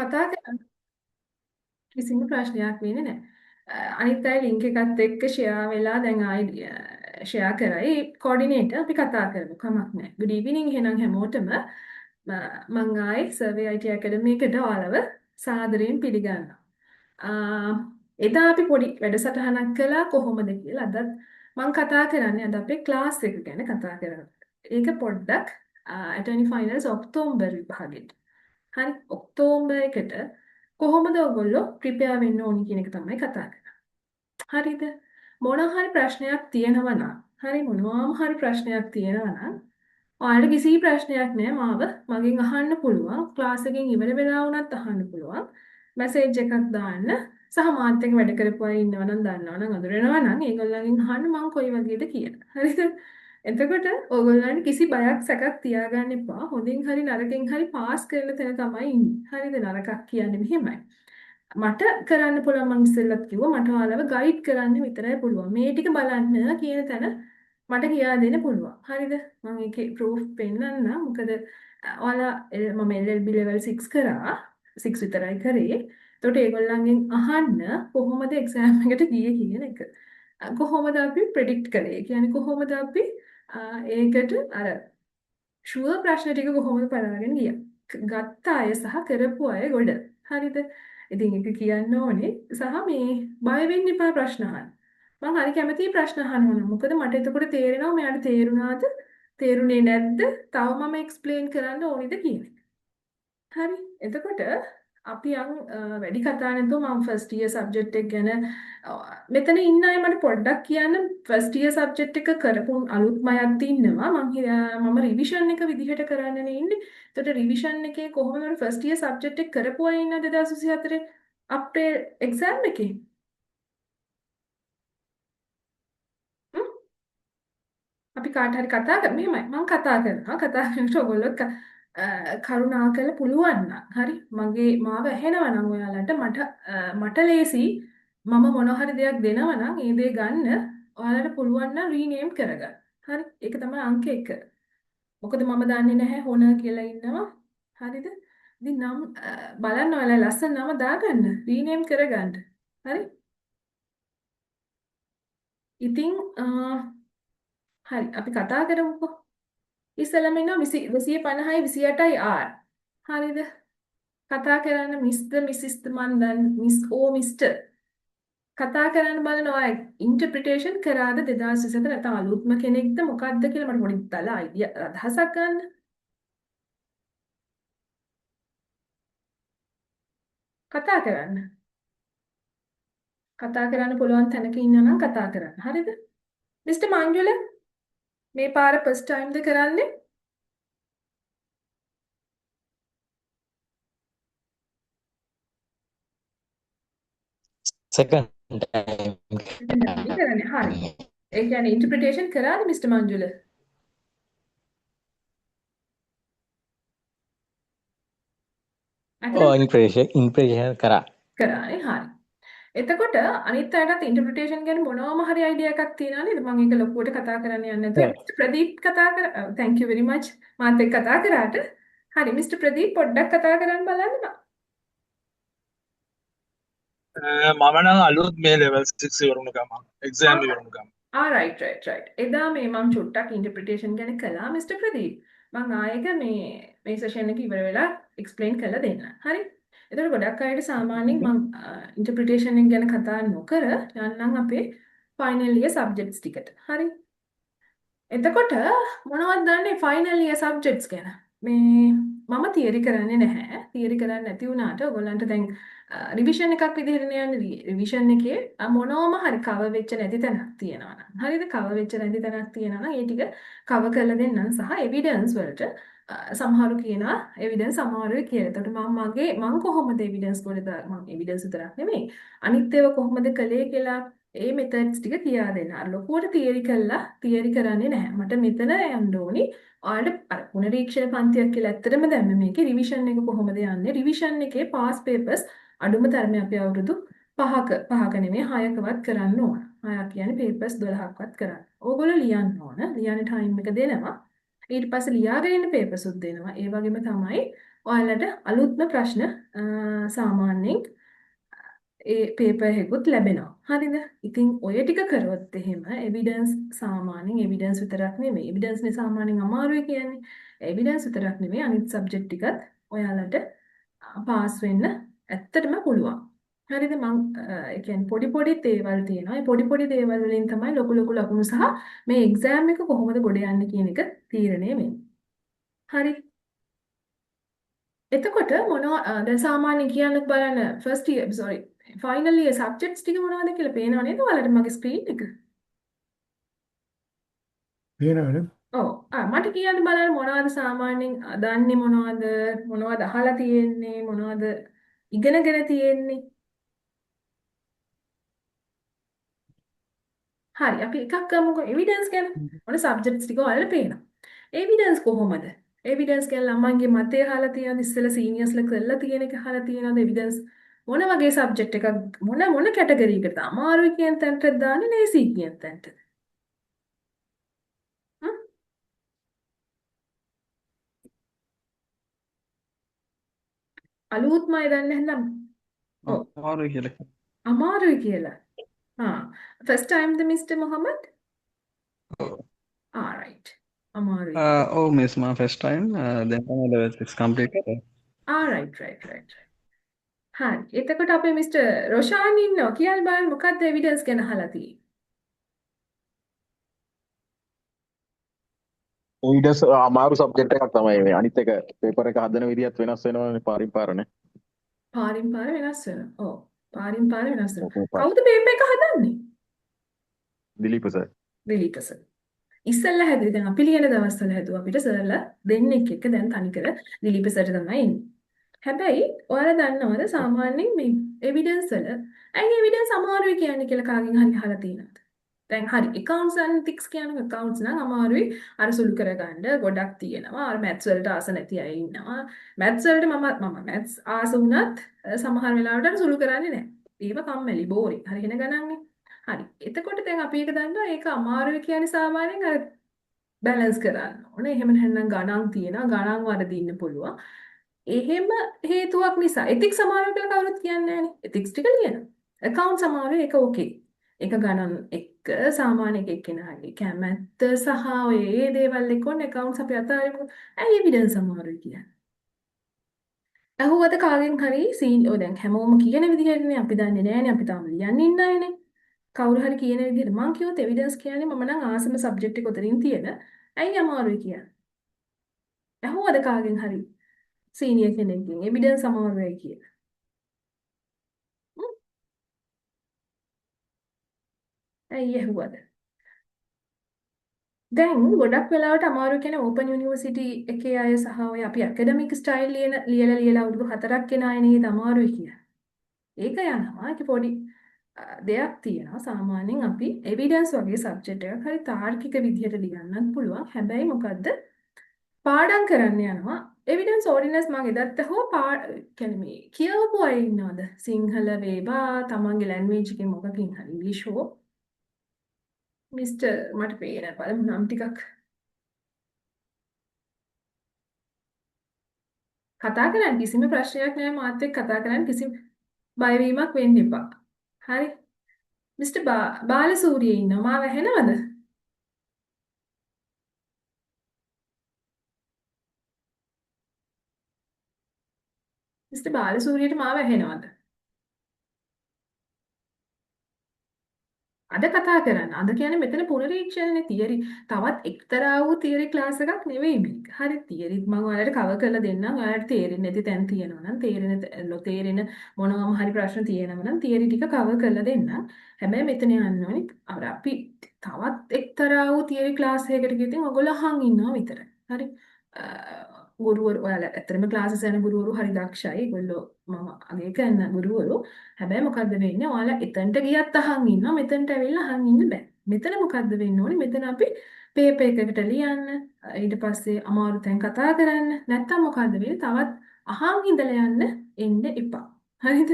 කතා කරන්න කිසිම ප්‍රශ්නයක් වෙන්නේ නැහැ. අනිත් අය ලින්ක් එකත් එක්ක ෂෙයා වෙලා දැන් ආයි ෂෙයා කරයි. කෝඩිනේටර් අපි කතා කරමු. කමක් නැහැ. ගුඩ් ඉවිනිං එහෙනම් හැමෝටම මං ආයේ සර්වේ IT academy එකට ඔයාලව සාදරයෙන් පිළිගන්නවා. එදා අපි පොඩි වැඩසටහනක් කළා කොහොමද කියලා. අදත් මං කතා කරන්නේ අද අපේ ක්ලාස් එක ගැන කතා කරනවා. ඒක පොඩ්ඩක් ඇටර්නි ෆයිනල්ස් ඔක්තෝබර් විභාගෙට. හරි, ඔක්තෝබර් එකට කොහොමද ඔයගොල්ලෝ ප්‍රිපෙයාර් වෙන්න ඕනි කියන එක තමයි කතා කරන්නේ. හරිද? මොන හරි ප්‍රශ්නයක් තියෙනවා නම්, හරි, මොනවාම හරි ප්‍රශ්නයක් තියෙනවා නම් ඔයාලට කිසි ප්‍රශ්නයක් නෑ, මාව මගෙන් අහන්න පුළුවන්. ක්ලාස් එකෙන් ඉවර වෙලා වුණත් අහන්න පුළුවන්. මැසේජ් එකක් දාන්න. සහ මාත් එක්ක වැඩ කරපු අය ඉන්නවා නම්, දන්නවා නම්, අඳුරනවා නම් ඒගොල්ලන්ගෙන් අහන්න මං කොයි වගේද කියලා. හරිද? එතකොට ඕගොල්ලන් කිසි බයක් සැකක් තියාගන්න එපා. හොඳින් හරි නරකින් හරි පාස් කරන තැන තමයි ඉන්නේ. හරිද? නරකක් කියන්නේ මෙහෙමයි. මට කරන්න පුළුවන්, මං ඉස්සෙල්ලත් කිව්වා, මට ඔයාලව ගයිඩ් කරන්න විතරයි පුළුවන්. මේ ටික බලන්න කියන තැන මට කියා දෙන්න පුළුවන්. හරිද? මං ඒකේ ප්‍රූෆ් පෙන්නන්නම්. මොකද ඔයාලා මම LLB level 6 කරා. 6 විතරයි කරේ. එතකොට ඒගොල්ලන්ගෙන් අහන්න කොහොමද එක්සෑම් එකට ගියේ කියන එක. කොහොමද අපි ප්‍රෙඩික්ට් කළේ? ඒ කියන්නේ කොහොමද අපි ඒකට අර ෂුවර් ප්‍රශ්න ටික කොහොමද පරාගෙන ගියා? ගත්ත අය සහ කරපු අය ගොඩ. හරිද? ඉතින් ඒක කියන්න ඕනේ. සහ මේ බය වෙන්න එපා ප්‍රශ්න අහන්න. මං හරි කැමතියි ප්‍රශ්න අහන්න ඕන. මොකද මට එතකොට තේරෙනවා මෙයාට තේරුණාද? තේරුනේ නැද්ද? තව මම එක්ස්ප්ලেইন කරන්න ඕනිද කියන එක. හරි. එතකොට අපි යන් වැඩි කතා නැතුව මම ෆස්ට් ඉයර් සබ්ජෙක්ට් එක ගැන මෙතන ඉන්න අය මට පොඩ්ඩක් කියන්න. ෆස්ට් ඉයර් සබ්ජෙක්ට් එක කරපු අලුත්ම අයත් ඉන්නවා. මම රිවිෂන් එක විදිහට කරන්නනේ ඉන්නේ. එතකොට රිවිෂන් එකේ කොහොමද මට ෆස්ට් ඉයර් සබ්ජෙක්ට් එක කරපු අය ඉන්නවද 2024 අප්‍රේල් එක්සෑම් එකේ? අපි කාට හරි කතා කර මෙහෙමයි මං කතා කරනවා. කතා කරනකොට ඔයගොල්ලෝ කරුණාකරලා පුළුවන් නම් හරි මගේ මාව ඇහෙනවා නම් ඔයාලට මට ලේසි මම මොන හරි දෙයක් දෙනවා නම් ඒ දේ ගන්න ඔයාලට පුළුවන් නම් රීනේම් කරගන්න. හරි, ඒක තමයි අංක 1. මොකද මම දන්නේ නැහැ හොන කියලා ඉන්නවා. හරිද? ඉතින් නම් බලන්න ඔයාලා ලස්සන නම දාගන්න, රීනේම් කරගන්න. හරි? ඉතින් හරි අපි කතා කරමුකෝ. ඉස්සෙල්ලාම ඉන්නවා 250යි 28යි R. හරිද? කතා කරන්න මිස්ද මිසිස්ද මන් දන්නේ මිස් ඕ මිස්ටර්. කතා කරන්න බලන ඔයා ඉන්ටර්ප්‍රිටේෂන් කරාද 2024 නැත්නම් අලුත්ම කෙනෙක්ද මොකද්ද කියලා මට පොඩි දල අයිඩියා අදහසක් ගන්න. කතා කරන්න. කතා කරන්න පුළුවන් තැනක ඉන්නවා නම් කතා කරන්න. හරිද? මිස්ටර් මංජුල මේ පාර ෆස්ට් ටයිම්ද කරන්නේ? Second time. කරන්නේ. හරි. ඒ කියන්නේ ඉන්ටර්ප්‍රිටේෂන් කරාද මිස්ටර් මංජුල? අතන ඔව්, ඉන්ටර්ප්‍රිටේෂන් කරා. කරානේ. හරි. එතකොට අනිත් අයටත් ඉන්ටර්ප්‍රිටේෂන් ගැන මොනවම හරි අයිඩියා එකක් තියෙනවා නේද? මම ඒක ලොකුවට කතා කරන්න යන්නේ නැතුව. මිස්ටර් ප්‍රදීප් කතා කර, thank you very much. මාත් එක්ක කතා කරාට. හරි මිස්ටර් ප්‍රදීප් පොඩ්ඩක් කතා කරන්න බලන්න මම. මම නම් අලුත් මේ ලෙවල් 6 ඉවර වුණ ගමන්, එක්සෑම් ඉවර වුණ ගමන්. Right, right, right. එදා මේ මම චුට්ටක් ඉන්ටර්ප්‍රිටේෂන් ගැන කළා මිස්ටර් ප්‍රදීප්. මං ආයෙක මේ සෙෂන් එක ඉවර වෙලා එක්ස්ප්ලেইন කරලා දෙන්න. හරි. එතකොට ගොඩක් අයට සාමාන්‍යයෙන් මං ඉන්ටර්ප්‍රිටේෂන් එක ගැන කතා නොකර යන්නම් අපේ ෆයිනල් ඉයර් සබ්ජෙක්ට්ස් ටිකට. හරි. එතකොට මොනවද දන්නේ ෆයිනල් ඉයර් සබ්ජෙක්ට්ස් ගැන? මේ මම තියරි කරන්නේ නැහැ. තියරි කරන්නේ නැති වුණාට ඔයගොල්ලන්ට දැන් රිවිෂන් එකක් විදිහට නේ යන්නේ. රිවිෂන් එකේ මොනවම හරි කවර් වෙච්ච නැති තැනක් තියෙනවා නම්. හරිද? කවර් වෙච්ච නැති තැනක් තියෙනවා නම් ඒ ටික කවර් කරලා දෙන්නම්. සහ එවිඩන්ස් වලට සමහරු කියනවා එවිඩන්ස් අමාරුයි කියලා. එතකොට මං කොහොමද එවිඩන්ස් වලට මං එවිඩන්ස් විතරක් නෙමෙයි අනිත් ඒවා කොහොමද කළේ කියලා ඒ මෙතඩ්ස් ටික කියා දෙන්න. අර ලොකුවට තියරි කළා තියරි කරන්නේ නැහැ. මට මෙතන යන්න ඕනි. ඔයාලට අර පුනරීක්ෂණ පන්තියක් කියලා ඇත්තටම දැම්මේ මේකේ රිවිෂන් එක කොහොමද යන්නේ? රිවිෂන් එකේ පාස් පේපර්ස් අඩුම තරමේ අපි අවුරුදු පහක නෙමෙයි 6කවත් කරන්න ඕන. 6 කියන්නේ පේපර්ස් 12ක්වත් කරන්න. ඕගොල්ලෝ ලියන්න ඕන. ලියන්න ටයිම් එක දෙනවා. ඊට පස්සේ ලියාගෙන ඉන්න පේපර්ස් උත් දෙනවා. ඒ වගේම තමයි ඔයාලට අලුත්ම ප්‍රශ්න සාමාන්‍යයෙන් ඒ පේපර් එකකුත් ලැබෙනවා. හරිද? ඉතින් ඔය ටික කරොත් එහෙම එවිඩන්ස් සාමාන්‍යයෙන් එවිඩන්ස් විතරක් නෙමෙයි. එවිඩන්ස් නේ සාමාන්‍යයෙන් අමාරුයි කියන්නේ. එවිඩන්ස් විතරක් නෙමෙයි අනිත් සබ්ජෙක්ට් ටිකත් ඔයාලට පාස් වෙන්න ඇත්තටම පුළුවන්. හරිද? මං ඒ කියන්නේ පොඩි පොඩි දේවල් තියෙනවා. ඒ පොඩි පොඩි දේවල් වලින් තමයි ලොකු ලොකු ලකුණු සහ මේ එක්සෑම් එක කොහොමද ගොඩ යන්නේ කියන එක තීරණය වෙන්නේ. හරි. එතකොට මොනවා දැන් සාමාන්‍යයෙන් කියන්නත් බලන්න first year sorry final year subjects ටික මොනවද කියලා පේනව නේද ඔයාලට මගේ ස්ක්‍රීන් එක? පේනවනේ. ඔව්. මට කියන්න බලන්න මොනවද සාමාන්‍යයෙන් දන්නේ මොනවද මොනවද අහලා තියෙන්නේ මොනවද ඉගෙනගෙන තියෙන්නේ? හරි අපි එකක් ගමුකෝ එවිඩන්ස් ගැන. මොන සබ්ජෙක්ට්ස් ටික ඔයාලට පේනවා. එවිඩන්ස් කොහොමද? එවිඩන්ස් ගැන ළමයින්ගේ මතය අහලා තියෙනවද? ඉස්සෙල්ලා සීනියර්ස්ලා කරලා තියෙන එක අහලා තියෙනවද? එවිඩන්ස් මොන වගේ සබ්ජෙක්ට් එකක් මොන මොන කැටගරි එකටද අමාරුයි කියන තැනටද දාන්නේ ලේසි කියන තැනටද? හ්ම්? අලුත්ම අය දන්නේ නැත්නම් ඔව් අමාරුයි කියලා. අමාරුයි කියලා. ආ ෆස්ට් ටයිම් ද මිස්ටර් මොහමඩ්? ඔව්. ආ රයිට්. අමාරුයි. ඔව් මිස් මම ෆස්ට් ටයිම් දැන් තමයි ලෙවල් 6 කම්ප්ලීට් කරේ. ආ රයිට් රයිට් රයිට්. හරි. එතකොට අපේ මිස්ටර් රොෂාන් ඉන්නවා. කියන්න බලන්න මොකද්ද එවිඩන්ස් ගැන අහලා තියෙන්නේ? එවිඩන්ස් අමාරු සබ්ජෙක්ට් එකක් තමයි මේ. අනිත් එක පේපර් එක හදන විදියත් වෙනස් වෙනවනේ පාරින් පාරනේ. පාරින් පාර වෙනස් වෙනවා. ඔව්. පාරින් පාර වෙනස් වෙනවා. ඔව්, කවුද පේපර් එක හදන්නේ? දිලීප සර්. දිලීප සර්. ඉස්සෙල්ලා හැදුවේ දැන් අපි ලියන දවස්වල හැදුවා අපිට සර්ලා දෙන්නෙක් එක්ක දැන් තනිකර දිලීප සර් තමයි ඉන්නේ. හැබැයි ඔයාලා දන්නවද සාමාන්‍යයෙන් මේ එවිඩන්ස් වල ඇයි එවිඩන්ස් අමාරුයි කියන්නේ කියලා කාගෙන් හරි අහලා තියෙනවද? දැන් හරි ඇකවුන්ට්ස් ඇන්ඩ් එතික්ස් කියන ඇකවුන්ට්ස් නම් අමාරුයි අර සුළු කරගන්න ගොඩක් තියෙනවා. අර මැත්ස් වලට ආස නැති අය ඉන්නවා. මැත්ස් වලට මම මම මැත්ස් ආස වුණත් සමහර වෙලාවට අර සුළු කරන්නේ නැහැ. ඒව කම්මැලි බෝරින්. හරි වෙන ගණන්නේ. හරි. එතකොට දැන් අපි ඒක දන්නවා ඒක අමාරුයි කියන්නේ සාමාන්‍යයෙන් අර බැලන්ස් කරන්න ඕනේ. එහෙම නැත්නම් ගණන් තියෙනවා. ගණන් වරදින්න පුළුවන්. එහෙම හේතුවක් නිසා එතික්ස් අමාරුයි කියලා කවුරුත් කියන්නේ නැහනේ. එතික්ස් ටික ලියනවා. ඇකවුන්ට්ස් අමාරුයි ඒක ඕකේ. ඒක ගණන් එක්ක සාමාන්‍ය එක එක්කෙනාගේ කැමැත්ත සහ ඔය ඒ දේවල් එක්ක ඔන්න ඇකවුන්ට්ස් අපි අතාරිමු. ඇයි එවිඩන්ස් අමාරුයි කියන්නේ? ඇහුවද කාගෙන් හරි සීන් ඔය දැන් හැමෝම කියන විදිහටනේ අපි දන්නේ නෑනේ අපි තාම ලියන්න ඉන්න අයනේ. කවුරු හරි කියන විදිහට මං කිව්වොත් එවිඩන්ස් කියන්නේ මම නම් ආසම සබ්ජෙක්ට් එක උතරින් තියෙන. ඇයි අමාරුයි කියන්නේ? ඇහුවද කාගෙන් හරි සීනියර් කෙනෙක්ගෙන් එවිඩන්ස් අමාරුයි කියලා? ඇයි ඇහුවද? දැන් ගොඩක් වෙලාවට අමාරු කියන්නේ ඕපන් යුනිවර්සිටි එකේ අය සහ ඔය අපි ඇකඩමික් ස්ටයිල් ලියන ලියලා ලියලා අවුරුදු 4ක් එන අය නේද අමාරුයි කියන්නේ. ඒක යනවා. ඒක පොඩි දෙයක් තියෙනවා. සාමාන්‍යයෙන් අපි එවිඩන්ස් වගේ සබ්ජෙක්ට් එකක් හරි තාර්කික විදිහට ලියන්නත් පුළුවන්. හැබැයි මොකද්ද? පාඩම් කරන්න යනවා. එවිඩන්ස් ඕඩිනන්ස් මම එදත් ඇහුවා කියන්නේ මේ කියවපු අය ඉන්නවද? සිංහල වේවා තමන්ගේ ලැන්ග්වේජ් එකෙන් මොකකින් හරි ඉංග්‍රීසි හෝ මිස්ටර් මට පේන බලමු නම් ටිකක් කතා කරන්න කිසිම ප්‍රශ්නයක් නෑ මාත් එක්ක කතා කරන්න කිසිම බයවීමක් වෙන්න එපා. හරි. මිස්ටර් බාලසූරිය ඉන්නවා. මාව ඇහෙනවද? මිස්ටර් බාලසූරියට මාව ඇහෙනවද? අද කතා කරන්න. අද කියන්නේ මෙතන පුනරීක්ෂණනේ තියරි. තවත් එක්තරා වූ තියරි ක්ලාස් එකක් නෙවෙයි මේක. හරි තියරිත් මම ඔයාලට කවර් කරලා දෙන්නම්. ඔයාලට තේරෙන්නේ නැති තැන් තියෙනවා නම් තේරෙන නොතේරෙන මොනවාම හරි ප්‍රශ්න තියෙනවා නම් තියරි ටික කවර් කරලා දෙන්නම්. හැබැයි මෙතන යන්න ඕනි අර අපි තවත් එක්තරා වූ තියරි ක්ලාස් එකකට ගියොත් ඔයගොල්ලෝ අහන් ඉන්නවා විතරයි. හරි. ගුරුවරු ඔයාලා ඇත්තටම ක්ලාසස් යන ගුරුවරු හරි දක්ෂයි. ඒගොල්ලෝ මම අගය කරන ගුරුවරු. හැබැයි මොකද්ද වෙන්නේ? ඔයාලා එතනට ගියත් අහන් ඉන්නවා. මෙතනට ඇවිල්ලා අහන් ඉන්න බෑ. මෙතන මොකද්ද වෙන්න ඕනේ? මෙතන අපි පේපර් එකකට ලියන්න, ඊට පස්සේ අමාරු තැන් කතා කරන්න. නැත්තම් මොකද්ද වෙන්නේ? තවත් අහන් ඉඳලා යන්න එන්න එපා. හරිද?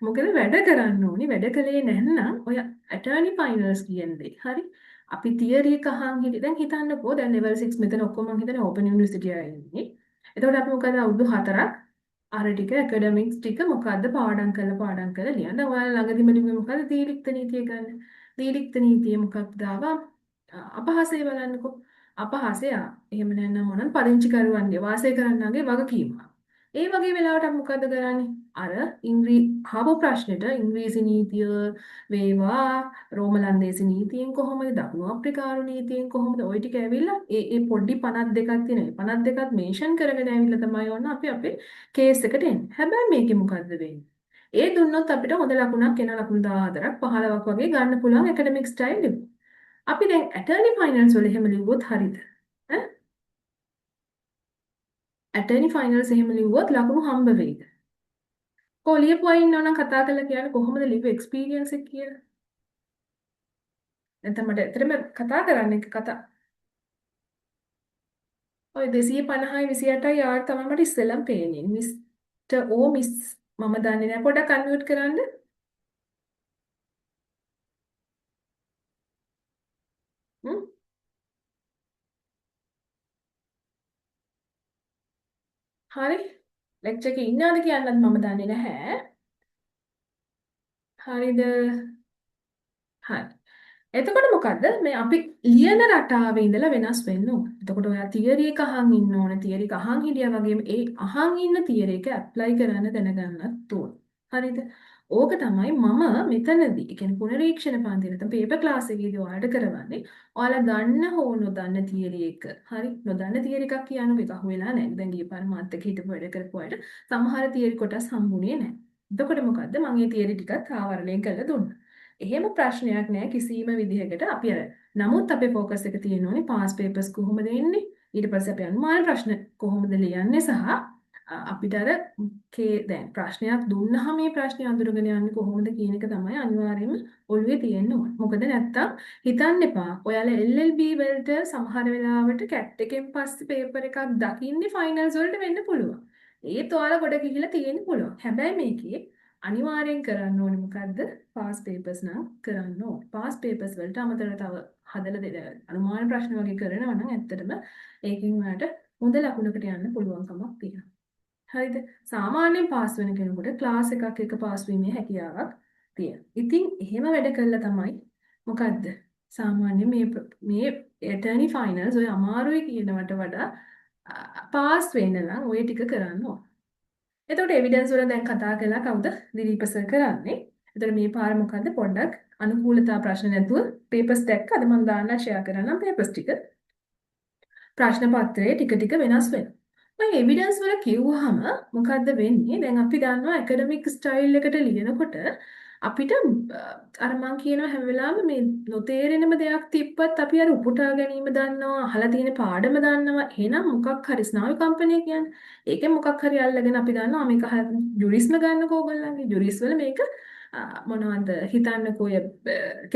මොකද වැඩ කරන්න ඕනේ. වැඩ කළේ නැත්නම් ඔය ඇටර්නි ෆයිනල්ස් කියන දේ. හරි? අපි තියරි එක අහන් හිටිය. දැන් හිතන්නකෝ දැන් ලෙවල් 6 මෙතන ඔක්කොම මං හිතන්නේ ඕපන් යුනිවර්සිටි අය ඉන්නේ. එතකොට අපි මොකද අවුරුදු 4ක් අර ටික ඇකඩමික්ස් ටික මොකද්ද පාඩම් කරලා පාඩම් කරලා ලියන්න. දැන් ඔයාලා ළඟදිම ලිව්වේ මොකද්ද දීලික්ත නීතිය ගන්න. දීලික්ත නීතිය මොකක්ද ආවා? අපහාසය බලන්නකෝ. අපහාසය එහෙම නැත්නම් මොනවාද පදිංචිකරුවන්ගේ වාසය කරන්නාගේ වගකීම. ඒ වගේ වෙලාවට අපි මොකද්ද කරන්නේ? අර අහපු ප්‍රශ්නෙට ඉංග්‍රීසි නීතිය වේවා රෝම ලන්දේසි නීතියෙන් කොහොමද දකුණු අප්‍රිකානු නීතියෙන් කොහොමද ඔය ටික ඇවිල්ලා ඒ ඒ පොඩි 52ක් තියෙනවා. ඒ 52ත් මෙන්ෂන් කරගෙන ඇවිල්ලා තමයි ඔන්න අපි අපේ කේස් එකට එන්නේ. හැබැයි මේකේ මොකද්ද වෙන්නේ? ඒ දුන්නොත් අපිට හොඳ ලකුණක් එන ලකුණු 14ක් 15ක් වගේ ගන්න පුළුවන් ඇකඩමික් ස්ටයිල් එක. අපි දැන් ඇටර්නි ෆයිනල්ස් වල එහෙම ලිව්වොත් හරිද? ඈ ඇටර්නි ෆයිනල්ස් එහෙම ලිව්වොත් ලකුණු හම්බ වෙයිද? කො ලියපු අය ඉන්නවා නම් කතා කරලා කියන්න කොහොමද ලිව්ව එක්ස්පීරියන්ස් එක කියලා. නැත්නම් මට ඇත්තටම කතා කරන්න එක කතා. ඔය 250යි 28යි ආර් තමයි මට ඉස්සෙල්ලම පේන්නේ. මිස්ටර් ඕ මිස් මම දන්නේ නැහැ. පොඩ්ඩක් අන්මියුට් කරන්න. හ්ම් හරි. ලෙක්චර් එකේ ඉන්නවද කියන්නත් මම දන්නේ නැහැ. හරිද? හරි. එතකොට මොකද්ද මේ අපි ලියන රටාවේ ඉඳලා වෙනස් වෙන්න ඕන. එතකොට ඔයා තියරි එක අහන් ඉන්න ඕන. තියරි එක අහන් හිටියා වගේම ඒ අහන් ඉන්න තියරි එක ඇප්ලයි කරන්න දැනගන්නත් ඕන. හරිද? ඕක තමයි මම මෙතනදී, ඒ කියන්නේ පුනරීක්ෂණ පන්ති නැත්නම් පේපර් ක්ලාස් එකේදී ඔයාලට කරවන්නේ. ඔයාලා දන්න හෝ නොදන්න තියරි එක. හරි? නොදන්න තියරි එකක් කියන්නකො ඒක අහුවෙලා නැහැ. දැන් ගිය පාර මාත් එක්ක හිටපු වැඩ කරපු අයට සමහර තියරි කොටස් හම්බුනේ නැහැ. එතකොට මොකද්ද මම මේ තියරි ටිකත් ආවරණය කරලා දුන්නා. එහෙම ප්‍රශ්නයක් නෑ කිසිම විදිහකට අපි අර නමුත් අපේ ෆෝකස් එක තියෙන්න ඕනේ පාස් පේපර්ස් කොහොමද එන්නේ ඊට පස්සේ අපි අනුමාන ප්‍රශ්න කොහොමද ලියන්නේ සහ අපිට අර දැන් ප්‍රශ්නයක් දුන්නාම මේ ප්‍රශ්නේ අඳුරගෙන යන්නේ කොහොමද කියන එක තමයි අනිවාර්යයෙන්ම ඔළුවේ තියෙන්න ඕනේ. මොකද නැත්තම් හිතන්න එපා ඔයාලා LLB වලට සමහර වෙලාවට කැට් එකෙන් පස්සේ පේපර් එකක් දකින්නේ ෆයිනල්ස් වලට වෙන්න පුළුවන්. ඒත් ඔයාලා ගොඩ ගිහිලා තියෙන්න පුළුවන්. හැබැයි මේකේ අනිවාර්යෙන් කරන්න ඕනේ මොකද්ද? පාස් පේපර්ස් නම් කරන්න ඕනේ. පාස් පේපර්ස් වලට අමතරව තව හදලා දෙන අනුමාන ප්‍රශ්න වගේ කරනවා නම් ඇත්තටම ඒකෙන් ඔයාලට හොඳ ලකුණකට යන්න පුළුවන්කමක් තියෙනවා. හරිද? සාමාන්‍යයෙන් පාස් වෙන කෙනෙකුට ක්ලාස් එකක් එක පාස් වීමේ හැකියාවක් තියෙනවා. ඉතින් එහෙම වැඩ කළා තමයි මොකද්ද? සාමාන්‍යයෙන් මේ මේ ඇටර්නි ෆයිනල්ස් ඔය අමාරුයි කියනවට වඩා පාස් වෙන්න නම් ඔය ටික කරන්න ඕන. එතකොට එවිඩන්ස් වල දැන් කතා කළා කවුද? දිලීප සර් කරන්නේ. එතකොට මේ පාර මොකද්ද පොඩ්ඩක් අනුකූලතා ප්‍රශ්න නැතුව පේපර්ස් දැක්කද මම දාන්න ෂෙයා කරන්නම් පේපර්ස් ටික. ප්‍රශ්න පත්‍රයේ ටික ටික වෙනස් වෙනවා. ඔය එවිඩන්ස් වල කිව්වහම මොකද්ද වෙන්නේ? දැන් අපි දන්නවා ඇකඩමික් ස්ටයිල් එකට ලියනකොට අපිට අර මං කියනවා හැම වෙලාවෙම මේ නොතේරෙනම දෙයක් තිබ්බත් අපි අර උපුටා ගැනීම දන්නවා, අහලා තියෙන පාඩම දන්නවා. එහෙනම් මොකක් හරි ස්නායු කම්පනය කියන්නේ. ඒකෙන් මොකක් හරි අල්ලගෙන අපි දන්නවා මේක ජුරිස්ම ගන්නකෝ ඕගොල්ලන්ගේ ජුරිස් වල මේක මොනවද හිතන්නකෝ ඔය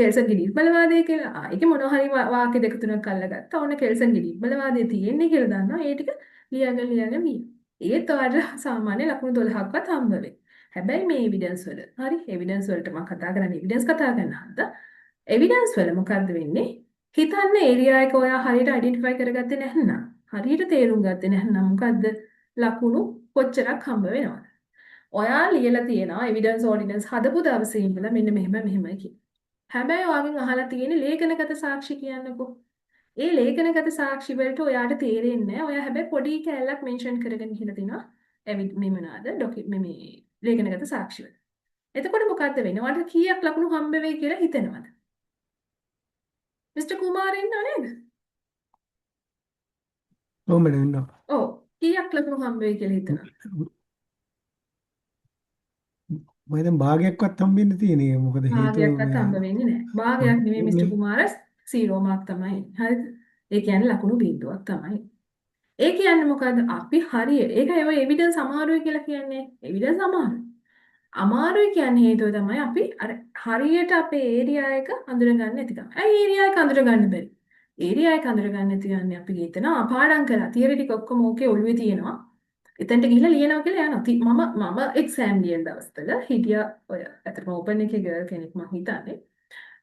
කෙල්සන්ගේ නිර්බලවාදය කියලා. ඒකේ මොනවා හරි වාක්‍ය දෙක තුනක් අල්ලගත්තා. ඔන්න කෙල්සන්ගේ නිර්බලවාදය තියෙන්නේ කියලා දන්නවා. ඒ ටික ලියාගෙන ලියාගෙන ගියා. ඒත් ඔයාලට සාමාන්‍ය ලකුණු 12ක්වත් හම්බ වෙයි. හැබැයි මේ එවිඩන්ස් වල හරි එවිඩන්ස් වලට මම කතා කරන්නේ එවිඩන්ස් කතා කරන හන්ද එවිඩන්ස් වල මොකද්ද වෙන්නේ? හිතන්න ඒරියා එක ඔයා හරියට අයිඩෙන්ටිෆයි කරගත්තේ නැත්නම් හරියට තේරුම් ගත්තේ නැත්නම් මොකද්ද ලකුණු කොච්චරක් හම්බ වෙනවද? ඔයා ලියලා තියෙනවා එවිඩන්ස් ඕඩිනන්ස් හදපු දවසේ ඉඳලා මෙන්න මෙහෙම මෙහෙමයි කියලා. හැබැයි ඔයාගෙන් අහලා තියෙන්නේ ලේඛනගත සාක්ෂි කියන්නකෝ. ඒ ලේඛනගත සාක්ෂි වලට ඔයාට තේරෙන්නේ නැහැ. ඔයා හැබැයි පොඩි කෑල්ලක් මෙන්ෂන් කරගෙන ගිහලා තිනවා. මේ මොනවාද මේ ලේඛනගත සාක්ෂි වල. එතකොට මොකද්ද වෙන්නේ? ඔයාලට කීයක් ලකුණු හම්බ වෙයි කියලා හිතෙනවද? මිස්ටර් කුමාර් ඉන්නව නේද? ඔව් මැඩම් ඉන්නවා. ඔව්. කීයක් ලකුණු හම්බ වෙයි කියලා හිතනවද? මම දැන් භාගයක්වත් හම්බෙන්න තියෙන එක. මොකද හේතුව භාගයක්වත් හම්බ වෙන්නේ නැහැ. භාගයක් නෙමෙයි මිස්ටර් කුමාර 0 මාක් තමයි එන්නේ. හරිද? ඒ කියන්නේ ලකුණු බිඳුවක් තමයි. ඒ කියන්නේ මොකද්ද? අපි හරිය. ඒකයි ඔය එවිඩන්ස් අමාරුයි කියලා කියන්නේ. එවිඩන්ස් අමාරුයි. අමාරුයි කියන්නේ හේතුව තමයි අපි අර හරියට අපේ ඒරියා එක අඳුරගන්න නැතිකම. ඇයි ඒරියා එක අඳුරගන්න බැරි? ඒරියා එක අඳුරගන්න නැති යන්නේ අපි හිතනවා පාඩම් කරලා තියරි ටික ඔක්කොම ඕකේ ඔළුවේ තියෙනවා. එතනට ගිහිල්ලා ලියනවා කියලා යනවා. මම එක්සෑම් ලියන දවස්වල හිටියා ඔය ඇත්තටම ඕපන් එකේ ගර්ල් කෙනෙක් මං හිතන්නේ.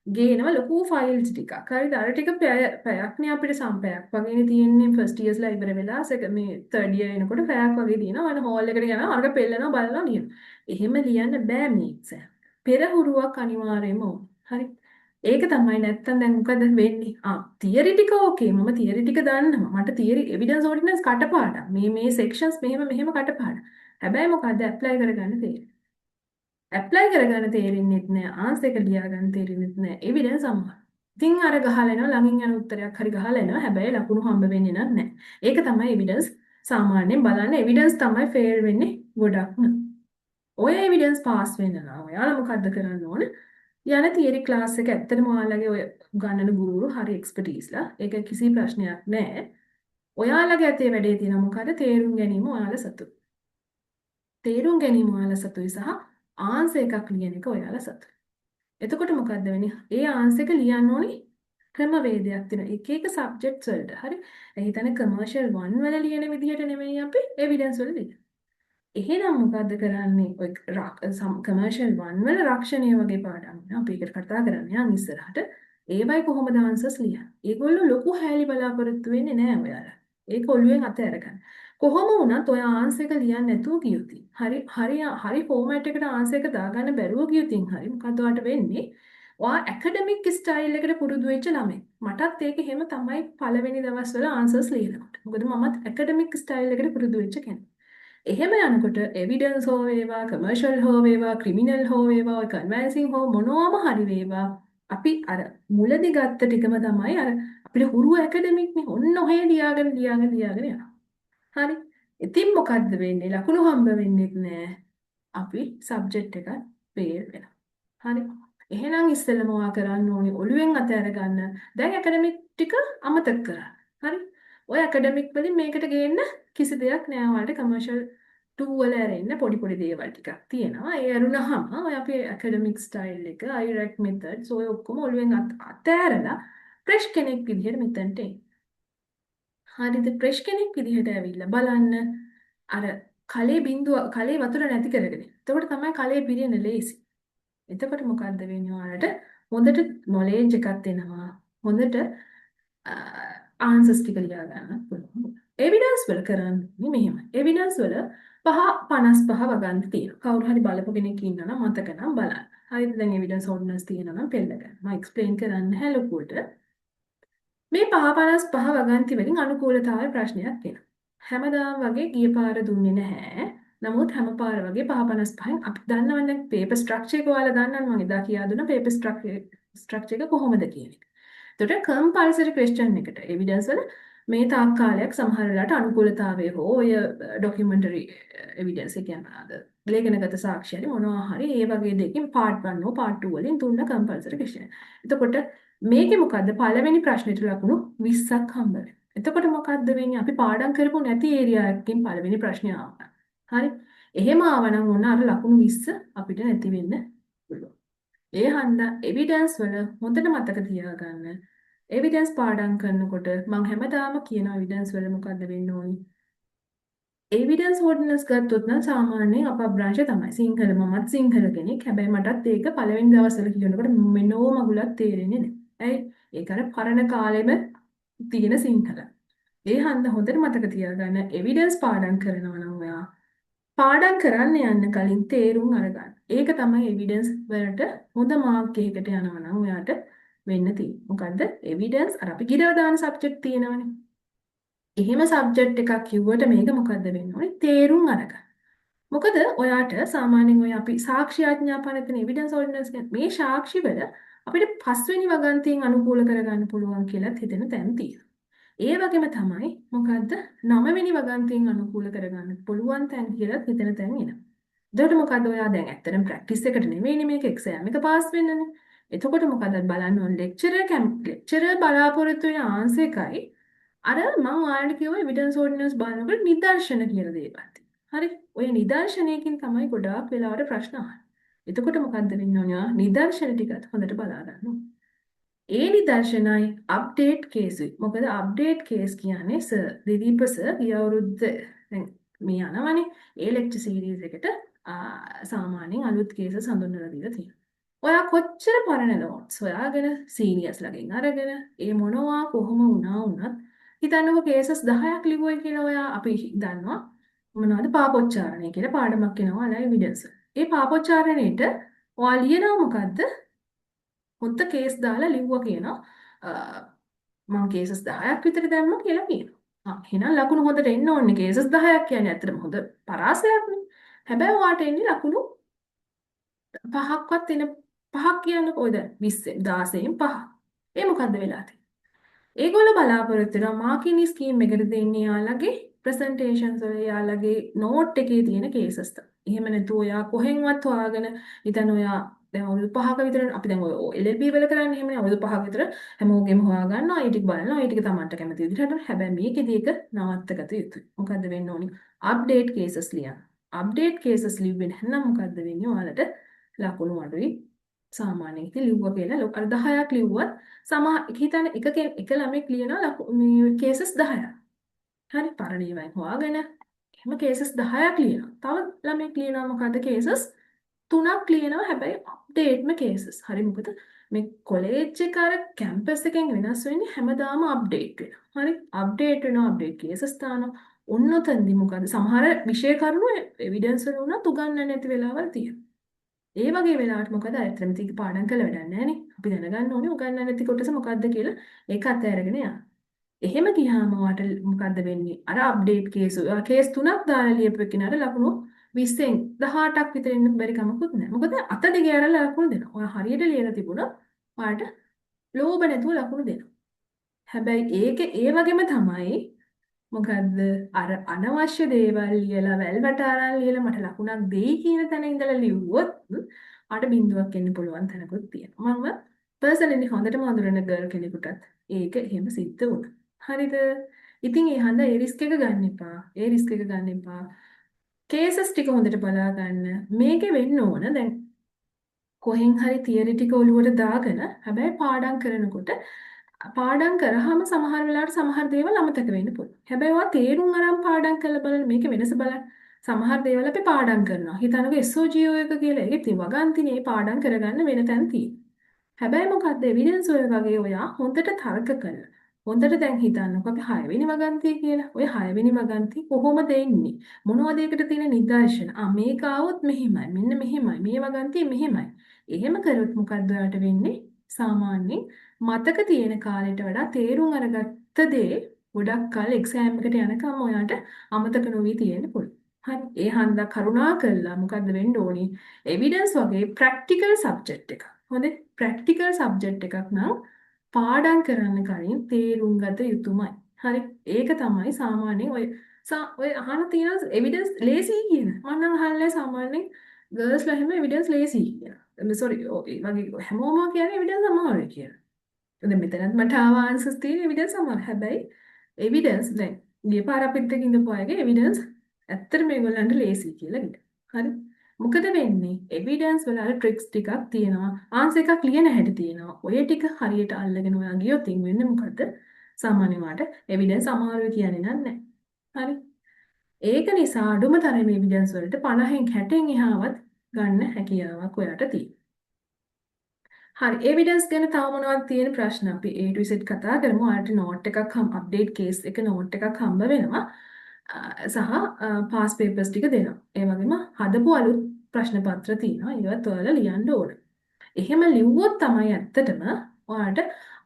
ගේනවා ලොකු ෆයිල්ස් ටිකක්. හරිද? අර ටික පැයක් නේ අපිට සම්පයක් වගේනේ තියෙන්නේ. ෆස්ට් ඉයර්ස් ලා ඉවර වෙලා මේ තර්ඩ් ඉයර් එනකොට පැයක් වගේ තියෙනවා. අර හෝල් එකට යනවා, අරක පෙන්නනවා, බලනවා, ලියනවා. එහෙම ලියන්න බෑ මේ එක්සෑම්. පෙරහුරුවක් අනිවාර්යයෙන්ම ඕන. හරි. ඒක තමයි. නැත්තම් දැන් මොකද වෙන්නේ? ආ, තියරි ටික ඕකේ. මම තියරි ටික දන්නවා. මට තියරි එවිඩන්ස් ඕඩිනන්ස් කටපාඩම්. මේ මේ සෙක්ෂන්ස් මෙහෙම මෙහෙම කටපාඩම්. හැබැයි මොකද්ද ඇප්ලයි කරගන්න තේරෙන්නේ? ඇප්ලයි කරගන්න තේරෙන්නෙත් නෑ. ආන්සර් එක ලියා ගන්න තේරෙන්නෙත් නෑ. එවිඩන්ස් අමාරු. ඉතින් අර ගහලා එනවා, ළඟින් යන උත්තරයක් හරි ගහලා එනවා. හැබැයි ලකුණු හම්බ වෙන්නේ නෑ. ඒක තමයි එවිඩන්ස්. සාමාන්‍යයෙන් බලන්න එවිඩන්ස් තමයි ෆේල් වෙන්නේ ගොඩක්ම. ඔය එවිඩන්ස් පාස් වෙන්න නම් ඔයාලා මොකද්ද කරන්න ඕන? යන තියරි ක්ලාස් එක ඇත්තටම ඔයාලගේ ඔය උගන්වන ගුරුවරු හරි එක්ස්පර්ටීස්ලා. ඒක කිසි ප්‍රශ්නයක් නෑ. ඔයාලගේ අතේ වැඩේ තියෙනවා මොකද්ද? තේරුම් ගැනීම ඔයාලා සතුයි. තේරුම් ගැනීම ඔයාලා සතුයි සහ ආන්සර් එකක් ලියන එක ඔයාලා සතුයි. එතකොට මොකද්ද වෙන්නේ? ඒ ආන්සර් එක ලියන්න ඕනේ ක්‍රමවේදයක් තියෙනවා. එක එක සබ්ජෙක්ට්ස් වලට. හරි. ඒ හිතන්නේ කමර්ෂල් 1 වල ලියන විදිහට නෙමෙයි අපි එවිඩන්ස් වල ලියන්නේ. එහෙනම් මොකද්ද කරන්නේ? ඔය කමර්ෂල් 1 වල රක්ෂණය වගේ පාඩම් වෙනවා. අපි ඒකට කතා කරන්න යන් ඉස්සරහට. ඒවයි කොහොමද ආන්සර්ස් ලියන්නේ? ඒගොල්ලෝ ලොකු හැලි බලාපොරොත්තු වෙන්නේ නෑ ඔයාලා. ඒක ඔළුවෙන් අත අරගන්න. කොහොම වුණත් ඔය ආන්සර් එක ලියන්න නැතුව ගියොත්, හරි හරි හරි ෆෝමැට් එකට ආන්සර් එක දාගන්න බැරුව ගියොත් හරි, මොකද්ද ඔයාලට වෙන්නේ? ඔයා ඇකඩමික් ස්ටයිල් එකට පුරුදු වෙච්ච ළමෙක්. මටත් ඒක එහෙම තමයි පළවෙනි දවස්වල ආන්සර්ස් ලියනකොට. මොකද මමත් ඇකඩමික් ස්ටයිල් එකට පුරුදු වෙච්ච කෙනෙක්. එහෙම යනකොට එවිඩන්ස් හෝ වේවා, කමර්ෂල් හෝ වේවා, ක්‍රිමිනල් හෝ වේවා, ඔය කන්වැන්සින් හෝ මොනවාම හරි වේවා, අපි අර මුලදි ගත්ත ටිකම තමයි අර අපිට හුරු ඇකඩමික් නේ. ඔන්න ඔහේ ලියාගෙන ලියාගෙන ලියාගෙන යනවා. හරි. ඉතින් මොකද්ද වෙන්නේ? ලකුණු හම්බ වෙන්නෙත් නෑ. අපි සබ්ජෙක්ට් එක ෆේල් වෙනවා. හරි. එහෙනම් ඉස්සෙල්ලම ඔයා කරන්න ඕනේ ඔළුවෙන් අත අරගන්න. දැන් ඇකඩමික් ටික අමතක කරන්න. හරි. ඔය ඇකඩමික් වලින් මේකට ගේන්න කිසි දෙයක් නෑ. ඔයාලට කමර්ෂල් 2 වල ඇරෙන්න පොඩි පොඩි දේවල් ටිකක් තියෙනවා. ඒ ඇරුණාම ඔය අපේ ඇකඩමික් ස්ටයිල් එක, IRAC methods ඔය ඔක්කොම ඔළුවෙන් අතෑරලා ෆ්‍රෙෂ් කෙනෙක් විදිහට මෙතනට එන්න. හරිද? ෆ්‍රෙෂ් කෙනෙක් විදිහට ඇවිල්ලා බලන්න අර කලේ බින්දුව කලේ වතුර නැති කරගෙන. එතකොට තමයි කලේ පිරෙන ලේසි. එතකොට මොකද්ද වෙන්නේ? ඔයාලට හොඳට නොලෙජ් එකක් එනවා. හොඳට ආන්සර්ස් ටික ලියා ගන්න පුළුවන්. එවිඩන්ස් වල කරන්නේ මෙහෙමයි. එවිඩන්ස් වල 5.55 වගන්ති තියෙනවා. කවුරු හරි බලපු කෙනෙක් ඉන්නවා නම් මතක නම් බලන්න. හරිද? දැන් එවිඩන්ස් ඕඩිනන්ස් තියෙනවා නම් පෙළ ගන්න. මම එක්ස්ප්ලেইন කරන්න නැහැ ලොකුවට. මේ 5.55 වගන්ති වලින් අනුකූලතාවය ප්‍රශ්නයක් එනවා. හැමදාම වගේ ගිය පාර දුන්නේ නැහැ. නමුත් හැම පාර වගේ 5.55න් අපි දන්නවනේ දැන් පේපර් ස්ට්‍රක්චර් එක. ඔයාලා දන්නවනේ මම එදා කියා දුන්නා පේපර් ස්ට්‍රක්චර් එක කොහොමද කියන එක. එතකොට කම්පල්සරි ක්වෙස්චන් එකට එවිඩන්ස් වල මේ තාක් කාලයක් සමහර වෙලාවට අනුකූලතාවය හෝ ඔය ඩොකියුමන්ටරි එවිඩන්ස්, ඒ කියන්නේ මොනවාද, ලේඛනගත සාක්ෂි හරි මොනවා හරි ඒ වගේ දෙකකින් පාර්ට් 1 හෝ පාර්ට් 2 වලින් දුන්න කම්පල්සරි ක්වෙස්චන්. එතකොට මේකේ මොකද්ද, පළවෙනි ප්‍රශ්නෙට ලකුණු 20ක් හම්බ වෙනවා. එතකොට මොකද්ද වෙන්නේ? අපි පාඩම් කරපු නැති ඒරියා එකකින් පළවෙනි ප්‍රශ්නේ ආවා. හරි. එහෙම ආවනම් ඔන්න අර ලකුණු 20 අපිට නැති වෙන්න පුළුවන්. ඒ හන්දා එවිඩන්ස් වල හොඳට මතක තියාගන්න. එවිඩන්ස් පාඩම් කරනකොට මං හැමදාම කියනවා එවිඩන්ස් වල මොකද්ද වෙන්න ඕනි? එවිඩන්ස් ඕඩිනන්ස් ගත්තොත් නම් සාමාන්‍යයෙන් අපභ්‍රංශ තමයි. සිංහල, මමත් සිංහල කෙනෙක්. හැබැයි මටත් ඒක පළවෙනි දවස්වල කියනකොට මෙනෝ මගුලක් තේරෙන්නේ නැහැ. ඇයි? ඒක අර පරණ කාලෙම තියෙන සිංහල. ඒ හන්ද හොඳට මතක තියාගන්න, එවිඩන්ස් පාඩම් කරනවා නම් ඔයා පාඩම් කරන්න යන්න කලින් තේරුම් අරගන්න. ඒක තමයි එවිඩන්ස් වලට හොඳ මාර්ක් එකකට යනවා නම් ඔයාට වෙන්න තියෙන්නේ. මොකද්ද? එවිඩන්ස් අර අපි ගිරව දාන සබ්ජෙක්ට් තියෙනවනේ. එහෙම සබ්ජෙක්ට් එකක් කිව්වට මේක මොකද්ද වෙන්න ඕනේ? තේරුම් අරගන්න. මොකද ඔයාට සාමාන්‍යයෙන් ඔය අපි සාක්ෂි ආඥාපනතන එවිඩන්ස් ඕඩිනන්ස් කියන්නේ මේ සාක්ෂි වල අපිට පස්වෙනි වගන්තියෙන් අනුකූල කරගන්න පුළුවන් කියලාත් හිතෙන තැන් තියෙනවා. ඒ වගේම තමයි මොකද්ද, නවවෙනි වගන්තියෙන් අනුකූල කරගන්න පුළුවන් තැන් කියලාත් හිතෙන තැන් එනවා. එතකොට මොකද්ද, ඔයා දැන් ඇත්තටම ප්‍රැක්ටිස් එකට නෙමෙයිනේ මේක, එක්සෑම් එක පාස් වෙන්නනේ. එතකොට මොකද්ද බලන්න ඕන, ලෙක්චරර් බලාපොරොත්තු වෙන ආන්සර් එකයි අර මං ඔයාලට කිව්ව එවිඩන්ස් ඕඩිනන්ස් බලනකොට නිදර්ශන කියලා දේවල් තියෙනවා. හරි. ඔය නිදර්ශනයකින් තමයි ගොඩාක් වෙලාවට ප්‍රශ්න අහන්නේ. එතකොට මොකද්ද වෙන්න ඕනේ? ඔයා නිදර්ශන ටිකත් හොඳට බලා ගන්න ඕනේ. ඒ නිදර්ශනයි අප්ඩේට් කේස් උයි. මොකද අප්ඩේට් කේස් කියන්නේ සර් දිලීප සර් ගිය අවුරුද්ද දැන් මේ යනවනේ ඒ ලෙක්චර් සීරීස් එකට සාමාන්‍යයෙන් අලුත් කේසස් හඳුන්වලා දීලා තියෙනවා. ඔයා කොච්චර පරණ නෝට්ස් හොයාගෙන සීනියර්ස් ළගෙන් අරගෙන ඒ මොනවා කොහොම වුණා වුණත්, හිතන්නකෝ කේසස් 10ක් ලිව්වයි කියලා. ඔයා අපි දන්නවා මොනවද පාපොච්චාරණය කියලා පාඩමක් එනවා ඔයාලා එවිඩන්ස්. ඒ පාපොච්චාරණයට ඔයා ලියනවා මොකද්ද? හොඳ කේස් දාලා ලිව්වා කියනවා. මං කේසස් 10ක් විතර දැම්මා කියලා කියනවා. ආ, එහෙනම් ලකුණු හොඳට එන්න ඕනේ. කේසස් 10ක් කියන්නේ ඇත්තටම හොඳ පරාසයක් නේ. හැබැයි ඔයාට එන්නේ ලකුණු පහක්වත් එන පහක් කියන්නකෝ, ඔය දැන් 20 16න් පහ. ඒ මොකද්ද වෙලා තියෙන්නේ? ඒගොල්ලෝ බලාපොරොත්තු වෙනවා මාකින් ස්කීම් එකට දෙන්නේ එයාලගේ ප්‍රසන්ටේෂන්ස් වල එයාලගේ නෝට් එකේ තියෙන කේසස් තමයි. එහෙම නැතුව ඔයා කොහෙන්වත් හොයාගෙන හිතන්න ඔයා දැන් අවුරුදු 5ක විතර අපි දැන් ඔය LLB වල කරන්නේ එහෙමනේ. අවුරුදු 5ක විතර හැමෝගෙම හොයා ගන්නවා, ඒ ටික බලනවා, ඒ ටික තමන්ට කැමති විදිහට හදනවා. හැබැයි මේකෙදි ඒක නවත්තගත යුතුයි. මොකද්ද වෙන්න ඕනි? අප්ඩේට් කේසස් ලියන්න. අප්ඩේට් කේසස් ලිව්වේ නැත්නම් මොකද්ද වෙන්නේ? ඔයාලට ලකුණු අඩුයි. සාමාන්‍යයෙන් ඉතින් ලිව්වා කියලා අර 10ක් ලිව්වත් සමහර හිතන්න එක එක ළමෙක් ලියනවා මේ කේසස් 10ක්. හරි, පරණ ඒවායින් හොයාගෙන එහෙම කේසස් 10ක් ලියනවා. තව ළමෙක් ලියනවා මොකද්ද? කේසස් තුනක් ලියනවා, හැබැයි අප්ඩේට්ම කේසස්. හරි, මොකද මේ කොලේජ් එක අර කැම්පස් එකෙන් වෙනස් වෙන්නේ හැමදාම අප්ඩේට් වෙනවා. හරි, අප්ඩේට් වෙනවා, අප්ඩේට් කේසස් දානවා. ඔන්න ඔතනදි මොකද සමහර විෂය කරුණු එවිඩන්ස් වල වුණත් උගන්වන්නේ නැති වෙලාවල් තියෙනවා. ඒ වගේ වෙලාවට මොකද ඇත්තටම ඉතින් පාඩම් කරලා වැඩක් නැහැ නේ. අපි දැනගන්න ඕනේ උගන්වන්නේ නැති කොටස මොකද්ද කියලා, ඒක අතහැරගෙන යන්න. එහෙම ගියාම ඔයාට මොකද්ද වෙන්නේ? අර අප්ඩේට් කේස් ඔයා කේස් තුනක් දාලා ලියපු එක්කෙනාට ලකුණු 20න් 18ක් විතර එන්න බැරි කමකුත් නැහැ. මොකද අත දිගේ ඇරලා ලකුණු දෙනවා. ඔයා හරියට ලියලා තිබුණොත් ඔයාට ලෝභ නැතුව ලකුණු දෙනවා. හැබැයි ඒක ඒ වගේම තමයි මොකද්ද අර අනවශ්‍ය දේවල් ලියලා වැල්වට අරන් ලියලා මට ලකුණක් දෙයි කියන තැන ඉඳලා ලිව්වොත් ඔයාට බිඳුවක් එන්න පුළුවන් තැනකුත් තියෙනවා. මම පර්සනලි හොඳටම අඳුරන ගර්ල් කෙනෙකුටත් ඒක එහෙම සිද්ධ වුණා. හරිද? ඉතින් ඒ හන්ද ඒ රිස්ක් එක ගන්න එපා. ඒ රිස්ක් එක ගන්න එපා. කේසස් ටික හොඳට බලා ගන්න. මේකේ වෙන්න ඕන දැන් කොහෙන් හරි තියරි ටික ඔලුවට දාගෙන, හැබැයි පාඩම් කරනකොට පාඩම් කරාම සමහර වෙලාවට සමහර දේවල් අමතක වෙන්න පුළුවන්. හැබැයි ඔයා තේරුම් අරන් පාඩම් කරලා බලන්න, මේකේ වෙනස බලන්න. සමහර දේවල් අපි පාඩම් කරනවා. හිතන්නකෝ SOGO එක කියලා. ඒකේ ඉතින් වගන්තිනේ ඒ පාඩම් කරගන්න වෙන තැන් තියෙනවා. හැබැයි මොකද්ද එවිඩන්ස් ඔය වගේ ඔයා හොඳට තර්ක කරලා හොඳට දැන් හිතන්නකෝ අපි හයවෙනි වගන්තිය කියලා. ඔය හයවෙනි වගන්තිය කොහොමද එන්නේ? මොනවද ඒකට තියෙන නිදර්ශන? ආ, මේක ආවොත් මෙහෙමයි. මෙන්න මෙහෙමයි. මේ වගන්තිය මෙහෙමයි. එහෙම කරොත් මොකද්ද ඔයාට වෙන්නේ? සාමාන්‍යයෙන් මතක තියෙන කාලයට වඩා තේරුම් අරගත්ත දේ ගොඩක් කල් එක්සෑම් එකට යනකම් ඔයාට අමතක නොවී තියෙන්න පුළුවන්. හරි. ඒ හන්දා කරුණා කරලා මොකද්ද වෙන්න ඕනි? එවිඩන්ස් වගේ ප්‍රැක්ටිකල් සබ්ජෙක්ට් එකක්. හොඳේ. ප්‍රැක්ටිකල් සබ්ජෙක්ට් එකක් නම් පාඩම් කරන්න කලින් තේරුම් ගත යුතුමයි. හරි. ඒක තමයි සාමාන්‍යයෙන් ඔය ඔය අහන තියෙන එවිඩන්ස් ලේසි කියන. මම නම් අහන්නේ සාමාන්‍යයෙන් ගර්ල්ස්ලා එහෙම එවිඩන්ස් ලේසි කියලා. සෝරි, ඒ වගේ හැමෝම කියන්නේ එවිඩන්ස් අමාරුයි කියලා. දැන් මෙතනත් මට ආව ආන්සර්ස් තියෙන එවිඩන්ස් අමාරු. හැබැයි එවිඩන්ස් දැන් ගිය පාර අපිත් එක්ක ඉඳපු අයගේ එවිඩන්ස් ඇත්තට මේගොල්ලන්ට ලේසි කියලා ගියා. හරි. මොකද වෙන්නේ? එවිඩන්ස් වල අර ට්‍රික්ස් ටිකක් තියෙනවා. ආන්සර් එකක් ලියන හැටි තියෙනවා. ඔය ටික හරියට අල්ලගෙන ඔයා ගියොත් ඉන් වෙන්නේ මොකද්ද? සාමාන්‍ය වාට එවිඩන්ස් අමාරුයි කියන්නේ නෑ. හරි. ඒක නිසා අඩුම තරමේ එවිඩන්ස් වලට 50න් 60න් එහාවත් ගන්න හැකියාවක් ඔයාට තියෙනවා. හරි, එවිඩන්ස් ගැන තව මොනවද තියෙන ප්‍රශ්න? අපි A to Z කතා කරමු. ඔයාලට නෝට් එකක් හම් අප්ඩේට් කේස් එක නෝට් එකක් හම්බ වෙනවා. සහ පාස් පේපර්ස් ටික දෙනවා. ඒ වගේම හදපු අලුත් ප්‍රශ්න පත්‍ර තියෙනවා. ඒවත් ඔයාලා ලියන්න ඕන. එහෙම ලිව්වොත් තමයි ඇත්තටම ඔයාලට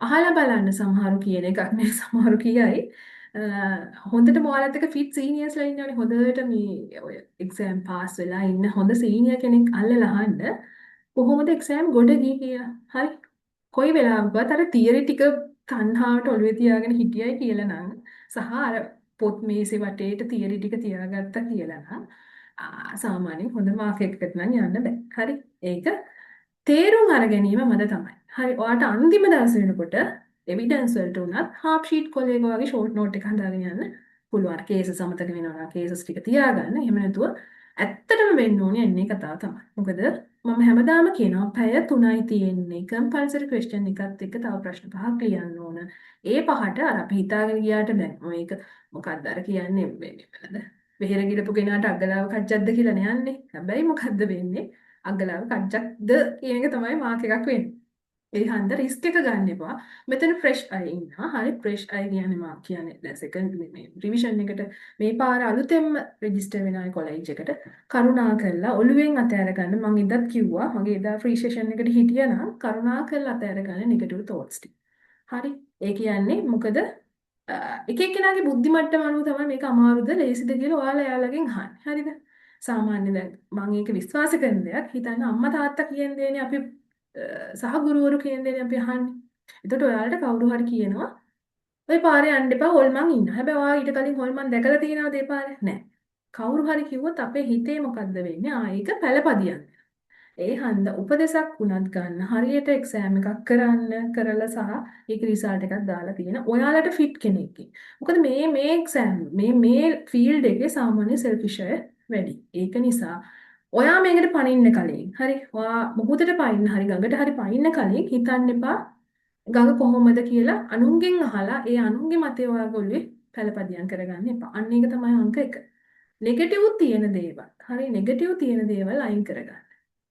අහලා බලන්න සමහරු කියන එකක් නෑ, සමහරු කියයි හොඳටම ඔයාලත් එක්ක ෆිට් සීනියර්ස්ලා ඉන්නවනේ, හොඳට මේ ඔය එක්සෑම් පාස් වෙලා ඉන්න හොඳ සීනියර් කෙනෙක් අල්ලලා අහන්න කොහොමද එක්සෑම් ගොඩ ගියේ කියලා. හරි. කොයි වෙලාවකවත් අර තියරි ටික තණ්හාවට ඔළුවේ තියාගෙන හිටියයි කියලා නම් සහ අර පොත් මේසෙ වටේට තියරි ටික තියාගත්තා කියලා නම් සාමාන්‍යයෙන් හොඳ මාක් එකකට නම් යන්න බෑ. හරි. ඒක තේරුම් අර ගැනීම මද තමයි. හරි. ඔයාට අන්තිම දවස් වෙනකොට එවිඩන්ස් වලට උනත් හාෆ් ෂීට් කොලයක වගේ ෂෝට් නෝට් එක හදාගෙන යන්න පුළුවන්. අර කේසස් අමතක වෙනවා නම් කේසස් ටික තියාගන්න. එහෙම නැතුව ඇත්තටම වෙන්න ඕනේ එන්නේ කතාව තමයි. මොකද මම හැමදාම කියනවා පැය 3යි තියෙන්නේ. කම්පල්සරි ක්වෙස්චන් එකත් එක්ක තව ප්‍රශ්න පහක් ලියන්න ඕන. ඒ පහට අර අපි හිතාගෙන ගියාට දැන් මේක මොකක්ද අර කියන්නේ මේ වෙනද? වෙහෙර ගිලපු කෙනාට අගලාව කජ්ජක්ද කියලා නේ යන්නේ. හැබැයි මොකද්ද වෙන්නේ? අගලාව කජ්ජක්ද කියන එක තමයි මාක් එකක් වෙන්නේ. ඒ හන්ද රිස්ක් එක ගන්න එපා. මෙතන ෆ්‍රෙෂ් අය ඉන්නවා. හරි, ෆ්‍රෙෂ් අය කියන්නේ මා කියන්නේ දැන් සෙකන්ඩ් මේ රිවිෂන් එකට මේ පාර අලුතෙන්ම රෙජිස්ටර් වෙන අය කොලෙජ් එකට, කරුණා කරලා ඔළුවෙන් අතෑර ගන්න. මං එදත් කිව්වා, මගේ එදා ෆ්‍රී සෙෂන් එකට හිටියා නම්, කරුණා කරලා අතෑර ගන්න නෙගටිව් තෝට්ස් ටික. හරි. ඒ කියන්නේ මොකද එක එක්කෙනාගේ බුද්ධි මට්ටම අනුව තමයි මේක අමාරුද ලේසිද කියලා ඔයාලා එයාලගෙන් අහන්නේ. හරිද? සාමාන්‍ය දැන් මං ඒක විශ්වාස කරන දෙයක්. හිතන්න අම්මා තාත්තා කියන දේනේ අපි සහ ගුරුවරු කියන දේනේ අපි අහන්නේ. එතකොට ඔයාලට කවුරු හරි කියනවා ඔය පාරේ යන්න එපා, හොල්මන් ඉන්නවා. හැබැයි ඔයා ඊට කලින් හොල්මන් දැකලා තියෙනවද ඒ පාරේ? නෑ. කවුරු හරි කිව්වොත් අපේ හිතේ මොකද්ද වෙන්නේ? ආ, ඒක පළපදියම්. ඒ හන්ද උපදෙසක් වුණත් ගන්න, හරියට එක්සෑම් එකක් කරන්න, කරලා සහ ඒක රිසල්ට් එකක් දාලා තියෙන ඔයාලට ෆිට් කෙනෙක්ගෙන්. මොකද මේ මේ එක්සෑම් මේ මේ ෆීල්ඩ් එකේ සාමාන්‍ය සෙල්ෆිෂ් අය වැඩි. ඒක නිසා ඔයා මේකට පනින්න කලින්, හරි, ඔයා මුහුදට පනින්න හරි ගඟට හරි පනින්න කලින් හිතන්න එපා ගඟ කොහොමද කියලා අනුන්ගෙන් අහලා ඒ අනුන්ගේ මතය ඔයාගේ ඔළුවේ පළපදියම් කරගන්න එපා. අන්න ඒක තමයි අංක 1. නෙගටිව් තියෙන දේවල්. හරි, නෙගටිව් තියෙන දේවල් අයින් කරගන්න.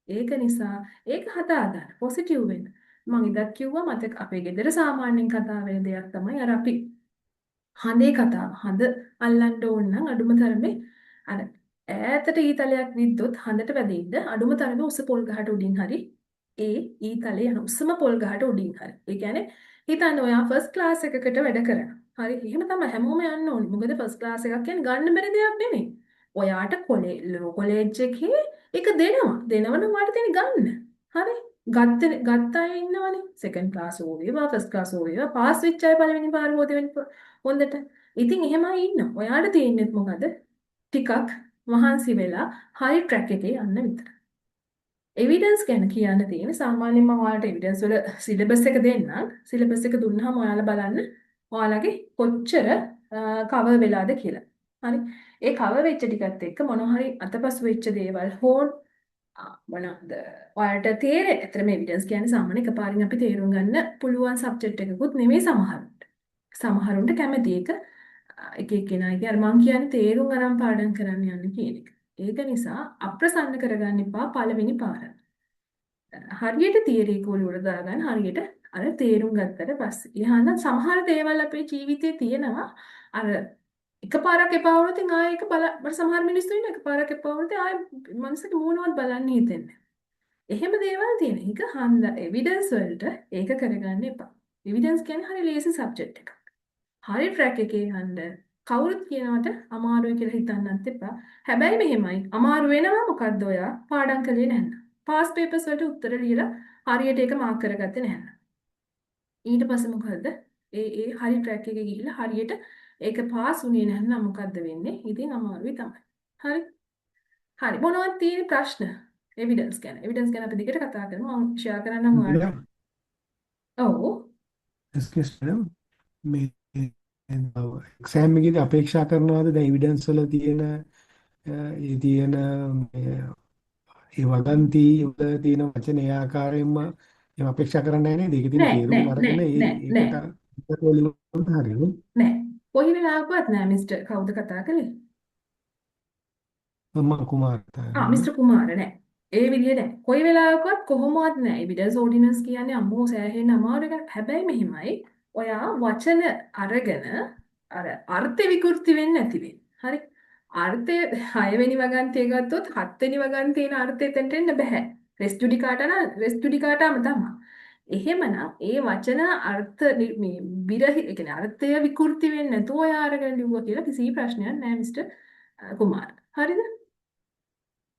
ඒක නිසා ඒක හදාගන්න, පොසිටිව් වෙන්න. මං ඉදත් කිව්වා මතක, අපේ ගෙදර සාමාන්‍යයෙන් කතා වෙන දෙයක් තමයි අර අපි හඳේ කතාව. හඳ අල්ලන්න ඕන නම් අඩුම තරමේ අර ඈතට ඊතලයක් විද්දොත් හඳට වැදෙන්න අඩුම තරමේ උස පොල් ගහට උඩින් හරි ඒ ඊතලේ යන උසම පොල් ගහට උඩින් හරි. ඒ කියන්නේ හිතන්න ඔයා ෆස්ට් ක්ලාස් එකකට වැඩ කරනවා. හරි, එහෙම තමයි හැමෝම යන්න ඕනේ. මොකද ෆස්ට් ක්ලාස් එකක් කියන්නේ ගන්න බැරි දෙයක් නෙමෙයි. ඔයාට කොලේජ් එකේ ඒක දෙනවා. දෙනවනම් ඔයාට තියෙන්නේ ගන්න. හරි. ගත්ත ගත්ත අය ඉන්නවනේ. සෙකන්ඩ් ක්ලාස් හෝ වේවා, ෆස්ට් ක්ලාස් හෝ වේවා, පාස් වෙච්ච අය පළවෙනි පාර හෝ දෙවෙනි පාර හොඳට. ඉතින් එහෙම අය ඉන්නවා. ඔයාට තියෙන්නේ මොකද? ටිකක් මහන්සි වෙලා හරි ට්‍රැක් එකේ යන්න විතරයි. එවිඩන්ස් ගැන කියන්න තියෙන සාමාන්‍යයෙන් මම ඔයාලට එවිඩන්ස් වල සිලබස් එක දෙන්නම්. සිලබස් එක දුන්නාම ඔයාලා බලන්න ඔයාලගේ කොච්චර කවර් වෙලාද කියලා. හරි. ඒ කවර් වෙච්ච ටිකත් එක්ක මොන හරි අතපසු වෙච්ච දේවල් හෝ මොනවද ඔයාලට තේරෙ, ඇත්තටම එවිඩන්ස් කියන්නේ සාමාන්‍ය එකපාරින් අපි තේරුම් ගන්න පුළුවන් සබ්ජෙක්ට් එකකුත් නෙමෙයි සමහරුන්ට. සමහරුන්ට කැමති එක එක එක්කෙනා ඉතින් අර මං කියන්නේ තේරුම් අරන් පාඩම් කරන්න යන්න කියන එක. ඒක නිසා අප්‍රසන්න කරගන්න එපා පළවෙනි පාර. හරියට තියරි එක ඔලුවට දාගන්න හරියට අර තේරුම් ගත්තට පස්සේ. ඉහන සමහර දේවල් අපේ ජීවිතේ තියෙනවා අර එකපාරක් එපා වුණොත් ඉතින් ආයෙ ඒක බල මට සමහර මිනිස්සු ඉන්න එකපාරක් එපා වුණොත් ආයෙ මනසට මූණවත් බලන්න හිතෙන්නේ නැහැ. එහෙම දේවල් තියෙන. ඒක හන්ද එවිඩන්ස් වලට ඒක කරගන්න එපා. එවිඩන්ස් කියන්නේ හරි ලේසි සබ්ජෙක්ට් එකක්. හරි ට්‍රැක් එකේ යන්න, කවුරුත් කියනවට අමාරුයි කියලා හිතන්නත් එපා. හැබැයි මෙහෙමයි, අමාරු වෙනවා මොකද්ද ඔයා පාඩම් කළේ නැත්නම්. පාස් පේපර්ස් වලට උත්තර ලියලා හරියට ඒක මාක් කරගත්තේ නැත්නම්. ඊට පස්සේ මොකද්ද? ඒ ඒ හරි ට්‍රැක් එකේ ගිහිල්ලා හරියට ඒක පාස් වුණේ නැත්නම් මොකද්ද වෙන්නේ? ඉතින් අමාරුයි තමයි. හරි? හරි. මොනවද තියෙන ප්‍රශ්න? එවිඩන්ස් ගැන. එවිඩන්ස් ගැන අපි දිගට කතා කරමු. මම ෂෙයා කරන්නම් ඔයාලට. ඔව්. එක්ස්කියුස් මැඩම්, මේ එක්සෑම් එකේදී අපේක්ෂා කරනවාද දැන් එවිඩන්ස් වල තියෙන ඒ තියෙන මේ ඒ වගන්ති වල තියෙන වචන ඒ ආකාරයෙන්ම එහෙම අපේක්ෂා කරන්නේ නැහැ නේද? ඒකේ තියෙන නෑ. තේරුම් නෑ. අරගෙන නෑ. ඒ නෑ නෑ. ඒකට වලින් හරිනේ. නෑ. කොයි වෙලාවකවත් නෑ. මිස්ටර් කවුද කතා කළේ? මම කුමාර් කතා ආ කරන්නේ. මිස්ටර් කුමාර, නෑ. ඒ විදිහ නෑ. කොයි වෙලාවකවත් කොහොමවත් නෑ. එවිඩන්ස් ඕඩිනන්ස් කියන්නේ අම්මෝ සෑහෙන්න අමාරු එකක්. හැබැයි මෙහෙමයි. ඔයා වචන අරගෙන අර අර්ථ විකෘති වෙන්නේ නැති වෙන්න. හරි. අර්ථය හයවෙනි වගන්තිය ගත්තොත් හත්වෙනි වගන්තියේ අර්ථය එතනට එන්න බෑ. රෙස් ජුඩිකාටා නම් රෙස් ජුඩිකාටාම තමයි. එහෙමනම් ඒ වචන අර්ථ මේ විරහි, ඒ කියන්නේ අර්ථය විකෘති වෙන්නේ නැතුව ඔයා අරගෙන ලිව්වා කියලා කිසි ප්‍රශ්නයක් නෑ මිස්ටර් කුමාර්. හරිද?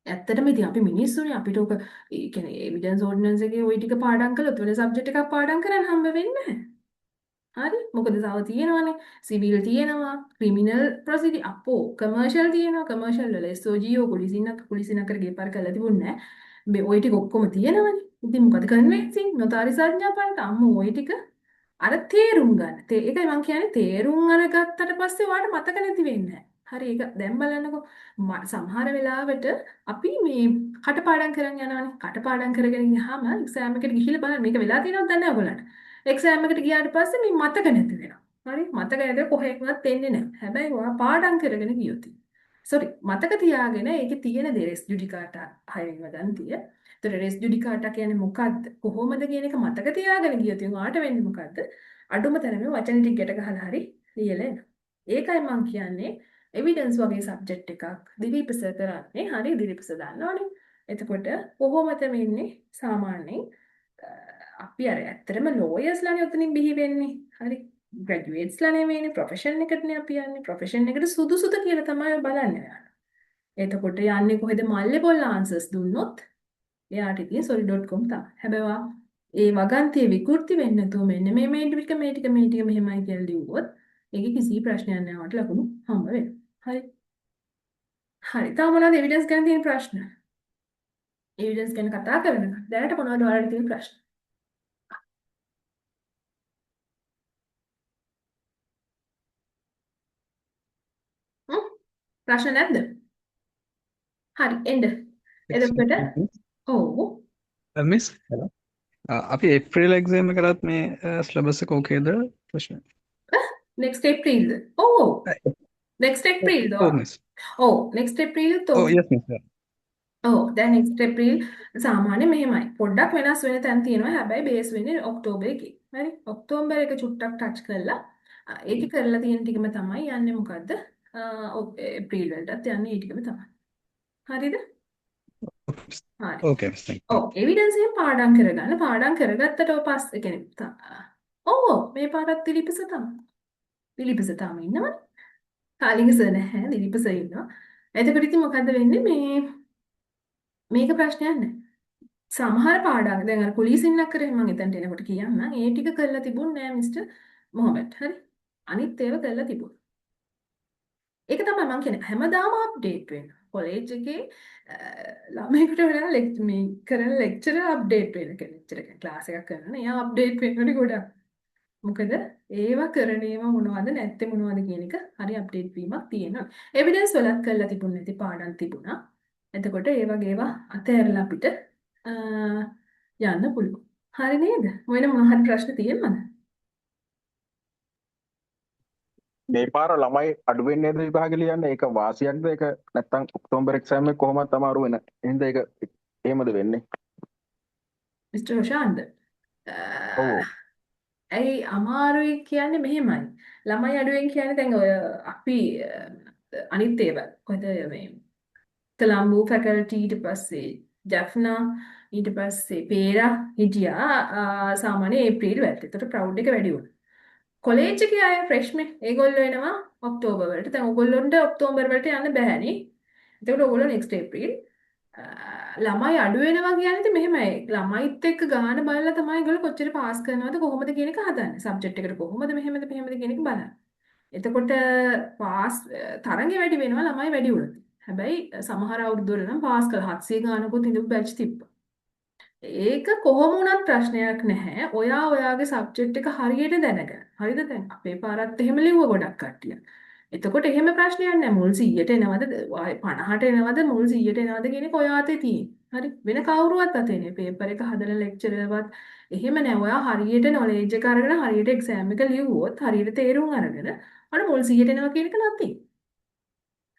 ඇත්තටම ඉතින් අපි මිනිස්සුනේ, අපිට ඔක ඒ කියන්නේ එවිඩන්ස් ඕඩිනන්ස් එකේ ඔය ටික පාඩම් කළොත් වෙන සබ්ජෙක්ට් එකක් පාඩම් කරන්න හම්බ වෙන්නේ නැහැ. හරි? මොකද තව තියෙනවානේ සිවිල් තියෙනවා, ක්‍රිමිනල් ප්‍රොසීඩියර්, අපෝ කමර්ෂල් තියෙනවා. කමර්ෂල් වල SOGO කුලිසිනක් කුලිසිනක් කර ගේ පාර කරලා තිබුණේ නැහැ. මේ ඔය ටික ඔක්කොම තියෙනවානේ. ඉතින් මොකද කන්වෙන්සිං නොතාරි සංඥාපනක අම්මෝ ඔය ටික අර තේරුම් ගන්න. ඒකයි මං කියන්නේ තේරුම් අරගත්තට පස්සේ ඔයාලට මතක නැති වෙන්නේ නැහැ. හරි, ඒක දැන් බලන්නකෝ, සමහර වෙලාවට අපි මේ කටපාඩම් කරන් යනවානේ. කටපාඩම් කරගෙන ගියාම එක්සෑම් එකට ගිහිල්ලා බලන්න මේක වෙලා තියෙනවද දන්නේ නැහැ ඔයගොල්ලන්ට. එක්සෑම් එකට ගියාට පස්සේ මේ මතක නැති වෙනවා. හරි, මතක නැතිව කොහෙන්වත් එන්නේ නැහැ. හැබැයි ඔයා පාඩම් කරගෙන ගියොත් සෝරි මතක තියාගෙන ඒකේ තියෙන දේ රෙස් ජුඩිකාටා හයවෙනි වදන්තිය. ඒතර රෙස් ජුඩිකාටා කියන්නේ මොකද්ද? කොහොමද කියන එක මතක තියාගෙන ගියොත් ඉතින් ඔයාට වෙන්නේ මොකද්ද? අඩුම තරමේ වචන ටික ගැට ගහලා හරි ලියලා එනවා. ඒකයි මං කියන්නේ එවිඩන්ස් වගේ සබ්ජෙක්ට් එකක් දිලීප සර් කරන්නේ. හරි දිලීප සර් දන්නවනේ. එතකොට කොහොමද වෙන්නේ සාමාන්‍යයෙන් අපි අර ඇත්තටම ලෝයර්ස්ලානේ ඔතනින් බිහි වෙන්නේ. හරි ග්‍රැජුවේට්ස්ලා නෙමෙයිනේ ප්‍රොෆෙෂන් එකටනේ අපි යන්නේ. ප්‍රොෆෙෂන් එකට සුදුසුද කියලා තමයි ඔය බලන්නේ ඔයාලා. එතකොට යන්නේ කොහෙද මල්ලේ පොල් ආන්සර්ස් දුන්නොත් එයාට ඉතින් sorry.com තමයි. හැබැයි ඔයා ඒ වගන්තිය විකෘති වෙන්නේ නැතුව මෙන්න මේ මේ ටික මේ ටික මේ ටික මෙහෙමයි කියලා ලිව්වොත් ඒකේ කිසි ප්‍රශ්නයක් නෑ ඔයාලට ලකුණු හම්බ වෙනවා. හරි. හරි. තව මොනවද එවිඩන්ස් ගැන තියෙන ප්‍රශ්න? එවිඩන්ස් ගැන කතා කරනකොට දැනට මොනවද ඔයාලට තියෙන ප්‍රශ්න? හ්ම්? ප්‍රශ්න නැද්ද? හරි එන්න. එතකොට ඔව් මිස් අපි ඒප්‍රිල් එක්සෑම් එකටත් මේ සිලබස් එක ඕකේද ප්‍රශ්න? නෙක්ස්ට් ඒප්‍රිල්ද? ඔව් ඔව්. නෙක්ස්ට් ඒප්‍රිල්ද? ඔව් මිස්. ඔව් නෙක්ස්ට් ඒප්‍රිල්ත් ඔව් ඔව්. යස් මිස්. ඔව් දැන් නෙක්ස්ට් ඒප්‍රිල් සාමාන්‍ය මෙහෙමයි. පොඩ්ඩක් වෙනස් වෙන තැන් තියෙනවා. හැබැයි බේස් වෙන්නේ ඔක්තෝබර් එකේ. හරි? ඔක්තෝබර් එක චුට්ටක් ටච් කරලා ඒකේ කරලා තියෙන ටිකම තමයි යන්නේ මොකද්ද? ඒප්‍රිල් වලටත් යන්නේ ඒ ටිකම තමයි. හරිද? හරි. ඕකේ මිස් thank you. ඔව් එවිඩන්ස් එකෙන් පාඩම් කරගන්න. පාඩම් කරගත්තට පස්සේ ඒ කියන්නේ ඔව් ඔව් මේ පාරත් දිලීප සර් තමයි. දිලීප සර් තාම ඉන්නවනේ. කාලිංග සර් නැහැ. දිලීප සර් ඉන්නවා. එතකොට ඉතින් මොකද්ද වෙන්නේ මේ මේක ප්‍රශ්නයක් නෑ. සමහර පාඩම් දැන් අර පොලිසින්නක් කරේ මම එතනට එනකොට කියන්නම්. ඒ ටික කරලා තිබුණ නෑ මිස්ටර් මොහමඩ්. හරි. අනිත් ඒවා කරලා තිබුණා. ඒක තමයි මං කියන්නේ හැමදාම අප්ඩේට් වෙන්න. කොලේජ් එකේ ළමයෙකුට වඩා මේ කරන ලෙක්චරර් අප්ඩේට් වෙන කෙනෙක්. ලෙක්චර් එක ක්ලාස් එකක් කරනවා නේ. එයා අප්ඩේට් වෙන්න ඕනේ ගොඩක්. මොකද ඒවා කරන ඒවා මොනවද නැත්තේ මොනවද කියන එක හරි අප්ඩේට් වීමක් තියෙනවා. එවිඩන්ස් වලත් කරලා තිබුණ නැති පාඩම් තිබුණා. එතකොට ඒ වගේ ඒවා අතහැරලා අපිට යන්න පුළුවන්. හරි නේද? වෙන මොන හරි ප්‍රශ්න තියෙනවද? මේ පාර ළමයි අඩු වෙන්නේ නේද විභාග ලියන්න? ඒක වාසියක්ද? ඒක නැත්තම් ඔක්තෝබර් එක්සෑම් එක කොහොමවත් අමාරු වෙන. එහෙනම් ඒක එහෙමද වෙන්නේ? මිස්ටර් රොෂාන්ද? ඔව්. ඇයි අමාරුයි කියන්නේ මෙහෙමයි. ළමයි අඩුවෙන් කියන්නේ දැන් ඔය අපි අනිත් ඒවා කොහෙද මේ කොළඹ ෆැකල්ටි ඊට පස්සේ ජැෆ්නා ඊට පස්සේ පේරා හිටියා සාමාන්‍ය ඒප්‍රිල් වලට. ඒතකොට ක්‍රවුඩ් එක වැඩි වුණා. කොලේජ් එකේ අය ෆ්‍රෙෂ්මන් ඒගොල්ලෝ එනවා ඔක්තෝබර් වලට. දැන් ඔයගොල්ලොන්ට ඔක්තෝබර් වලට යන්න බෑනේ. එතකොට ඔයගොල්ලෝ නෙක්ස්ට් ඒප්‍රිල් ළමයි අඩු වෙනවා කියන්නේ ඉතින් මෙහෙමයි. ළමයිත් එක්ක ගාන බලලා තමයි ඒගොල්ලෝ කොච්චර පාස් කරනවද කොහොමද කියන එක හදන්නේ. සබ්ජෙක්ට් එකට කොහොමද මෙහෙමද මෙහෙමද කියන එක බලන්න. එතකොට පාස් තරඟ වැඩි වෙනවා ළමයි වැඩි වුණොත්. හැබැයි සමහර අවුරුදු වල නම් පාස් කළා 700 ගානකුත් ඉඳපු බැච් තිබ්බා. ඒක කොහොම වුණත් ප්‍රශ්නයක් නැහැ. ඔයා ඔයාගේ සබ්ජෙක්ට් එක හරියට දැනගන්න. හරිද දැන් අපේ පාරත් එහෙම ලිව්ව ගොඩක් කට්ටිය. එතකොට එහෙම ප්‍රශ්නයක් නැහැ. මුල් 100ට එනවද 50ට එනවද මුල් 100ට එනවද කියන එක ඔයා අතේ තියෙන්නේ. හරි වෙන කවුරුවත් අතේ නෙවෙයි. පේපර් එක හදන ලෙක්චරර්වත් එහෙම නෑ. ඔයා හරියට නොලෙජ් එක අරගෙන හරියට එක්සෑම් එක ලිව්වොත් හරියට තේරුම් අරගෙන අර මුල් 100ට එනවා කියන එක නැති.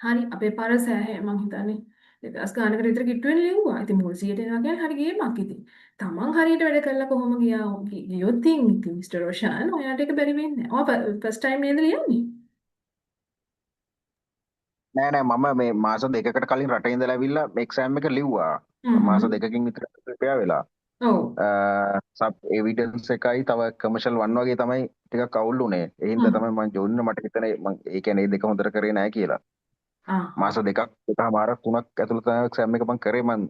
හරි අපේ පාර සෑහේ මං හිතන්නේ 2000 ගානකට විතර කිට්ටු වෙන ලිව්වා. ඉතින් මුල් 100ට එනවා කියන්නේ හරි ගේමක් ඉතින්. තමන් හරියට වැඩ කරලා කොහොම ගියා ගියොත් ඉතින් මිස්ටර් රොෂාන් ඔයාට ඒක බැරි වෙන්නේ නෑ. ඔයා ෆස්ට් ටයිම් නේද ලියන්නේ? නෑ නෑ මම මේ මාස දෙකකට කලින් රටේ ඉඳලා ඇවිල්ලා මේ එක්සෑම් එක ලිව්වා. මාස දෙකකින් විතර ප්‍රිපෙයාර් වෙලා. ඔව්. සබ් එවිඩන්ස් එකයි තව කමර්ෂල් 1 වගේ තමයි ටිකක් අවුල් වුනේ. ඒ හින්දා තමයි මං ජොයින් වුණා. මට හිතෙන්නේ මං ඒ කියන්නේ ඒ දෙක හොඳට කරේ නෑ කියලා. මාස දෙකක් දෙකමාරක් තුනක් ඇතුළත තමයි එක්සෑම් එක මං කරේ. මං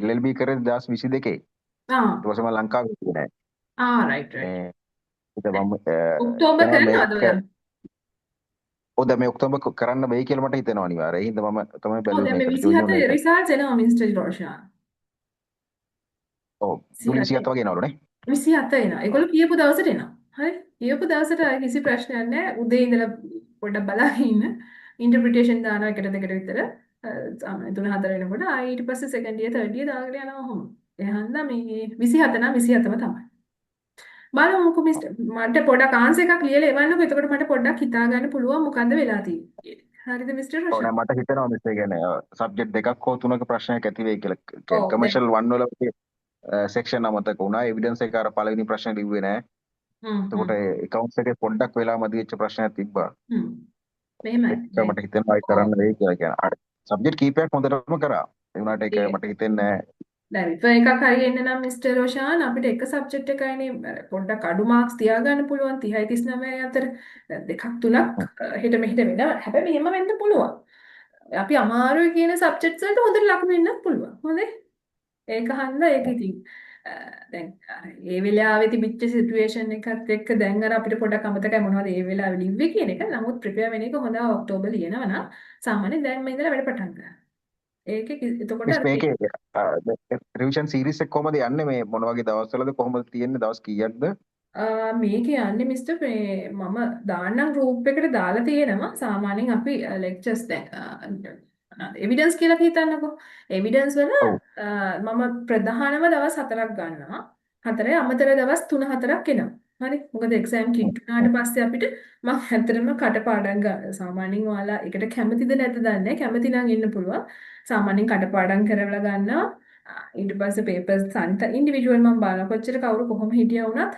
LLB කරේ 2022. ඊට පස්සේ මං ලංකාවේ හිටියේ නෑ. Right right. ඉතින් මම ඔක්තෝබර් කරනවද ඔයා? ඔව් දැන් මේ ඔක්තෝබර් කරන්න වෙයි කියලා මට හිතෙනවා අනිවාර්යයෙන්. ඒ හින්දා මම තමයි ඔව් බැලුවේ දැන් මේ මේකට ජොයින් 27 වුණේ ඒක. රිසල්ට්ස් එනවා මිස්ටර් රොෂාන්. ඔව් ජූලි 27 වගේ එනවලු නේ. 27 එනවා. ඒගොල්ලෝ කියපු දවසට එනවා. හරි? කියපු දවසට ආයේ කිසි ප්‍රශ්නයක් නැහැ. උදේ ඉඳලා පොඩ්ඩක් බලාගෙන ඉන්න. ඉන්ටර්ප්‍රිටේෂන් දානවා එකට දෙකට විතර. සාමාන්‍ය 3 4 වෙනකොට ආයේ ඊට පස්සේ සෙකන්ඩ් ඉයර් තර්ඩ් ඉයර් දාගෙන යනවා ඔහොම. ඒ හන්දා මේ 27 නම් 27ම තමයි. බලමුකෝ මිස්ටර් මට පොඩක් ආන්සර් එකක් ලියලා එවන්නකෝ. එතකොට මට පොඩ්ඩක් හිතා ගන්න පුළුවන් මොකද්ද වෙලා තියෙන්නේ කියලා. හරිද මිස්ටර් ඔව් රොෂාන්? නෑ, මට හිතෙනවා මිස්, ඒ කියන්නේ සබ්ජෙක්ට් දෙකක් හෝ තුනක ප්‍රශ්නයක් ඇති වෙයි කියලා. කියන්නේ ඔව් දැන් කමර්ෂල් 1 වල සෙක්ෂන් අමතක වුණා. එවිඩන්ස් එක අර පළවෙනි ප්‍රශ්නේ ලිව්වේ නෑ. හ්ම් එතකොට හ්ම් ඇකවුන්ට්ස් එකේ පොඩ්ඩක් වෙලා මදි වෙච්ච ප්‍රශ්නයක් තිබ්බා. හ්ම් මෙහෙමයි ඒක දැන්. මට හිතෙනවා ආයි ඔව් කරන්න වෙයි කියලා. කියන්නේ අර සබ්ජෙක්ට් කීපයක් හොඳටම කරා. ඒ වුණාට ඒක ඒ මට හිතෙන්නේ නෑ. දැන් රිෆර් එකක් හරි එන්න නම් මිස්ටර් රොෂාන්, අපිට එක සබ්ජෙක්ට් එකයිනේ අර පොඩ්ඩක් අඩු මාක්ස් තියාගන්න පුළුවන් 30යි 39යි අතර. දැන් දෙකක් තුනක් හෙට මෙහෙට වෙනවා. හැබැයි මෙහෙම වෙන්න පුළුවන්. අපි අමාරුයි කියන සබ්ජෙක්ට්ස් වලට හොඳට ලකුණු එන්නත් පුළුවන්. හොඳේ? ඒක හන්ද ඒක ඉතින් දැන් අර ඒ වෙලාවේ තිබිච්ච සිටුේෂන් එකත් එක්ක දැන් අර අපිට පොඩක් අමතකයි මොනවද ඒ වෙලාවේ ලිව්වේ කියන එක. නමුත් ප්‍රිපෙයාර් වෙන එක හොඳ. ඔක්තෝබර් ලියනවා නම් සාමාන්‍යයෙන් දැන් මේ ඉඳලා වැඩ පටන් ගන්න. ඒකේ එතකොට මිස්, අර මේකේ රිවිෂන් සීරීස් එක කොහමද යන්නේ? මේ මොන වගේ දවස්වලද, කොහොමද තියෙන්නේ, දවස් කීයක්ද? මේක යන්නේ මිස්ටර්, මේ මම දාන්නම් ගෲප් එකට දාලා තියෙනවා. සාමාන්‍යයෙන් අපි ලෙක්චර්ස් දැන් මොනවාද එවිඩන්ස් කියලා අපි හිතන්නකෝ. එවිඩන්ස් වල මම ප්‍රධානම දවස් 4ක් ගන්නවා. හතරේ අමතර දවස් 3-4ක් එනවා. හරි, මොකද එක්සෑම් කිට් වුණාට පස්සේ අපිට මම ඇත්තටම කටපාඩම් ගන්න, සාමාන්‍යයෙන් ඔයාලා ඒකට කැමතිද නැද්ද දන්නේ නැහැ. කැමති නම් ඉන්න පුළුවන්. සාමාන්‍යයෙන් කටපාඩම් කරවලා ගන්නවා. ඊට පස්සේ පේපර්ස් සන්ත ඉන්ඩිවිජුවල් මම බලනවා, කොච්චර කවුරු කොහොම හිටියා වුණත්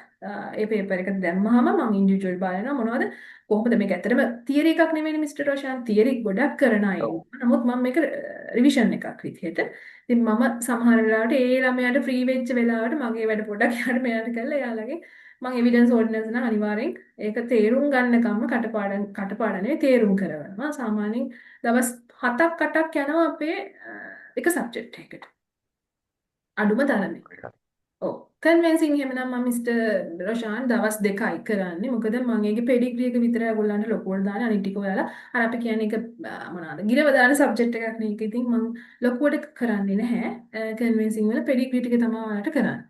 ඒ පේපර් එක දැම්මහම මම ඉන්ඩිවිජුවල් බලනවා මොනවද කොහොමද. මේක ඇත්තටම තියරි එකක් නෙමෙයිනේ මිස්ටර් රෝෂාන්. තියරි ගොඩක් කරන අය ඉන්නවා. නමුත් මම මේක රිවිෂන් එකක් විදිහට. ඉතින් මම සමහර වෙලාවට ඒ ළමයාට ෆ්‍රී වෙච්ච වෙලාවට මගේ වැඩ පොඩ්ඩක් එහාට මෙහාට කරලා එයාලගේ මං එවිඩන්ස් ඕඩිනන්ස් නම් අනිවාර්යෙන් ඒක තේරුම් ගන්නකම්ම කටපාඩම්, කටපාඩම් නෙවෙයි, තේරුම් කරවනවා. සාමාන්‍යයෙන් දවස් 7ක් 8ක් යනවා අපේ එක සබ්ජෙක්ට් එකකට. අඩුම තරමේ. ඔව්. කන්වෙන්සිං එහෙම නම් මම මිස්ටර් රොෂාන් දවස් 2යි කරන්නේ. මොකද මං ඒකේ පෙඩිග්‍රී එක විතරයි ඔයගොල්ලන්ට ලොකුවට දාන්නේ. අනිත් ටික ඔයාලා අර අපි කියන්නේ ඒක මොනවාද? ගිරව දාන සබ්ජෙක්ට් එකක් නේ. ඒක ඉතින් මං ලොකුවට කරන්නේ නැහැ. කන්වෙන්සිං වල පෙඩිග්‍රී ටික තමයි ඔයාලට කරන්නේ.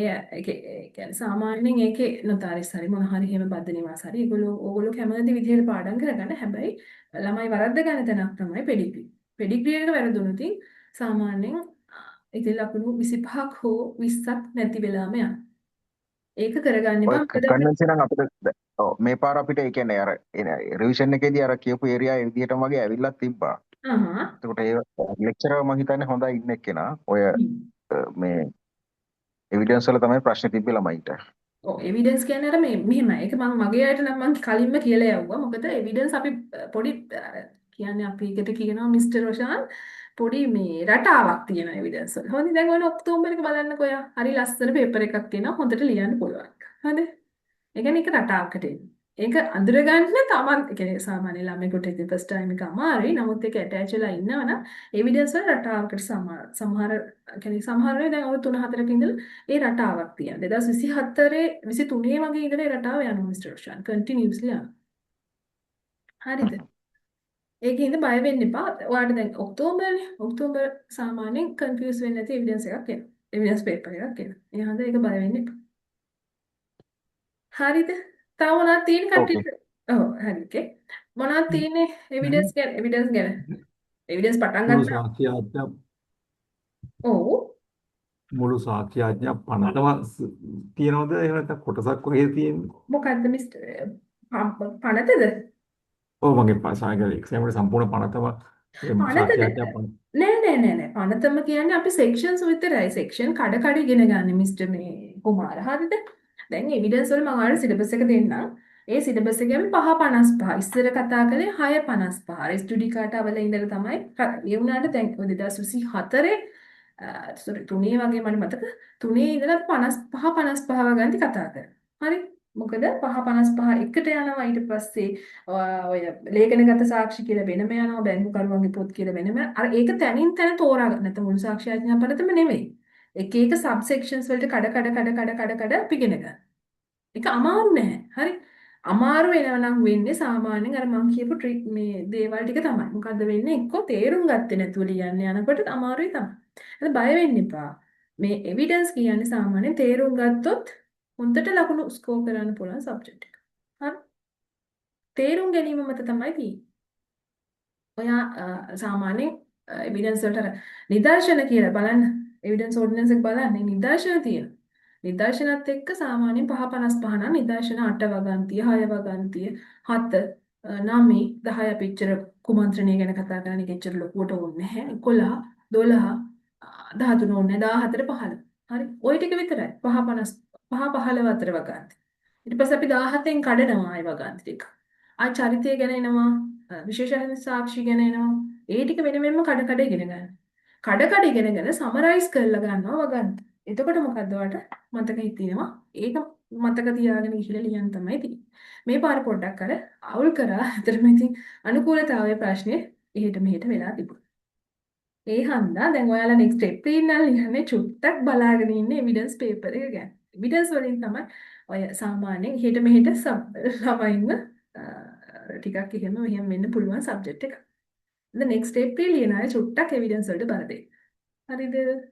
ඒ ඒ කියන්නේ සාමාන්‍යයෙන් ඒකේ නොතාරිස් හරි මොන හරි එහෙම බද්ධ නිවාස හරි ඒගොල්ලෝ ඕගොල්ලෝ කැමති විදිහට පාඩම් කරගන්න. හැබැයි ළමයි වරද්ද ගන්න තැනක් තමයි පෙඩිග්‍රී. පෙඩිග්‍රී එක වැරදුනොත් සාමාන්‍යයෙන් ඉතින් ලකුණු 25ක් හෝ 20ක් නැති වෙලාම යනවා. ඒක කරගන්න ඔය එපා. මොකද අපිට කන්වෙන්සිං නම් අපිට ඔව් මේ පාර අපිට ඒ කියන්නේ අර රිවිෂන් එකේදී අර කියපු ඒරියා ඒ විදිහටම වගේ ඇවිල්ලා තිබ්බා. එතකොට ඒ ලෙක්චරර් මං හිතන්නේ හොඳයි ඉන්න එක්කෙනා. ඔය මේ එවිඩන්ස් වල තමයි ප්‍රශ්න තිබ්බේ ළමයින්ට. ඔව්, එවිඩන්ස් කියන්නේ අර මේ මෙහෙමයි. ඒක මං මගේ අයට නම් මං කලින්ම කියලා යවුවා. මොකද එවිඩන්ස් අපි පොඩි කියන්නේ අපි ඒකට කියනවා මිස්ටර් රොෂාන් පොඩි මේ රටාවක් තියෙන එවිඩන්ස් වල. හොඳයි, දැන් ඔන්න ඔක්තෝබර් එක බලන්නකෝ ඔයා. හරි ලස්සන පේපර් එකක් තියෙනවා. හොඳට ලියන්න පුළුවන්. හරිද? ඒ කියන්නේ ඒක රටාවකට එන්නේ. ඒක අඳුරගන්න තමන්, ඒ කියන්නේ සාමාන්‍ය ළමයෙකුට ඉතින් ෆස්ට් ටයිම් එක අමාරුයි. නමුත් ඒක ඇටච් වෙලා ඉන්නවනම් එවිඩන්ස් වල රටාවකට සමහර සමහර කියන්නේ සමහර වෙලාවට දැන් අවුරුදු 3 4ක ඉඳලා ඒ රටාවක් තියෙනවා. 2024 23 වගේ ඉඳලා ඒ රටාව යනවා මිස්ටර් රොෂාන්. කන්ටිනියුස්ලි යනවා. හරිද? ඒකින්ද බය වෙන්න එපා. ඔයාලට දැන් ඔක්තෝබර්නේ. ඔක්තෝබර් සාමාන්‍යයෙන් කන්ෆියුස් වෙන්නේ නැති එවිඩන්ස් එකක් එනවා. එවිඩන්ස් පේපර් එකක් එනවා. ඒ හන්ද ඒක බය වෙන්න එපා. හරිද? තව මොනවද තියෙන්නේ ඕකේ. කට්ටියට? ඔව් හරි, ඕකේ. මොනවද තියෙන්නේ එවිඩන්ස් ගැන? එවිඩන්ස් ගැන. එවිඩන්ස් පටන් මුළු ගත්තා. සාක්ෂි ආඥා ඔව්. මුළු සාක්ෂි ආඥා පනතම තියනවද, එහෙම නැත්නම් කොටසක් වගේ තියෙන්නේ? මොකද්ද මිස්ටර්, පනතද? ඔව්, මගේ සායක එක්සෑම් වල සම්පූර්ණ පනතම ඒ පනත සාක්ෂි ආඥා පනත. නෑ නෑ නෑ නෑ, පනතම කියන්නේ අපි සෙක්ෂන්ස් විතරයි. සෙක්ෂන් කඩ කඩ ඉගෙන ගන්න මිස්ටර් මේ කුමාර. හරිද? දැන් එවිඩන්ස් වල මම ඔයාලට සිලබස් එක දෙන්නම්. ඒ සිලබස් එකේ අපි 5.55, ඉස්සර කතා කළේ 6.55. රෙස් ජුඩිකාටා වල ඉඳලා තමයි ඒ වුණාට දැන් ඔය 2024 සෝරි තුනේ වගේ මට මතක තුනේ ඉඳලා 55 55 වගන්ති කතා කරා. හරි? මොකද 5.55 එකට යනවා, ඊට පස්සේ ඔය ලේඛනගත සාක්ෂි කියලා වෙනම යනවා, බැංකුකරුවන්ගේ පොත් කියලා වෙනම, අර ඒක තැනින් තැන තෝරා ගන්න. නැත්නම් මුළු සාක්ෂි ආඥා පනතම නෙමෙයි. එක එක සබ් සෙක්ෂන්ස් වලට කඩ කඩ කඩ කඩ කඩ කඩ අපි ඉගෙන ගන්න. ඒක අමාරු නෑ. හරි. අමාරු වෙනවා නම් වෙන්නේ සාමාන්‍යයෙන් අර මං කියපු ට්‍රික් මේ දේවල් ටික තමයි. මොකද්ද වෙන්නේ? එක්කෝ තේරුම් ගත්තේ නැතුව ලියන්න යනකොට අමාරුයි තමයි. එහෙනම් බය වෙන්න එපා. මේ එවිඩන්ස් කියන්නේ සාමාන්‍යයෙන් තේරුම් ගත්තොත් හොඳට ලකුණු ස්කෝර් කරන්න පුළුවන් සබ්ජෙක්ට් එක. හරි. තේරුම් ගැනීම මත තමයි තියෙන්නේ. ඔයා සාමාන්‍යයෙන් එවිඩන්ස් වලට අර නිදර්ශන කියලා බලන්න. එවිඩන්ස් ඕඩිනන්ස් එක බලන්න. මේ නිදර්ශන තියෙනවා. නිදර්ශනත් එක්ක සාමාන්‍යයෙන් 5.55 නම් නිදර්ශන 8 වගන්තිය, 6 වගන්තිය, 7 9, 10 අපි එච්චර කුමන්ත්‍රණය ගැන කතා කරන එක එච්චර ලොකුවට ඕනේ නැහැ. 11, 12, 13 ඕනේ නැහැ. 14, 15. හරි. ඔය ටික විතරයි. 5 55 15 අතර වගන්ති. ඊට පස්සේ අපි 17න් කඩනවා ආයි වගන්ති ටික. ආයි චරිතය ගැන එනවා, විශේෂ සාක්ෂි ගැන එනවා. ඒ ටික වෙන වෙනම කඩ කඩ ඉගෙන ගන්න. කඩ කඩ ඉගෙනගෙන සමරයිස් කරලා ගන්නවා වගන්ති. එතකොට මොකද්ද ඔයාලට මතක හිටිනවා? ඒක මතක තියාගෙන ගිහිල්ලා ලියන්න තමයි තියෙන්නේ. මේ පාර පොඩ්ඩක් අර අවුල් කරා. ඇත්තටම ඉතින් අනුකූලතාවයේ ප්‍රශ්නේ එහෙට මෙහෙට වෙලා තිබුණා. ඒ හන්දා දැන් ඔයාලා නෙක්ස්ට් ඒප්‍රිල් නම් ලියන්නේ චුට්ටක් බලාගෙන ඉන්නේ එවිඩන්ස් පේපර් එක ගැන. එවිඩන්ස් වලින් තමයි ඔය සාමාන්‍යයෙන් එහෙට මෙහෙට ළමයින්ව ටිකක් එහෙම මෙහෙම වෙන්න පුළුවන් සබ්ජෙක්ට් එකක්. දැන් නෙක්ස්ට් ඒප්‍රිල් ලියන අය චුට්ටක් එවිඩන්ස් වලට බර දෙන්න. හරිද?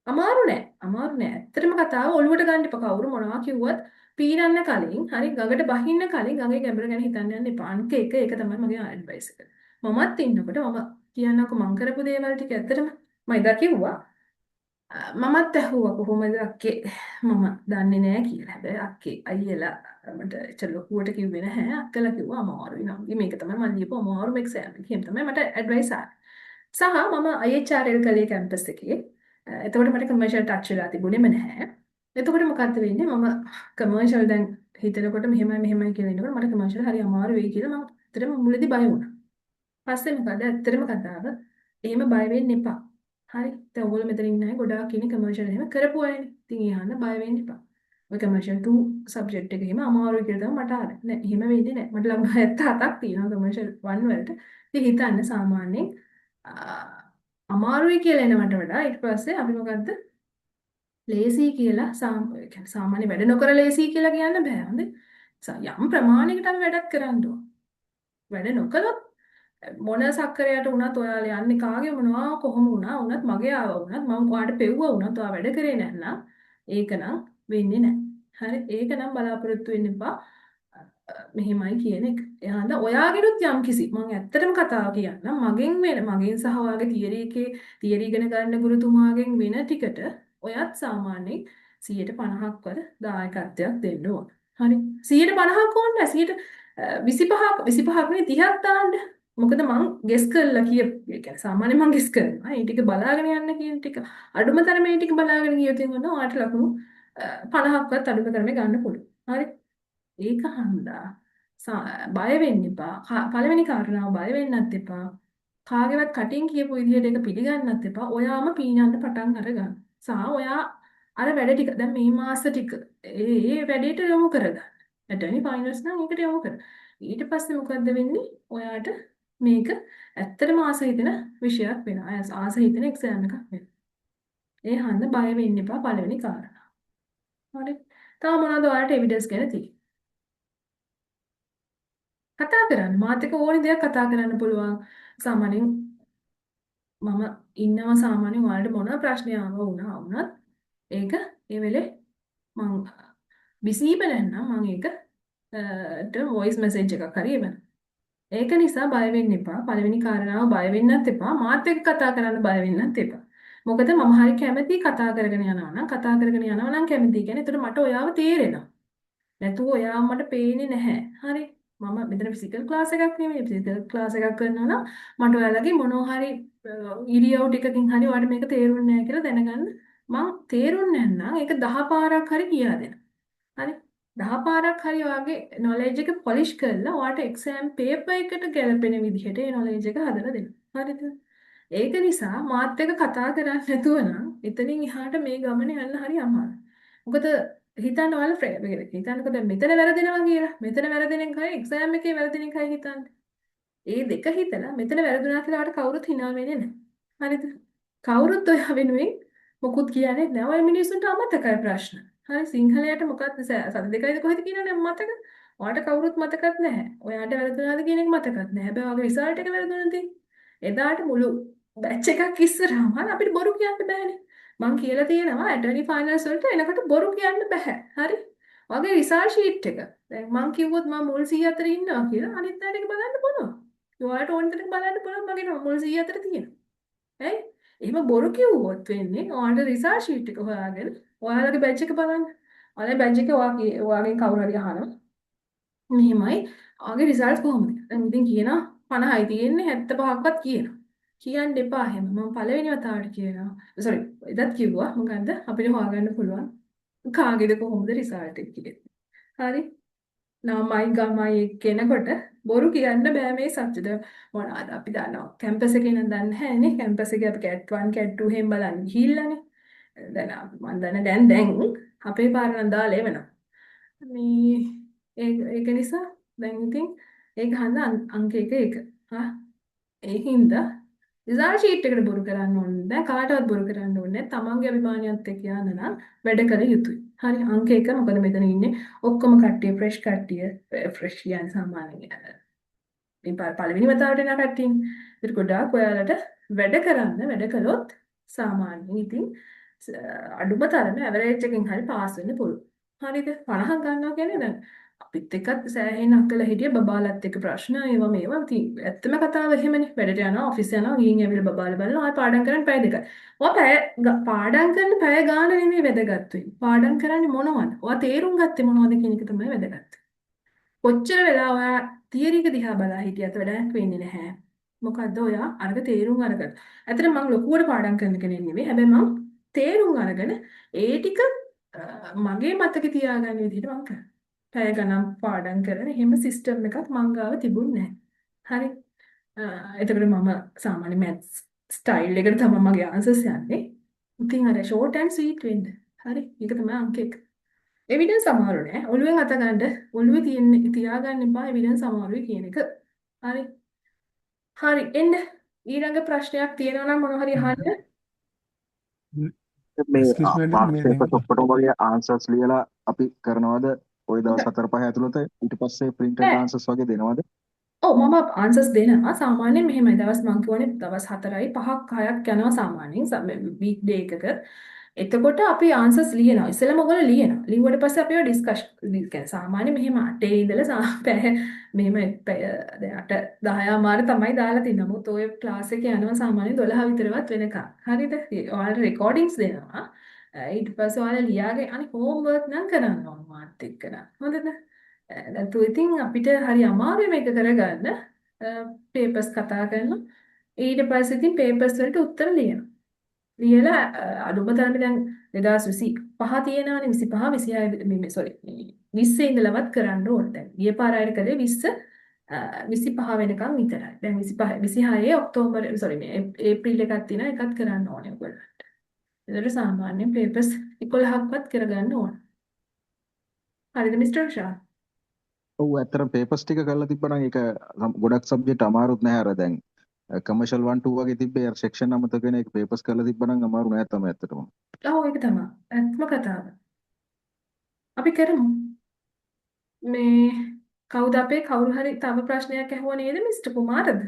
අමාරු නෑ. අමාරු නෑ. ඇත්තටම කතාව ඔළුවට ගන්න එපා. කවුරු මොනවා කිව්වත් පීනන්න කලින් හරි ගඟට බහින්න කලින් ගඟේ ගැඹුර ගැන හිතන්න යන්න එපා. අංක එක ඒක තමයි මගේ ඇඩ්වයිස් එක. මමත් ඉන්නකොට මම කියන්නකෝ මං කරපු දේවල් ටික ඇත්තටම මම එදා කිව්වා. මමත් ඇහුවා කොහොමද අක්කේ මම දන්නේ නෑ කියලා. හැබැයි අක්කේ අයියලා මට එච්චර ලොකුවට කිව්වේ නැහැ. අක්කලා කිව්වා අමාරුයි නම්. මේක තමයි මං ලියපු අමාරුම එක්සෑම් එක. එහෙම තමයි මට ඇඩ්වයිස් ආවේ. සහ මම IHRL කළේ කැම්පස් එකේ. එතකොට මට කමර්ෂල් ටච් වෙලා තිබුණෙම නැහැ. එතකොට මොකද්ද වෙන්නේ? මම කමර්ෂල් දැන් හිතනකොට මෙහෙමයි මෙහෙමයි කියලා එනකොට මට කමර්ෂල් හරි අමාරු වෙයි කියලා මම ඇත්තටම මුලදී බය වුණා. පස්සේ මොකද ඇත්තටම කතාව එහෙම බය වෙන්න එපා. හරි. දැන් ඔයගොල්ලෝ මෙතන ඉන්න අය ගොඩාක් ඉන්නේ කමර්ෂල් එහෙම කරපු අයනේ. ඉතින් ඒ අහන්න බය වෙන්න එපා. ඔය කමර්ෂල් 2 සබ්ජෙක්ට් එක එහෙම අමාරුයි කියලා තමයි මට ආවේ. නෑ එහෙම වෙන්නේ නෑ. මට ලකුණු 77ක් තියෙනවා කමර්ෂල් 1 වලට. ඉතින් හිතන්න සාමාන්‍යයෙන් අමාරුයි කියලා එනවට වඩා ඊට පස්සේ අපි මොකද්ද ලේසි කියලා සාමාන්‍ය වැඩ නොකර ලේසි කියලා කියන්න බෑ. හොඳේ. යම් ප්‍රමාණයකට අපි වැඩක් කරන්න ඕන. වැඩ නොකළොත් මොන සක්කරයට වුණත් ඔයාලා යන්නේ කාගේ මොනවා කොහොම වුණා වුණත් මගේ ආවා වුණත් මම ඔයාලට පෙව්වා වුණත් ඔයා වැඩ කරේ නැත්නම් ඒක නම් වෙන්නේ නැහැ. හරි. ඒක නම් බලාපොරොත්තු වෙන්න එපා. මෙහෙමයි කියන එක. එහාඳ ඔයාගෙනුත් යම් කිසි මං ඇත්තටම කතාව කියන්නම් මගෙන් වෙන මගෙන් සහ ඔයාගේ තියරි එකේ තියරි ඉගෙන ගන්න ගුරුතුමාගෙන් වෙන ටිකට ඔයත් සාමාන්‍යයෙන් 150ක් වර දායකත්වයක් දෙන්න ඕන. හරි. 150ක් ඕනේ නැහැ. 25ක් 25ක් නෙවෙයි 30ක් දාන්න. මොකද මං ගෙස් කරලා කිය ඒ කියන්නේ සාමාන්‍යයෙන් මං ගෙස් කරනවා. ඒ ටික බලාගෙන යන්න කියන ටික අඩුම තරමේ ඒ ටික බලාගෙන ගියොත් එන්න ඔයාට ලකුණු 50ක්වත් අඩුම තරමේ ගන්න පුළුවන්. හරි. ඒක හන්දා බය වෙන්න එපා. පළවෙනි කාරණාව බය වෙන්නත් එපා. කාගේවත් කටින් කියපු විදිහට ඒක පිළිගන්නත් එපා. ඔයාම පීනන්න පටන් අරගන්න. සහ ඔයා අර වැඩ ටික දැන් මේ මාස ටික ඒ ඒ වැඩේට යොමු කරගන්න. ඇටර්නි ෆයිනල්ස් නම් ඒකට යොමු කරගන්න. ඊට පස්සේ මොකද්ද වෙන්නේ? ඔයාට මේක ඇත්තටම ආස හිතෙන විෂයක් වෙනවා. ආස හිතෙන එක්සෑම් එකක් වෙනවා. ඒ හන්ද බය වෙන්න එපා පළවෙනි කාරණා. හරි. තව මොනවද ඔයාලට එවිඩන්ස් ගැන තියෙන්නේ? කතා කරන්න. මාත් එක්ක ඕනි දෙයක් කතා කරන්න පුළුවන්. සාමාන්‍යයෙන් මම ඉන්නවා සාමාන්‍යයෙන් ඔයාලට මොන ප්‍රශ්නයක් ආව වුණා වුණත් ඒක ඒ වෙලේ මං බිසීම නැත්නම් මං ඒක ට වොයිස් මැසේජ් එකක් හරි එවනවා. ඒක නිසා බය වෙන්න එපා. පළවෙනි කාරණාව බය වෙන්නත් එපා. මාත් එක්ක කතා කරන්න බය වෙන්නත් එපා. මොකද මම හරි කැමති කතා කරගෙන යනවා නම් කතා කරගෙන යනවා නම් කැමති කියන්නේ එතකොට මට ඔයාව තේරෙනවා. නැතුව ඔයාව මට පේන්නේ නැහැ. හරි. මම මෙතන ෆිසිකල් ක්ලාස් එකක් නෙමෙයි. ෆිසිකල් ක්ලාස් එකක් කරනවා නම් මට ඔයාලගේ මොනවා හරි ඉරියව් ටිකකින් හරි ඔයාලට මේක තේරුන්නේ නැහැ කියලා දැනගන්න මං තේරුන්නේ නැත්නම් ඒක 10 පාරක් හරි කියලා දෙනවා. හරි. 10 පාරක් හරි ඔයාගේ නොලෙජ් එක පොලිෂ් කරලා ඔයාට එක්සෑම් පේපර් එකට ගැලපෙන විදිහට ඒ නොලෙජ් එක හදලා දෙනවා. හරිද? ඒක නිසා මාත් එක්ක කතා කරන්නේ නැතුව නම් එතනින් එහාට මේ ගමන යන්න හරි අමාරුයි. මොකද හිතන්න ඔයාලා ෆ්‍රේම් එකට හිතන්නකෝ දැන් මෙතන වැරදෙනවා කියලා. මෙතන වැරදෙන එකයි එක්සෑම් එකේ වැරදෙන එකයි හිතන්න. ඒ දෙක හිතලා මෙතන වැරදුනා කියලා ඔයාලට කවුරුත් හිනා වෙන්නේ නැහැ. හරිද? කවුරුත් ඔයා වෙනුවෙන් මොකුත් කියන්නේ නැහැ. ඔය මිනිස්සුන්ට අමතකයි ප්‍රශ්න. හරි සිංහලයට මොකක්ද සති දෙකයිද කොහෙද කියනවනේ මතක. ඔයාට කවුරුත් මතකත් නැහැ. ඔයාට වැරදුනාද කියන එක මතකත් නැහැ. හැබැයි ඔයාගේ රිසල්ට් එක වැරදුනා තියෙන්නේ. එදාට මුළු බැච් එකක් ඉස්සරහම හරි අපිට බොරු කියන්න බෑනේ. මං කියලා තියෙනවා ඇටර්නි ෆයිනල්ස් වලට එනකොට බොරු කියන්න බෑ. හරි? ඔයාගේ රිසල්ට් ෂීට් එක. දැන් මං කිව්වොත් මං මුල් 100 අතර ඉන්නවා කියලා අනිත් අයට ඒක බලන්න පුළුවන්. ඔයාලට ඕන තරම් බලන්න පුළුවන් මගේ නම මුල් 100 අතර තියෙනවා. ඇයි? එහෙම බොරු කිව්වොත් වෙන්නේ ඔයාලට රිසල්ට් ෂීට් එක හොයාගෙන ඔයාලගේ බැච් එක බලන්න. ඔයාලගේ බැච් එක ඔයාගෙන් කවුරු හරි අහනවා. මෙහෙමයි ඔයාගේ රිසල්ට්ස් කොහොමද? දැන් ඉතින් කියනවා 50යි තියෙන්නේ 75ක්වත් කියනවා. කියන්න එපා එහෙම. මම පළවෙනි වතාවට කියනවා. සෝරි එදත් කිව්වා මොකද්ද අපිට හොයාගන්න පුළුවන් කාගේද කොහොමද රිසල්ට් එක කියලා. හරි. ළමයි ගමයි එක්ක එනකොට බොරු කියන්න බෑ මේ සබ්ජෙක්ට්. මොනවාද අපි දන්නවා. කැම්පස් එකේ නම් දන්නේ නැහැ නේ. කැම්පස් එකේ අපි කැට් 1 කැට් 2 එහෙම බලන්න ගිහිල්ලානේ. දැන් මං දන්නේ දැන් දැන් අපේ පාර නම් දාලා එවනවා. මේ ඒක නිසා දැන් ඉතින් ඒක හන්ද අංක 1 එක. හා ඒ හින්දා රිසල්ට් ෂීට් එකට බොරු කරන්න ඕනේ නෑ. කාටවත් බොරු කරන්න ඕනේ නෑ. තමන්ගේ අභිමානියත් එක්ක යන්න නම් වැඩ කළ යුතුයි. හරි අංක 1 මොකද මෙතන ඉන්නේ ඔක්කොම කට්ටිය ෆ්‍රෙෂ් කට්ටිය. ෆ්‍රෙෂ් කියන්නේ සාමාන්‍යයෙන් මේ පළවෙනි වතාවට එන කට්ටියනේ. ඒත් ගොඩාක් ඔයාලට වැඩ කරන්න වැඩ කළොත් සාමාන්‍යයෙන් ඉතින් අඩුම තරමේ ඇවරේජ් එකෙන් හරි පාස් වෙන්න පුළුවන්. හරිද? 50ක් ගන්නවා කියන්නේ දැන් අපිත් එක්කත් සෑහෙන අක්කලා හිටිය බබාලත් එක්ක ප්‍රශ්න ඒවා මේවා. ඉතින් ඇත්තම කතාව එහෙමනේ. වැඩට යනවා ඔෆිස් යනවා ගිහින් ඇවිල්ලා බබාලා බලනවා ආයෙ පාඩම් කරන්න පැය දෙකයි. ඔයා පැය පාඩම් කරන පැය ගාන නෙමෙයි වැදගත් වෙන්නේ. පාඩම් කරන්නේ මොනවද? ඔයා තේරුම් ගත්තේ මොනවද කියන එක තමයි වැදගත්. කොච්චර වෙලා ඔයා තියරි එක දිහා බලා හිටියත් වැඩක් වෙන්නේ නැහැ. මොකද්ද ඔයා අරක තේරුම් අරගන්න. ඇත්තටම මං ලොකුවට පාඩම් කරන කෙනෙක් නෙමෙයි. හැබැයි මං තේරුම් අරගෙන ඒ ටික මගේ මතකේ තියාගන්න විදිහට මං කරනවා. පැය ගණන් පාඩම් කරන එහෙම සිස්ටම් එකක් මං ගාව තිබුණේ නැහැ. හරි. එතකොට මම සාමාන්‍ය මැත්ස් ස්ටයිල් එකට තමයි මගේ ආන්සර්ස් යන්නේ. ඉතින් අර ෂෝට් ඇන්ඩ් ස්වීට් වෙන්න. හරි. ඒක තමයි අංක 1. එවිඩන්ස් අමාරු නෑ. ඔළුවෙන් අත ගන්න. ඔළුවේ තියෙන තියාගන්න එපා එවිඩන්ස් අමාරුයි කියන එක. හරි. හරි එන්න. ඊළඟ ප්‍රශ්නයක් තියෙනවා නම් මොන හරි අහන්න. මේ එක්ස්කියුස් මැඩම් මාක්ස් මේ දැන් පේපර්ස් ඔක්කොටම වගේ ආන්සර්ස් ලියලා අපි කරනවද ওই දවස් 4-5 ඇතුළත ඊට පස්සේ ප්‍රින්ටඩ් නෑ. ආන්සර්ස් වගේ දෙනවද? ඔව් මම ආන්සර්ස් දෙනවා. සාමාන්‍යයෙන් මෙහෙමයි දවස් මං කියවනේ දවස් 4යි 5ක් 6ක් යනවා සාමාන්‍යයෙන් වීක් ඩේ එකක. එතකොට අපි ආන්සර්ස් ලියනවා. ඉස්සෙල්ලාම ඔයගොල්ලෝ ලියනවා. ලිව්වට පස්සේ අපි ඒවා ඩිස්කස් කියන්නේ සාමාන්‍ය මෙහෙම 8 ඉඳලා පැය මෙහෙම පැය දැන් 8 10 අමාරු තමයි දාලා තියෙන්නේ. නමුත් ඔය ක්ලාස් එකේ යනවා සාමාන්‍යයෙන් 12 විතරවත් වෙනකන්. හරිද? ඔයාලට රෙකෝඩින්ග්ස් දෙනවා. ඊට පස්සේ ඔයාලා ලියාගෙන අනේ හෝම්වර්ක් නම් කරන්න ඕන මාත් එක්ක නම්. හොඳද? නැතු ඉතින් අපිට හරි අමාරුයි මේක කරගන්න. පේපර්ස් කතා කරනවා. ඊට පස්සේ ඉතින් පේපර්ස් වලට උත්තර ලියනවා. ලියලා අඩුම තරමේ දැන් 2025 තියෙනවනේ 25 26 මේ සෝරි 20 ඉඳලවත් කරන්න ඕන. දැන් ගිය පාර අයට කළේ 20 25 වෙනකන් විතරයි. දැන් 25 26 ඔක්තෝබර් සෝරි මේ ඒප්‍රිල් එකක් තියෙනවා ඒකත් කරන්න ඕනේ ඔයගොල්ලන්ට. ඒතර සාමාන්‍යයෙන් පේපර්ස් 11ක්වත් කරගන්න ඕන. හරිද මිස්ටර් ෂා? ඔව් ඇත්තටම පේපර්ස් ටික කරලා තිබ්බනම් ඒක ගොඩක් සබ්ජෙක්ට් අමාරුත් නෑ. අර දැන් කමර්ෂල් 1 2 වගේ තිබ්බේ අර සෙක්ෂන් අමතක වෙන එක පේපර්ස් කරලා තිබ්බනම් අමාරු නෑ තමයි ඇත්තටම. ඔව් ඒක තමයි. ඇත්තම කතාව. අපි කරමු. මේ කවුද අපේ කවුරු හරි තව ප්‍රශ්නයක් ඇහුවා නේද මිස්ටර් කුමාරද?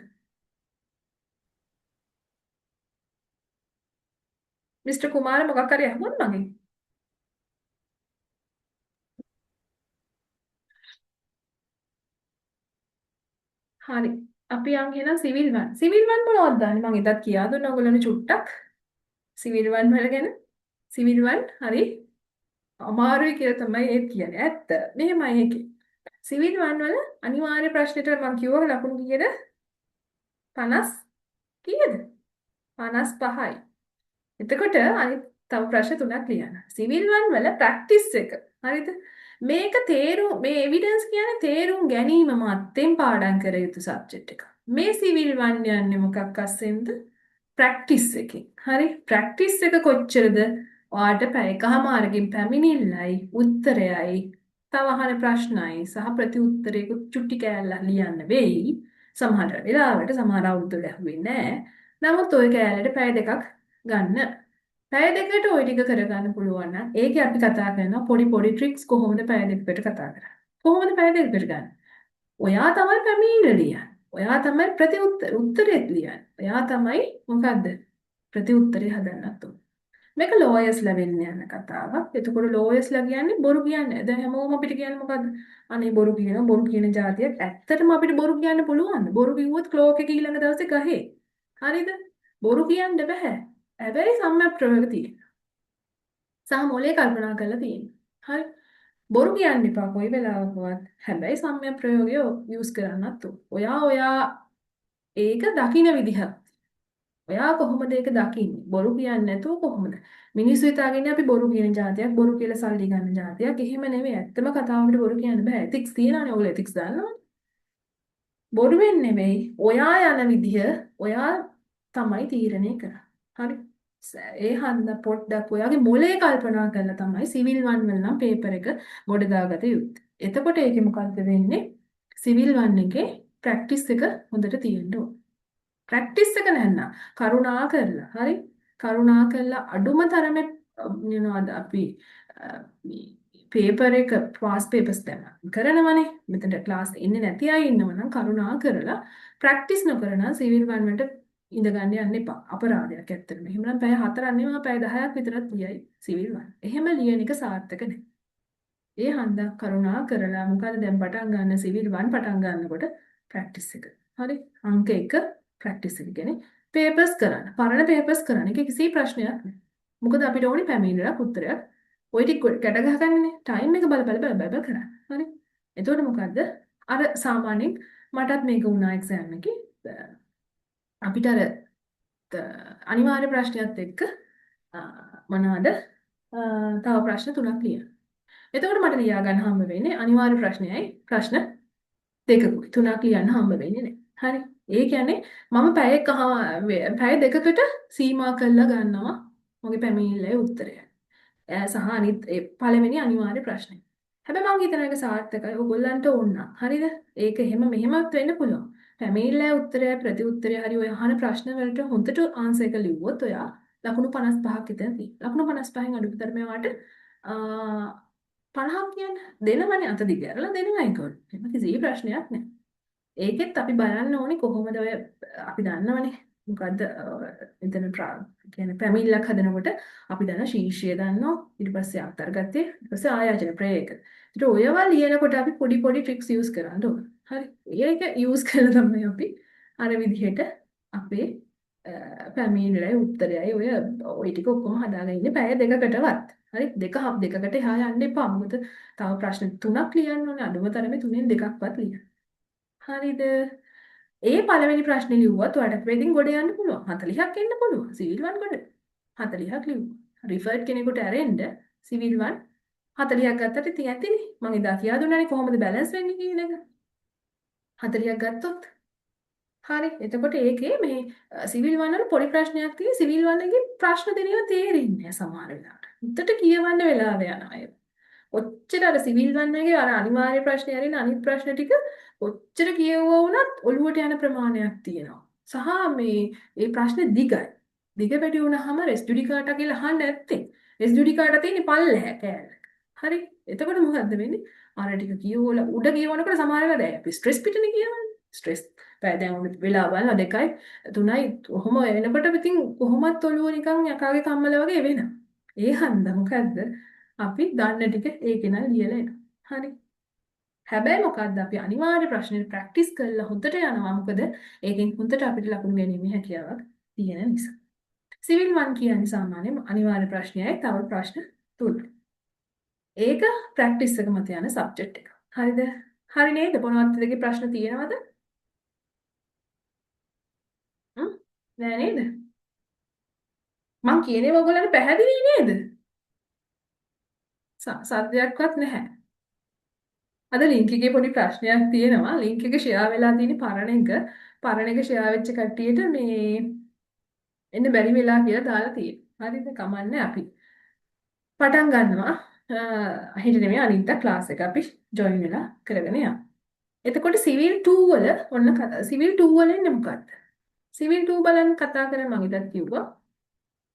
මිස්ටර් කුමාර මොකක් හරි ඇහුවොත් මගෙන්. හරි. අපි යන් එහෙනම් සිවිල් 1. සිවිල් 1 මොනවද දන්නේ? මං එදත් කියා දුන්නා ඔයගොල්ලන්ට චුට්ටක්. සිවිල් 1 වල ගැන. සිවිල් 1 හරි අමාරුයි කියලා තමයි ඒත් කියන්නේ. ඇත්ත. මෙහෙමයි ඒකේ. සිවිල් 1 වල අනිවාර්ය ප්‍රශ්නෙට මං කිව්වා ලකුණු කීයද? 50 කීයද? 55යි. එතකොට අනිත් තව ප්‍රශ්න තුනක් ලියන්න. සිවිල් 1 වල ප්‍රැක්ටිස් එක. හරිද? මේක තේරුම් මේ එවිඩන්ස් කියන්නේ තේරුම් ගැනීම මත්තෙන් පාඩම් කර යුතු සබ්ජෙක්ට් එකක්. මේ සිවිල් 1 යන්නේ මොකක් අස්සෙන්ද? ප්‍රැක්ටිස් එකෙන්. හරි? ප්‍රැක්ටිස් එක කොච්චරද? ඔයාට පැය එකහමාරකින් පැමිණිල්ලයි උත්තරයයි තව අහන ප්‍රශ්නයි සහ ප්‍රතිඋත්තරයකුත් චුට්ටි කෑල්ලක් ලියන්න වෙයි. සමහර වෙලාවට සමහර අවුරුදු වල ඇහුවේ නෑ. නමුත් ඔය කෑල්ලට පැය දෙකක් ගන්න. පැය දෙකට ඔය ටික කරගන්න පුළුවන් නම් ඒකේ අපි කතා කරනවා පොඩි පොඩි ට්‍රික්ස් කොහොමද පැය දෙකකට කතා කරන්නේ. කොහොමද පැය දෙකකට ගන්න? ඔයා තමයි පැමිණිල්ල ලියන්නේ. ඔයා තමයි ප්‍රතිඋත්තර උත්තරෙත් ලියන්නේ. ඔයා තමයි මොකද්ද? ප්‍රතිඋත්තරේ හදන්නත් ඕන. මේක ලෝයර්ස්ලා වෙන්න යන කතාවක්. එතකොට ලෝයර්ස්ලා කියන්නේ බොරු කියන්නේ. දැන් හැමෝම අපිට කියන්නේ මොකද්ද? අනේ බොරු කියනවා, බොරු කියන ජාතියක්. ඇත්තටම අපිට බොරු කියන්න පුළුවන්ද? බොරු කිව්වොත් ක්ලෝක් එක ඊළඟ දවසේ ගහේ. හරිද? බොරු කියන්න බෑ. හැබැයි සම්‍යක් ප්‍රයෝග තියෙනවා. සහ මොලේ කල්පනා කරලා තියෙනවා. හරි. බොරු කියන්න එපා කොයි වෙලාවකවත්. හැබැයි සම්‍යක් ප්‍රයෝගය යූස් කරන්නත් ඕන. ඔයා ඔයා ඒක දකින විදිහක්. ඔයා කොහොමද ඒක දකින්නේ? බොරු කියන්නේ නැතුව කොහොමද? මිනිස්සු හිතාගෙන අපි බොරු කියන ජාතියක්, බොරු කියලා සල්ලි ගන්න ජාතියක්. එහෙම නෙවෙයි. ඇත්තම කතාව අපිට බොරු කියන්න බෑ. එතික්ස් තියනවානේ. ඔයගොල්ලෝ එතික්ස් දන්නවනේ. බොරුවෙන් නෙවෙයි. ඔයා යන විදිහ ඔයා තමයි තීරණය කරන්නේ. හරි. ඒ හන්ද පොඩ්ඩක් ඔයාගේ මොලේ කල්පනා කරලා තමයි සිවිල් වන් වල නම් පේපර් එක ගොඩ දාගත යුත්තේ. එතකොට ඒකේ මොකද්ද වෙන්නේ? සිවිල් වන් එකේ ප්‍රැක්ටිස් එක හොඳට තියෙන්න ඕන. ප්‍රැක්ටිස් එක නැත්නම් කරුණා කරලා හරි කරුණා කරලා අඩුම තරමේ මොනවද අපි මේ පේපර් එක පාස් පේපර්ස් දැන් කරනවනේ මෙතනට ක්ලාස් එන්නේ නැති අය ඉන්නව නම් කරුණා කරලා ප්‍රැක්ටිස් නොකර නම් සිවිල් වන් වලට ඉඳ ගන්න යන්න එපා. අපරාධයක් ඇත්තටම. එහෙමනම් පැය 4ක් නෙවෙයි පැය 10ක් විතරත් ලියයි සිවිල් වන්. එහෙම ලියන එක සාර්ථක නෑ. ඒ හන්දා කරුණා කරලා මොකද දැන් පටන් ගන්න සිවිල් වන් පටන් ගන්නකොට ප්‍රැක්ටිස් එක. හරි. අංක 1 ප්‍රැක්ටිස් එක කියන්නේ පේපර්ස් කරන්න. පරණ පේපර්ස් කරන්න. ඒක කිසි ප්‍රශ්නයක් නෑ. මොකද අපිට ඕනේ පැමිණිලක් උත්තරයක්. ඔය ටික ගැට ගහගන්නනේ. ටයිම් එක බල බල බල බල කරන්න. හරි. එතකොට මොකද්ද? අර සාමාන්‍යයෙන් මටත් මේක වුණා එක්සෑම් එකේ. අපිට අර අනිවාර්ය ප්‍රශ්නයත් එක්ක මොනවාද තව ප්‍රශ්න තුනක් ලියන්න. එතකොට මට ලියා ගන්න හම්බ වෙන්නේ අනිවාර්ය ප්‍රශ්නයයි ප්‍රශ්න දෙකකුයි. තුනක් ලියන්න හම්බ වෙන්නේ නැහැ. හරි. ඒ කියන්නේ මම පැය දෙකකට සීමා කරලා ගන්නවා මගේ පැමිණිල්ලේ උත්තරය. සහ අනිත් ඒ පළවෙනි අනිවාර්ය ප්‍රශ්නය. හැබැයි මං හිතන එක සාර්ථකයි. ඔයගොල්ලන්ට ඕන නම්. හරිද? ඒක එහෙම මෙහෙමත් වෙන්න පුළුවන්. පැමිණිල්ලේ උත්තරය ප්‍රතිඋත්තරය හරි ඔය අහන ප්‍රශ්න වලට හොඳට ආන්සර් එක ලිව්වොත් ඔයා ලකුණු 55ක් විතර තියෙනවා. ලකුණු 55න් අඩු තරමේ ඔයාට 50ක් කියන්න දෙනවනේ අත දිග ඇරලා දෙනවා ඒගොල්ලෝ. එහෙම කිසි ප්‍රශ්නයක් නෑ. ඒකෙත් අපි බලන්න ඕනේ කොහොමද ඔය අපි දන්නවනේ මොකද්ද එතන කියන්නේ පැමිණිල්ලක් හදනකොට අපි දන්න ශීර්ෂය දන්නවා ඊට පස්සේ අන්තර්ගතය ඊට පස්සේ ආයාචන ප්‍රේයක. ඒතර ඔයවා ලියනකොට අපි පොඩි පොඩි ට්‍රික්ස් යූස් කරන්න ඕන. හරි. ඒක යූස් කරලා තමයි අපි අර විදිහට අපේ පැමිණිල්ලයි උත්තරයයි ඔය ඔය ටික ඔක්කොම හදාගෙන ඉන්නේ පැය දෙකකටවත්. හරි දෙක දෙකකට එහා යන්න එපා. මොකද තව ප්‍රශ්න තුනක් ලියන්න ඕනේ. අඩුම තරමේ තුනෙන් දෙකක්වත් ලියන්න. හරිද? ඒ පළවෙනි ප්‍රශ්නේ ලිව්වත් ඔයාලට ඉතින් ගොඩ යන්න පුළුවන්. 40ක් එන්න පුළුවන්. සිවිල් වන් ගොඩ. 40ක් ලිව්වා. රිෆර්ඩ් කෙනෙකුට ඇරෙන්න සිවිල් වන් 40ක් ගත්තට ඉතින් ඇතිනේ. මං එදා කියා දුන්නානේ කොහොමද බැලන්ස් වෙන්නේ කියන එක. 40ක් ගත්තොත් හරි. එතකොට ඒකේ මේ සිවිල් වන් වල පොඩි ප්‍රශ්නයක් තියෙන සිවිල් වන් එකේ ප්‍රශ්න දෙන ඒවා තේරෙන්නේ නැහැ සමහර වෙලාවට. හොඳට කියවන්න වෙලාව යනවා ඒක. ඔච්චර අර සිවිල් වන් එකේ අර අනිවාර්ය ප්‍රශ්නේ ඇරෙන අනිත් ප්‍රශ්න ටික ඔච්චර කියවුවා වුණත් ඔළුවට යන ප්‍රමාණයක් තියෙනවා. සහ මේ ඒ ප්‍රශ්න දිගයි. දිග වැඩි වුණාම රෙස් ජුඩිකාටා කියලා අහන්න නැත්තේ. රෙස් ජුඩිකාටා තියෙන්නේ පල්ලෙහා කෑල්ලක. හරි. එතකොට මොකද්ද වෙන්නේ? අර ටික කියවලා උඩ කියවනකොට සමහර වෙලාවට දැන් අපි ස්ට්‍රෙස් පිටනේ කියවන්නේ. ස්ට්‍රෙස් පැය දැන් උඩ වෙලා බලනවා 2යි 3යි කොහොම වෙනකොට ඉතින් කොහොමත් ඔළුව නිකන් යකාගේ කම්මල වගේ වෙනවා. ඒ හන්ද මොකද්ද? අපි දන්න ටික ඒකේ නම් ලියලා එනවා. හරි. හැබැයි මොකද්ද අපි අනිවාර්ය ප්‍රශ්නේ ප්‍රැක්ටිස් කරලා හොඳට යනවා. මොකද ඒකෙන් හොඳට අපිට ලකුණු ගැනීමේ හැකියාවක් තියෙන නිසා. සිවිල් 1 කියන්නේ සාමාන්‍යයෙන් අනිවාර්ය ප්‍රශ්නයයි තව ප්‍රශ්න තුනයි. ඒක ප්‍රැක්ටිස් එක මත යන සබ්ජෙක්ට් එක. හරිද? හරි නේද? මොනවද දෙකේ ප්‍රශ්න තියෙනවද? නෑ නේද? මං කියන ඒවා ඔයගොල්ලන්ට පැහැදිලි නේද? සද්දයක්වත් නැහැ. අද ලින්ක් එකේ පොඩි ප්‍රශ්නයක් තියෙනවා. ලින්ක් එක ෂෙයා වෙලා තියෙන පරණ එක. පරණ එක ෂෙයා වෙච්ච කට්ටියට මේ එන්න බැරි වෙලා කියලා දාලා තියෙනවා. හරිද? කමන්නේ අපි පටන් ගන්නවා. හිට නෙමෙයි අනිද්දා ක්ලාස් එක අපි ජොයින් වෙලා කරගෙන යමු. එතකොට සිවිල් 2 වල ඔන්න සිවිල් 2 වල එන්නේ මොකද්ද? සිවිල් 2 බලන්න කතා කරලා මම ඉදත් කිව්වා.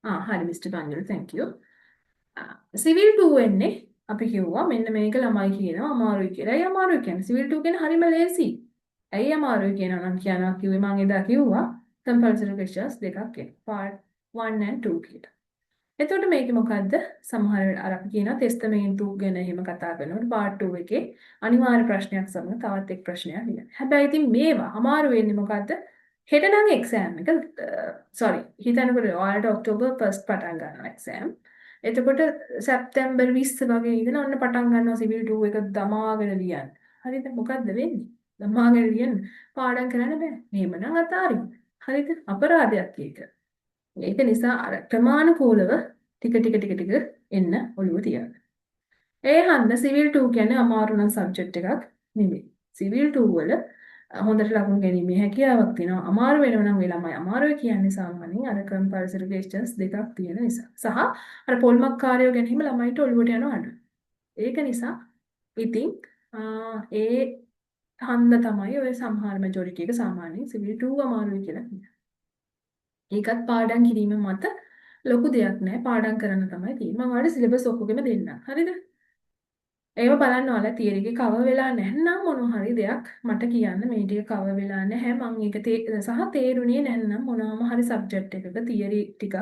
ආ හරි මිස්ටර් පංජුල thank you. Civil 2 එන්නේ අපි කිව්වා මෙන්න මේක ළමයි කියනවා අමාරුයි කියලා. ඇයි අමාරුයි කියන්නේ? සිවිල් 2 කියන්නේ හරිම ලේසි. ඇයි අමාරුයි කියනවා නම් කියනවා කිව්වේ මං එදා කිව්වා කම්පල්සරි ක්වෙස්චන්ස් දෙකක් එනවා. පාර්ට් 1 and 2 කියලා. එතකොට මේකේ මොකද්ද? සමහර වෙලාවට අර අපි කියනවා තෙස්තමේන්තු ගැන එහෙම කතා කරනකොට පාර්ට් 2 එකේ අනිවාර්ය ප්‍රශ්නයක් සමග තවත් එක් ප්‍රශ්නයක් ලියන්න. හැබැයි ඉතින් මේවා අමාරු වෙන්නේ මොකද්ද? හෙට නම් එක්සෑම් එක සෝරි හිතනකොට ඔයාලට ඔක්තෝබර් 1 පටන් ගන්නවා එක්සෑම්. එතකොට සැප්තැම්බර් 20 වගේ ඉඳන් ඔන්න පටන් ගන්නවා සිවිල් 2 එක දමාගෙන ලියන්න. හරිද? මොකද්ද වෙන්නේ? දමාගෙන ලියන්න පාඩම් කරන්න බෑ. එහෙමනම් අතාරින්න. හරිද? අපරාධයක් ඒක. ඒක නිසා අර ක්‍රමානුකූලව ටික ටික ටික ටික එන්න ඔළුව තියාගන්න. ඒ හන්ද සිවිල් 2 කියන්නේ අමාරු නම් සබ්ජෙක්ට් එකක් නෙමෙයි. සිවිල් 2 වල හොඳට ලකුණු ගැනීමේ හැකියාවක් තියෙනවා. අමාරු වෙනව නම් ඒ ළමයි අමාරුයි කියන්නේ සාමාන්‍යයෙන් අර කම්පල්සරි ක්වෙස්චන්ස් දෙකක් තියෙන නිසා. සහ අර පොල්මක්කාරයෝ ගැන එහෙම ළමයිට ඔළුවට යනවා අඩුයි. ඒක නිසා ඉතින් ඒ හන්ද තමයි ඔය සමහර මැජොරිටි එක සාමාන්‍යයෙන් සිවිල් 2 අමාරුයි කියලා කියන්නේ. ඒකත් පාඩම් කිරීම මත ලොකු දෙයක් නෑ. පාඩම් කරන්න තමයි තියෙන්නේ. මම ඔයාලට සිලබස් ඔක්කොගෙම දෙන්නම්. හරිද? ඒව බලන්න ඔයාලා තියරි එකේ කවර් වෙලා නැත්නම් මොන හරි දෙයක් මට කියන්න මේ ටික කවර් වෙලා නැහැ මං ඒක සහ තේරුණේ නැත්නම් මොනවාම හරි සබ්ජෙක්ට් එකක තියරි ටිකක්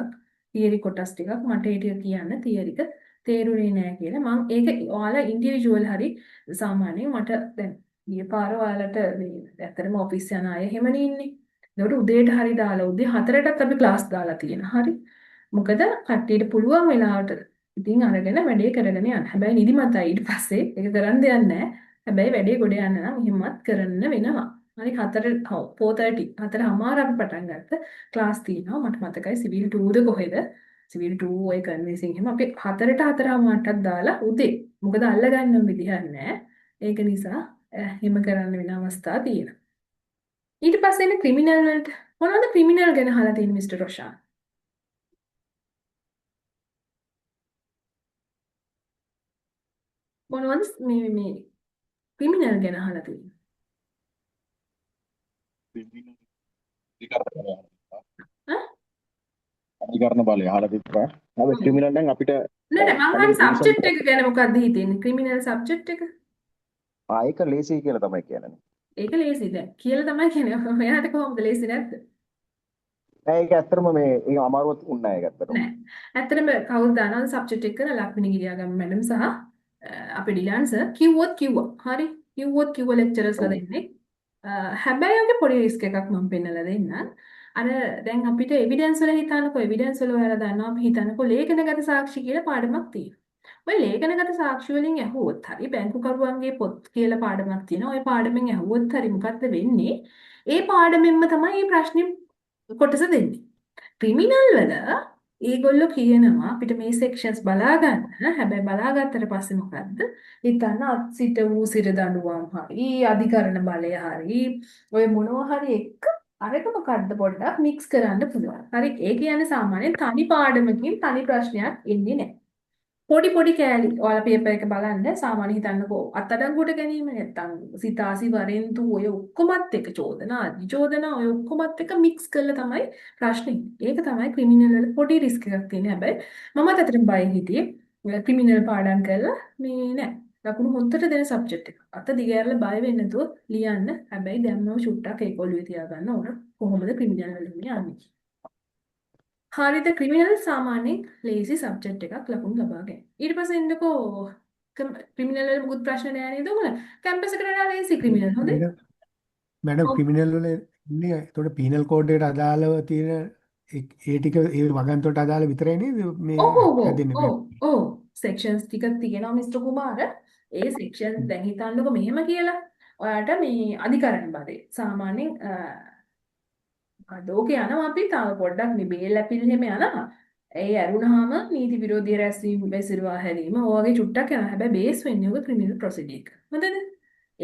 තියරි කොටස් ටිකක් මට ඒ ටික කියන්න තියරි එක තේරුණේ නැහැ කියලා මං ඒක ඔයාලා ඉන්ඩිවිජුවල් හරි සාමාන්‍යයෙන් මට දැන් ගිය පාර ඔයාලට මේ ඇත්තටම ඔෆිස් යන අය එහෙමනේ ඉන්නේ. ඒකට උදේට හරි දාලා උදේ 4ටත් අපි ක්ලාස් දාලා තියෙනවා. හරි. මොකද කට්ටියට පුළුවන් වෙලාවට ඉතින් අරගෙන වැඩේ කරගෙන යන්න. හැබැයි නිදිමතයි ඊට පස්සේ ඒක කරන්න දෙයක් නැහැ. හැබැයි වැඩේ ගොඩ යන්න නම් එහෙමත් කරන්න වෙනවා. හරි 4 ඔව් 4:30 4:30 අපි පටන් ගත්ත ක්ලාස් තියෙනවා. මට මතකයි සිවිල් 2 ද කොහෙද? සිවිල් 2 ඔය කන්වින්සිං එහෙම අපි 4ට 4:30ටත් දාලා උදේ. මොකද අල්ල ගන්නම විදිහක් නැහැ. ඒක නිසා එහෙම කරන්න වෙන අවස්ථා තියෙනවා. ඊට පස්සේ එන්නේ ක්‍රිමිනල් වලට. මොනවද ක්‍රිමිනල් ගැන අහලා තියෙන්නේ මිස්ටර් රොෂාන්? මොනවද මේ මේ ක්‍රිමිනල් ගැන අහලා තියෙන්නේ? ඈ? අධිකරණ බලය අහලා තිබ්බා. හැබැයි ක්‍රිමිනල් නම් අපිට නෑ නෑ මං කලින් අහන්නේ ටියුෂන් සබ්ජෙක්ට් එක ගැන මොකද්ද හිතෙන්නේ? ක්‍රිමිනල් සබ්ජෙක්ට් එක. ආ ඒක ලේසි කියලා තමයි කියන්නේ. ඒක ලේසි දැන් කියලා තමයි කියන්නේ. ඔයාට කොහොමද ලේසි නැද්ද? නෑ ඒක ඇත්තටම මේ ඒක අමාරුවක් උන්නේ නෑ ඒක ඇත්තටම. නෑ. ඇත්තටම කවුද දන්නවද සබ්ජෙක්ට් එක කරන ලක්මිනී ගිරියාගම මැඩම් සහ අපේ ඩිලාන් සර් කිව්වොත් කිව්වා. හරි. කිව්වොත් කිව්ව ලෙක්චරර්ස්ලා ඔව්. දෙන්නේ. හැබැයි ඔගේ පොඩි රිස්ක් එකක් මම පෙන්නලා දෙන්නම්. අර දැන් අපිට එවිඩන්ස් වල හිතන්නකෝ එවිඩන්ස් වල ඔයාලා දන්නවා අපි හිතන්නකෝ ලේඛනගත සාක්ෂි කියලා පාඩමක් තියෙනවා. ඔය ලේඛනගත සාක්ෂි වලින් ඇහුවොත් හරි බැංකු කරුවන්ගේ පොත් කියලා පාඩමක් තියෙනවා. ඔය පාඩමෙන් ඇහුවොත් හරි මොකද්ද වෙන්නේ? ඒ පාඩමෙන්ම තමයි මේ ප්‍රශ්නේ කොටස දෙන්නේ. ක්‍රිමිනල් වල ඒගොල්ලෝ කියනවා අපිට මේ සෙක්ෂන්ස් බලා ගන්න. හැබැයි බලාගත්තට පස්සේ මොකද්ද? හිතන්න අත්සිට වූ සිර දඬුවම් හරි අධිකරණ බලය හරි ඔය මොනවා හරි එක්ක අරක මොකද්ද පොඩ්ඩක් මික්ස් කරන්න පුළුවන්. හරි ඒ කියන්නේ සාමාන්‍යයෙන් තනි පාඩමකින් තනි ප්‍රශ්නයක් එන්නේ නැහැ. පොඩි පොඩි කෑලි ඔයාලා පේපර් එක බලන්න සාමාන්‍ය හිතන්නකෝ අත්අඩංගුවට ගැනීම නැත්තම් සිතාසි වරෙන්තු ඔය ඔක්කොමත් එක චෝදනා අධිචෝදනා ඔය ඔක්කොමත් එක මික්ස් කරලා තමයි ප්‍රශ්නේ එන්නේ. ඒක තමයි ක්‍රිමිනල් වල පොඩි රිස්ක් එකක් තියෙන්නේ. හැබැයි මමත් අතරින් බයෙන් හිටියේ ක්‍රිමිනල් පාඩම් කරලා මේ නෑ ලකුණු හොඳට දෙන සබ්ජෙක්ට් එක. අත දිග ඇරලා බය වෙන්නේ නැතුව ලියන්න. හැබැයි දැන් මම චුට්ටක් ඒක ඔළුවේ තියාගන්න ඕන කොහොමද ක්‍රිමිනල් වල යන්නේ කියලා. හරිද ක්‍රිමිනල් සාමාන්‍යයෙන් ලේසි සබ්ජෙක්ට් එකක් ලකුණු ලබා ගන්න. ඊට පස්සේ එන්නකෝ ක්‍රිමිනල් වල මුකුත් ප්‍රශ්න නෑ නේද ඔයාලා? කැම්පස් එකට වඩා ලේසි ක්‍රිමිනල් හොඳේ. මැඩම් මැඩම් ඔව් ක්‍රිමිනල් වල ඉන්නේ එතකොට පීනල් කෝඩ් එකට අදාළව තියෙන ඒ ටික ඒ වගන්ති වලට අදාළ විතරයි නේද මේ ඔව් ඔව් ඔව් හැදෙන්නේ ඔව් ඔව් සෙක්ෂන්ස් ටිකක් තියෙනවා මිස්ටර් කුමාර. ඒ සෙක්ෂන් දැන් හිතන්නකෝ මෙහෙම කියලා. ඔයාට මේ අධිකරණ බලය සාමාන්‍යයෙන් මොකද්ද ඕකේ යනවා අපි තව පොඩ්ඩක් මේ බේල් ඇපිල් එහෙම යනවා. ඒ ඇරුණාම නීති විරෝධී රැස්වීම වැසිරවා හැරීම ඔය වගේ චුට්ටක් යනවා. හැබැයි බේස් වෙන්නේ ඔක ක්‍රිමිනල් ප්‍රොසීඩර් එක. හොඳද?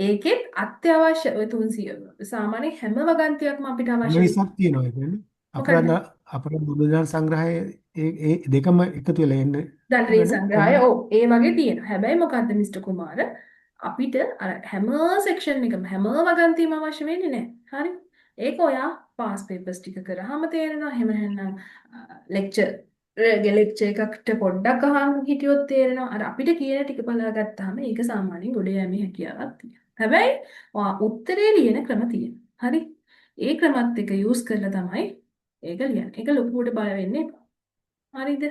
ඒකෙත් අත්‍යවශ්‍ය ඔය 300 සාමාන්‍ය හැම වගන්තියක්ම අපිට අවශ්‍ය 20ක් තියෙනවා ඒ කියන්නේ මොකද්ද? අපරාධ අපරාධ මුදල් සංග්‍රහය ඒ ඒ දෙකම එකතු වෙලා එන්නේ දඬුවම් මැඩම් සංග්‍රහය කොහොමද? ඔව් ඒ වගේ තියෙනවා. හැබැයි මොකද්ද මිස්ටර් කුමාර අපිට අර හැම සෙක්ෂන් එකම හැම වගන්තියම අවශ්‍ය වෙන්නේ නැහැ. හරි? ඒක ඔයා පාස් පේපර්ස් ටික කරාම තේරෙනවා. එහෙම නැත්නම් ලෙක්චර් ලෙක්චර් එකකට පොඩ්ඩක් අහන් හිටියොත් තේරෙනවා. අර අපිට කියන ටික බලාගත්තාම ඒක සාමාන්‍යයෙන් ගොඩ යෑමේ හැකියාවක් තියෙනවා. හැබැයි ඔයා උත්තරේ ලියන ක්‍රම තියෙනවා. හරි? ඒ ක්‍රමත් එක යූස් කරලා තමයි ඒක ලියන්නේ. ඒක ලොකුවට බය වෙන්න එපා. හරිද?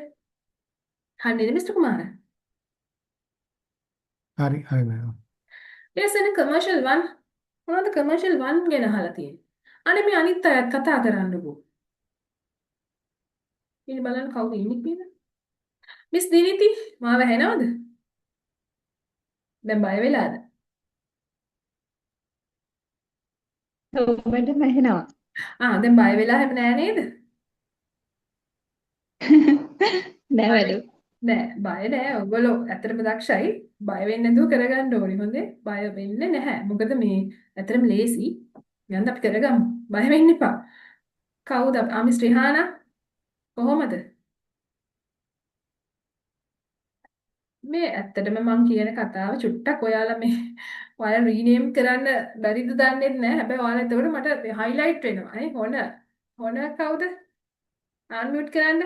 හරි නේද මිස්ටර් කුමාර? හරි හරි මැඩම්. ඊට පස්සේ කමර්ෂල් 1 මොනවද කමර්ෂල් 1 ගැන අහලා තියෙන්නේ? අනේ මේ අනිත් අයත් කතා කරන්නකෝ. ඉතින් බලන්න කවුද ඉන්නේ කියලා. මිස් දිනිති මාව ඇහෙනවද? දැන් බය වෙලාද? ඔව් මැඩම් ඇහෙනවා. ආ දැන් බය වෙලා හැම නෑ නේද? නෑ මැඩම්. නෑ බය නෑ. ඔයගොල්ලෝ ඇත්තටම දක්ෂයි. බය වෙන්නේ නැතුව කරගන්න ඕනි. හොඳේ. බය වෙන්නේ නැහැ. මොකද මේ ඇත්තටම ලේසි. යන්න අපි කරගමු. බය වෙන්න එපා. කවුද? ආ මිස් රිහානා කොහොමද? මේ ඇත්තටම මං කියන කතාව චුට්ටක් ඔයාලා මේ ඔයාලා රීනේම් කරන්න බැරිද දන්නේ නැහැ. හැබැයි ඔයාලා එතකොට මට හයිලයිට් වෙනවා. නේ හොන හොන කවුද? අන්මියුට් කරන්න.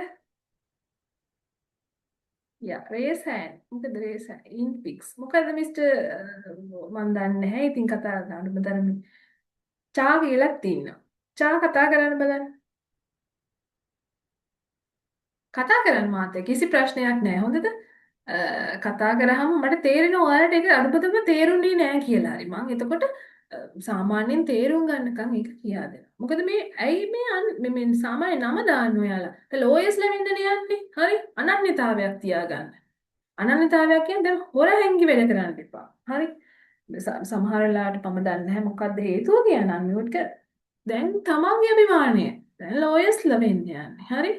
යා රේස් හෑන්ඩ්. මොකද රේස් හෑන්ඩ් ඉන්ෆික්ස්. මොකද මිස්ටර් මං දන්නේ නැහැ. ඉතින් කතා කරන්න තරමේ. චා කියලාත් ඉන්නවා. චා කතා කරන්න බලන්න. කතා කරන්න මාත් එක්ක කිසි ප්‍රශ්නයක් නැහැ. හොඳද? කතා කරාම මට තේරෙනවා ඔයාලට ඒක අනුපතම තේරුන්නේ නෑ කියලා හරි. මං එතකොට සාමාන්‍යයෙන් තේරුම් ගන්නකම් ඒක කියා දෙනවා. මොකද මේ ඇයි මේ මේ සාමාන්‍ය නම දාන්න ඔයාලා. දැන් ලෝයර්ස්ලා වෙන්නනේ යන්නේ. හරි? අනන්‍යතාවයක් තියාගන්න. අනන්‍යතාවයක් කියන්නේ දැන් හොර හැංගි වැඩ කරන්න එපා. හරි? සමහර වෙලාවට මම දන්නේ නැහැ මොකද්ද හේතුව කියලා අන්මියුට් කර. දැන් තමන්ගේ අභිමානය. දැන් ලෝයර්ස්ලා වෙන්න යන්නේ. හරි?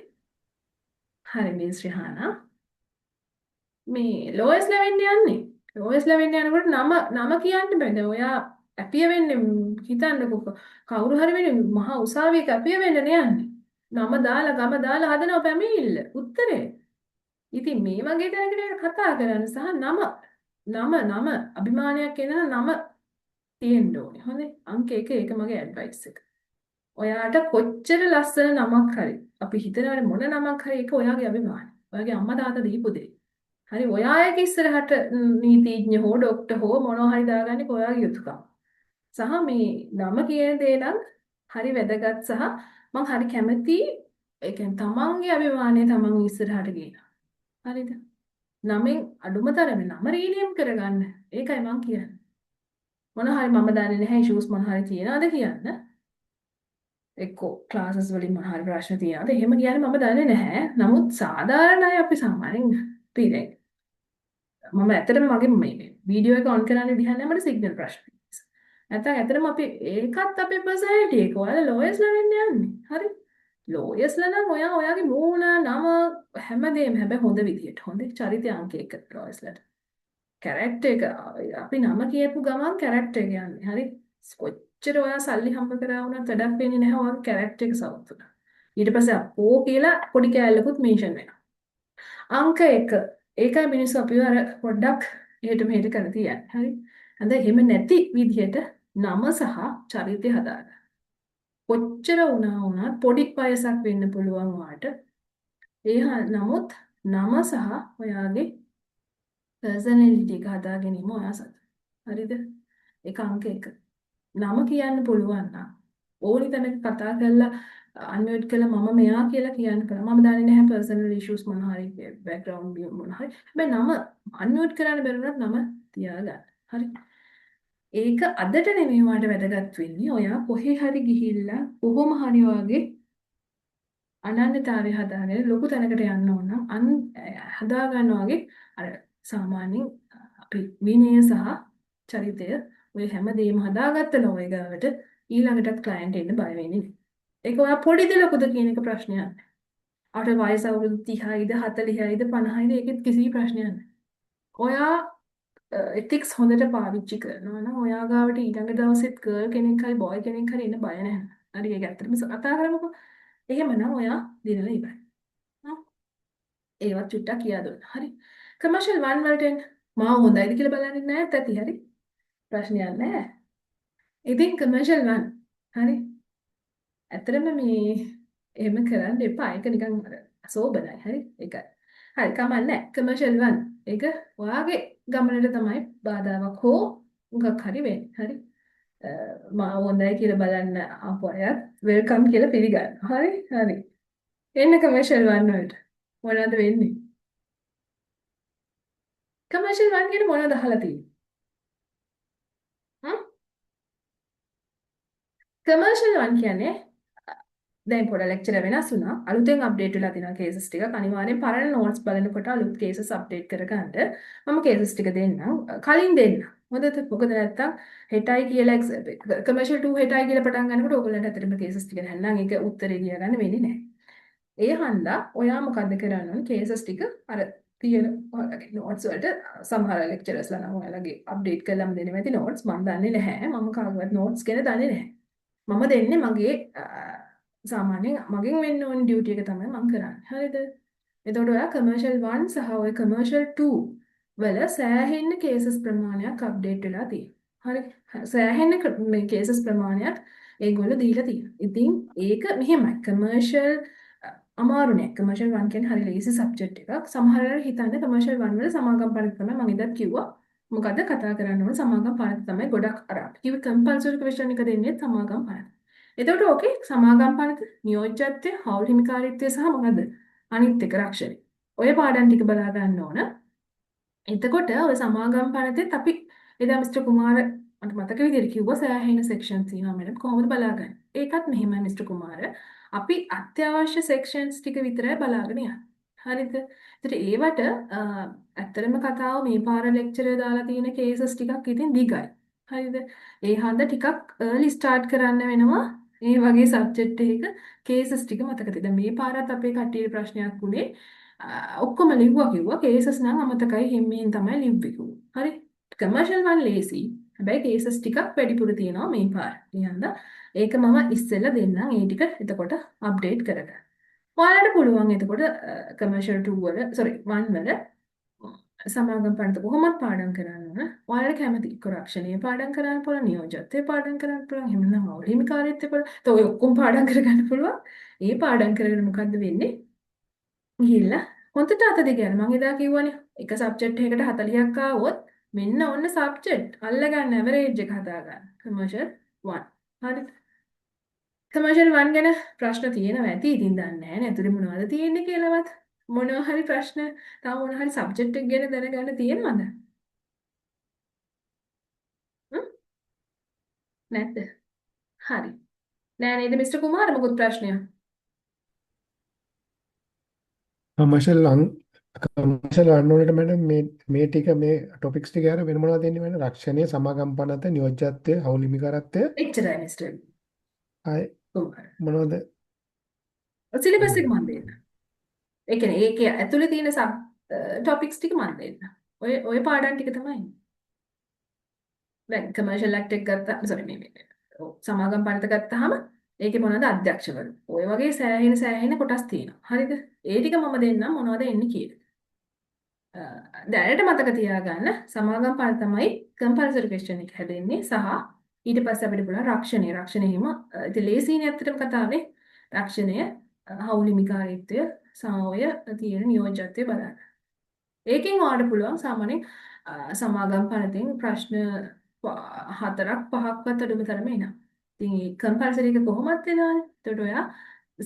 හරි මිස් රිහානා. මේ ලෝයර්ස්ලා වෙන්න යන්නේ. ලෝයර්ස්ලා වෙන්න යනකොට නම නම කියන්න බෑ. දැන් ඔයා ඇපිය වෙන්නේ හිතන්නකෝ කවුරු හරි වෙන්නේ මහා උසාවියක ඇපිය වෙන්න නේ යන්නේ. නම දාලා ගම දාලා හදනවා පැමිණිල්ල. උත්තරේ. ඉතින් මේ වගේ තැනකට කතා කරන්න සහ නම නම නම අභිමානයක් එන නම තියෙන්න ඕනේ. හොඳේ. අංක 1 ඒක මගේ ඇඩ්වයිස් එක. ඔයාට කොච්චර ලස්සන නමක් හරි අපි හිතනවනේ මොන නමක් හරි ඒක ඔයාගේ අභිමානය. ඔයාගේ අම්මා තාත්තා දීපු දේ. හරි ඔයා ඒක ඉස්සරහට නීතිඥ හෝ ඩොක්ටර් හෝ මොනවා හරි දාගන්නේ ඔයාගේ යුතුයකම. සහ මේ නම කියන දේ නම් හරි වැදගත් සහ මං හරි කැමති ඒ කියන්නේ තමන්ගේ අභිමානය තමන් ඉස්සරහට ගේනවා. හරිද? නමෙන් අඩුම තරමේ නම රීනේම් කරගන්න. ඒකයි මං කියන්නේ. මොන හරි මම දන්නේ නැහැ ඉෂුස් මොන හරි තියනවාද කියන්න. එක්කෝ ක්ලාසස් වලින් මොන හරි ප්‍රශ්න තියනවාද එහෙම කියන්නේ මම දන්නේ නැහැ. නමුත් සාධාරණ අය අපි සාමාන්‍යයෙන් අපි දැන් මම ඇත්තටම මගේ මේ වීඩියෝ එක ඔන් කරන්න විදිහක් නැහැ මට සිග්නල් ප්‍රශ්න නිසා. නැත්තම් ඇත්තටම අපි ඒකත් අපේ පර්සනැලිටි එක. ඔයාලා ලෝයර්ස්ලා වෙන්න යන්නේ. හරි? ලෝයර්ස්ලා නම් ඔයා ඔයාගේ මූණ නම හැමදේම හැබැයි හොඳ විදියට. හොඳ චරිතය අංක 1 ලෝයර්ස්ලාට. කැරක්ටර් එක අපි නම කියපු ගමන් කැරක්ටර් එක යන්නේ. හරි? කොච්චර ඔයා සල්ලි හම්බ කරා වුණත් වැඩක් වෙන්නේ නැහැ ඔයාගේ කැරක්ටර් එක සවුත් වුණා. ඊට පස්සේ අපෝ කියලා පොඩි කෑල්ලකුත් මෙන්ෂන් වෙනවා. අංක 1 ඒකයි මිනිස්සු අපිව අර පොඩ්ඩක් එහෙට මෙහෙට කරලා තියන්නේ. හරි? හඳ එහෙම නැති විදිහට නම සහ චරිතය හදාගන්න. කොච්චර වුණා වුණත් පොඩි වයසක් වෙන්න පුළුවන් වාට. නමුත් නම සහ ඔයාගේ පර්සනැලිටි එක හදා ගැනීම ඔයා සතුටු. හරිද? ඒක අංක 1. නම කියන්න පුළුවන් නම් ඕනි තැනක කතා කරලා අන්මියුට් කළා මම මෙයා කියලා කියන්න පුළුවන්. මම දන්නේ නැහැ පර්සනල් ඉෂුස් මොන හරි බෑග්ග්‍රවුන්ඩ් මොන හරි. හැබැයි නම අන්මියුට් කරන්න බැරි වුණත් නම තියාගන්න. හරි. ඒක අදට නෙමෙයි ඔයාට වැදගත් වෙන්නේ. ඔයා කොහේ හරි ගිහිල්ලා කොහොම හරි ඔයාගේ අනන්‍යතාවය හදාගෙන ලොකු තැනකට යන්න ඕන නම් හදා ගන්න වගේ අර සාමාන්‍යයෙන් අපි විනය සහ චරිතය ඔය හැමදේම හදාගත්ත නෝ ඒ ගාවට ඊළඟටත් ක්ලයන්ට් එන්න බය වෙන්නේ නැහැ. ඒක ඔයා පොඩිද ලොකුද කියන එක ප්‍රශ්නයක් නෑ. අර වයස අවුරුදු 30යිද 40යිද 50යිද ඒකෙත් කිසි ප්‍රශ්නයක් නෑ. ඔයා එතික්ස් හොඳට පාවිච්චි කරනවා නම් ඔයා ගාවට ඊළඟ දවසෙත් ගර්ල් කෙනෙක් හරි බොයි කෙනෙක් හරි එන්න බය නැහැ. හරි ඒක ඇත්තටම කතා කරමුකෝ. එහෙමනම් ඔයා දිනලා ඉවරයි. ඒවත් චුට්ටක් කියා දුන්නා. හරි. කමර්ෂල් 1 වලට එන්න. මාව හොඳයිද කියලා බලන්නේ නෑත් ඇති. හරි. ප්‍රශ්නයක් නෑ. ඉතින් කමර්ෂල් 1. හරි. ඇත්තටම මේ එහෙම කරන්න එපා. ඒක නිකන් අර අසෝබනයි. හරි. ඒකයි. හරි කමක් නෑ. කමර්ෂල් 1. ඒක ඔයාගේ ගමනට තමයි බාධාවක් හෝ මොකක් හරි වෙන්නේ. හරි. මාව හොඳයි කියලා බලන්න ආපු අයත් welcome කියලා පිළිගන්න. හරි. හරි. එන්න කමර්ෂල් 1 වලට. මොනවද වෙන්නේ? කමර්ෂල් 1 ගැන මොනවද අහලා තියෙන්නේ? හ්ම්? කමර්ෂල් 1 කියන්නේ දැන් පොඩ ලෙක්චර් වෙනස් වුණා. අලුතෙන් අප්ඩේට් වෙලා තියෙනවා කේසස් ටිකක්. අනිවාර්යෙන් පරණ නෝට්ස් බලනකොට අලුත් කේසස් අප්ඩේට් කරගන්න. මම කේසස් ටික දෙන්නම්. කලින් දෙන්නම්. හොඳද? මොකද නැත්තම් හෙටයි කියලා කමර්ෂල් 2 හෙටයි කියලා පටන් ගන්නකොට ඕගොල්ලන්ට ඇත්තටම කේසස් ටික නැත්නම් ඒක උත්තරේ ලියා ගන්න වෙන්නේ නැහැ. ඒ හන්දා ඔයා මොකද්ද කරන්න ඕනේ? කේසස් ටික අර තියෙන ඔයාලගේ නෝට්ස් වලට සමහර ලෙක්චරර්ස්ලා නම් ඔයාලගේ අප්ඩේට් කරලාම දෙනවා ඇති නෝට්ස්. මම දන්නේ නැහැ. මම කාගවත් නෝට්ස් ගැන දන්නේ නැහැ. මම දෙන්නේ මගේ සාමාන්‍යයෙන් මගෙන් වෙන්න ඕන ඩියුටි එක තමයි මම කරන්නේ. හරිද? එතකොට ඔයා කමර්ෂල් 1 සහ ඔය කමර්ෂල් 2 වල සෑහෙන්න කේසස් ප්‍රමාණයක් අප්ඩේට් වෙලා තියෙනවා. හරි. සෑහෙන්න මේ කේසස් ප්‍රමාණයක් ඒගොල්ලෝ දීලා තියෙනවා. ඉතින් ඒක මෙහෙමයි. කමර්ෂල් අමාරු නෑ. කමර්ෂල් 1 කියන්නේ හරි ලේසි සබ්ජෙක්ට් එකක්. සමහර වෙලාවට හිතන්නේ කමර්ෂල් 1 වල සමාගම් පනත තමයි මම ඉදත් කිව්වා. මොකද කතා කරන්න ඕන සමාගම් පනත තමයි ගොඩක් අර අපි කිව්වේ කම්පල්සරි ක්වෙස්චන් එක දෙන්නේ සමාගම් පනත. එතකොට ඕකේ සමාගම් පනත, නියෝජ්‍යත්වය, හවුල් හිමිකාරීත්වය සහ මොකද අනිත් එක රක්ෂණය. ඔය පාඩම් ටික බලා ගන්න ඕන. එතකොට ඔය සමාගම් පනතෙත් අපි එදා මිස්ටර් කුමාර මට මතක විදිහට කිව්වා සෑහෙන සෙක්ෂන්ස් තියෙනවා මැඩම් කොහොමද බලාගන්නේ? ඒකත් මෙහෙමයි මිස්ටර් කුමාර. අපි අත්‍යවශ්‍ය සෙක්ෂන්ස් ටික විතරයි බලාගෙන යන්නේ. හරිද? එතකොට ඒවට ඇත්තටම කතාව මේ පාර ලෙක්චර් එක දාලා තියෙන කේසස් ටිකක් ඉතින් දිගයි. හරිද? ඒ හන්ද ටිකක් අර්ලි ස්ටාර්ට් කරන්න වෙනවා. ඒ වගේ සබ්ජෙක්ට් එකක කේසස් ටික මතක තියාගන්න. දැන් මේ පාරත් අපේ කට්ටියට ප්‍රශ්නයක් වුණේ ඔක්කොම ලිව්වා කිව්වා කේසස් නම් අමතකයි හිම්මින් තමයි ලිව්වේ කිව්වා. හරි. කමර්ෂල් වන් ලේසි. හැබැයි කේසස් ටිකක් වැඩිපුර තියෙනවා මේ පාර. ඒ හන්ද ඒක මම ඉස්සෙල්ලා දෙන්නම් ඒ ටික එතකොට අප්ඩේට් කරගන්න. ඔයාලට පුළුවන් එතකොට කමර්ෂල් 2 වල සෝරි 1 වල සමාගම් පනත කොහොමත් පාඩම් කරන්න ඕන. ඔයාලට කැමති රක්ෂණීය පාඩම් කරන්න පුළුවන්, නියෝජ්‍යත්වය පාඩම් කරන්න පුළුවන්, එහෙම නැත්නම් අවුල් හිමිකාරීත්වය පුළුවන්. එතකොට ඔය ඔක්කොම පාඩම් කරගන්න පුළුවන්. ඒ පාඩම් කරගෙන මොකද්ද වෙන්නේ? ගිහිල්ලා හොඳට අත දිග යන. මං එදා කිව්වනේ එක සබ්ජෙක්ට් එකකට 40ක් ආවොත් මෙන්න ඔන්න සබ්ජෙක්ට් අල්ලගන්න ඇවරේජ් එක හදාගන්න. කමර්ෂල් 1. හරිද? කමර්ෂල් 1 ගැන ප්‍රශ්න තියෙනවා ඇති. ඉතින් දන්නේ නැහැ නේ ඇතුලේ මොනවද තියෙන්නේ කියලාවත්. මොනවා හරි ප්‍රශ්න තව මොන හරි සබ්ජෙක්ට් එක ගැන දැනගන්න තියෙනවද? නැද්ද? හරි. නෑ නේද මිස්ටර් කුමාර මොකුත් ප්‍රශ්නයක්? කමර්ෂල් 1 කමර්ෂල් 1 වලට මැඩම් මේ මේ ටික මේ ටොපික්ස් ටික අර වෙන මොනවද දෙන්නේ මැඩම්? රක්ෂණය, සමාගම් පනත, නියෝජ්‍යත්වය, හවුල් හිමිකාරත්වය, එච්චරයි මිස්ටර් ආයේ කුමාර. මොනවද? සිලබස් එක මම දෙන්න. ඒ කියන්නේ ඒකේ ඇතුලේ තියෙන සබ් ටොපික්ස් ටික මම දෙන්න. ඔය ඔය පාඩම් ටික තමයි. දැන් කමර්ෂල් ඇක්ට් එක ගත්තා සෝරි මේ මේ ඔව් සමාගම් පනත ගත්තාම ඒකේ මොනවද අධ්‍යක්ෂවරු. ඔය වගේ සෑහෙන සෑහෙන කොටස් තියෙනවා. හරිද? ඒ ටික මම දෙන්නම් මොනවද එන්නේ කියලා. දැනට මතක තියාගන්න සමාගම් පනත තමයි කම්පල්සරි ක්වෙස්චන් එක හැදෙන්නේ සහ ඊට පස්සේ අපිට පුළුවන් රක්ෂණය. රක්ෂණය එහෙම ඉතින් ලේසියිනේ ඇත්තටම කතාවේ. රක්ෂණය, හවුල් හිමිකාරීත්වය සහ ඔය තියෙන නියෝජ්‍යත්වය බලන්න. ඒකෙන් ඔයාලට පුළුවන් සාමාන්‍යයෙන් සමාගම් පනතෙන් ප්‍රශ්න 4ක් 5ක්වත් අඩුම තරමේ එනවා. ඉතින් ඒ කම්පල්සරි එක කොහොමත් එනවනේ. එතකොට ඔයා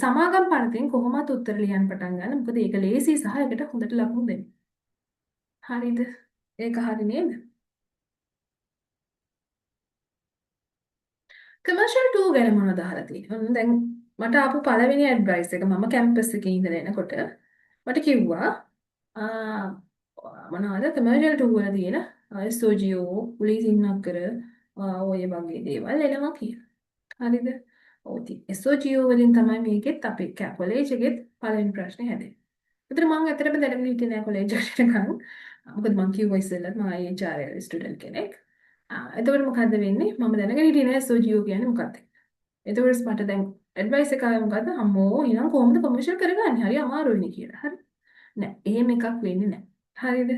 සමාගම් පනතෙන් කොහොමත් උත්තර ලියන්න පටන් ගන්න. මොකද ඒක ලේසි සහ ඒකට හොඳට ලකුණු දෙන්න. හරිද? ඒක හරි නේද? කමර්ෂල් 2 ගැන මොනවද අහලා තියෙන්නේ? ඔන්න දැන් මට ආපු පළවෙනි ඇඩ්වයිස් එක මම කැම්පස් එකේ ඉඳලා එනකොට මට කිව්වා මොනවද කමර්ෂල් 2 වල තියෙන SOGO police ඉන්නක්කර ඔය වගේ දේවල් එනවා කියලා. හරිද? ඔව් ඉතින් SOGO වලින් තමයි මේකෙත් අපේ කොලේජ් එකෙත් පළවෙනි ප්‍රශ්නේ හැදෙන්නේ. ඒතර මං ඇත්තටම දැනගෙන හිටියේ නෑ කොලේජ් එකට එනකන්. මොකද මං කිව්වා ඉස්සෙල්ලත් මම IHRL student කෙනෙක්. එතකොට මොකද්ද වෙන්නේ? මම දැනගෙන හිටියේ නෑ SOGO කියන්නේ මොකක්ද කියලා. එතකොට මට දැන් ඇඩ්වයිස් එක ආවේ මොකද්ද? අම්මෝ එහෙනම් කොහොමද කොමර්ෂල් කරගන්නේ? හරි අමාරුයිනේ කියලා. හරි. නෑ එහෙම එකක් වෙන්නේ නෑ. හරිද?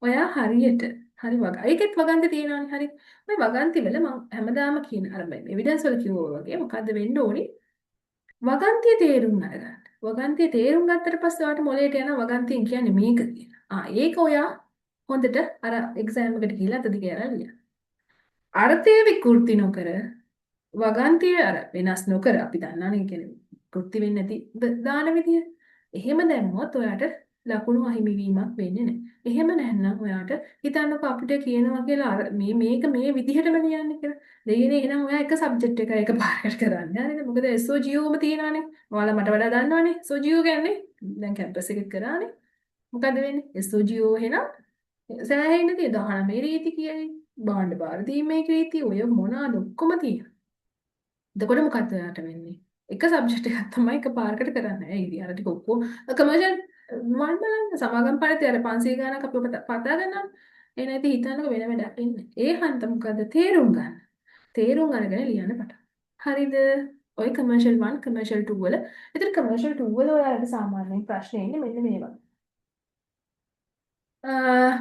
ඔයා හරියට හරි වග. ඒකෙත් වගන්ති තියෙනවනේ හරි. ඔය වගන්ති වල මං හැමදාම කියන අර මේ එවිඩන්ස් වල කිව්වා වගේ මොකද්ද වෙන්න ඕනි? වගන්තිය තේරුම් අරගන්න. වගන්තිය තේරුම් ගත්තට පස්සේ ඔයාට මොලේට යනවා වගන්තියෙන් කියන්නේ මේක කියලා. ඒක ඔයා හොඳට අර එක්සෑම් එකට ගිහලා අත දිග ඇරලා ලියන්න. අර්ථය විකෘති නොකර වගන්තිය අර වෙනස් නොකර අපි දන්නවනේ ඒ කියන්නේ විකෘති වෙන්නේ නැති දාන විදිය. එහෙම දැම්මොත් ඔයාට ලකුණු අහිමි වීමක් වෙන්නේ නැහැ. එහෙම නැත්නම් ඔයාට හිතන්නකෝ අපිට කියනවා කියලා අර මේ මේක මේ විදිහටම ලියන්න කියලා. දෙයනේ එහෙනම් ඔයා එක සබ්ජෙක්ට් එකයි එක පාරකට කරන්න. හරිද? මොකද SOGO ම තියෙනවානේ. ඔයාලා මට වඩා දන්නවනේ. SOGO කියන්නේ දැන් කැම්පස් එකේ කරානේ. මොකද වෙන්නේ? SOGO එහෙනම් සෑහෙන්න තියෙන 19 රීති කියයි. භාණ්ඩ බාර දීමේ රීති ඔය මොනවාද ඔක්කොම තියෙනවා. එතකොට මොකද්ද ඔයාට වෙන්නේ? එක සබ්ජෙක්ට් එකක් තමයි එක පාරකට කරන්නේ. ඇයි ඉතින් අර ටික ඔක්කොම කමර්ෂල් වන් බලන්න සමාගම් පරිදි අර 500 ගාණක් අපි ඔබ පතා ගන්නවා. ඒ නැති හිතන්නකො වෙන වැඩක් එන්නේ. ඒ හන්ද මොකද්ද තේරුම් ගන්න. තේරුම් අරගෙන ලියන්න පටන්. හරිද? ඔය කමර්ෂල් 1 කමර්ෂල් 2 වල. එතන කමර්ෂල් 2 වල ඔයාලට සාමාන්‍යයෙන් ප්‍රශ්න එන්නේ මෙන්න මේ වගේ.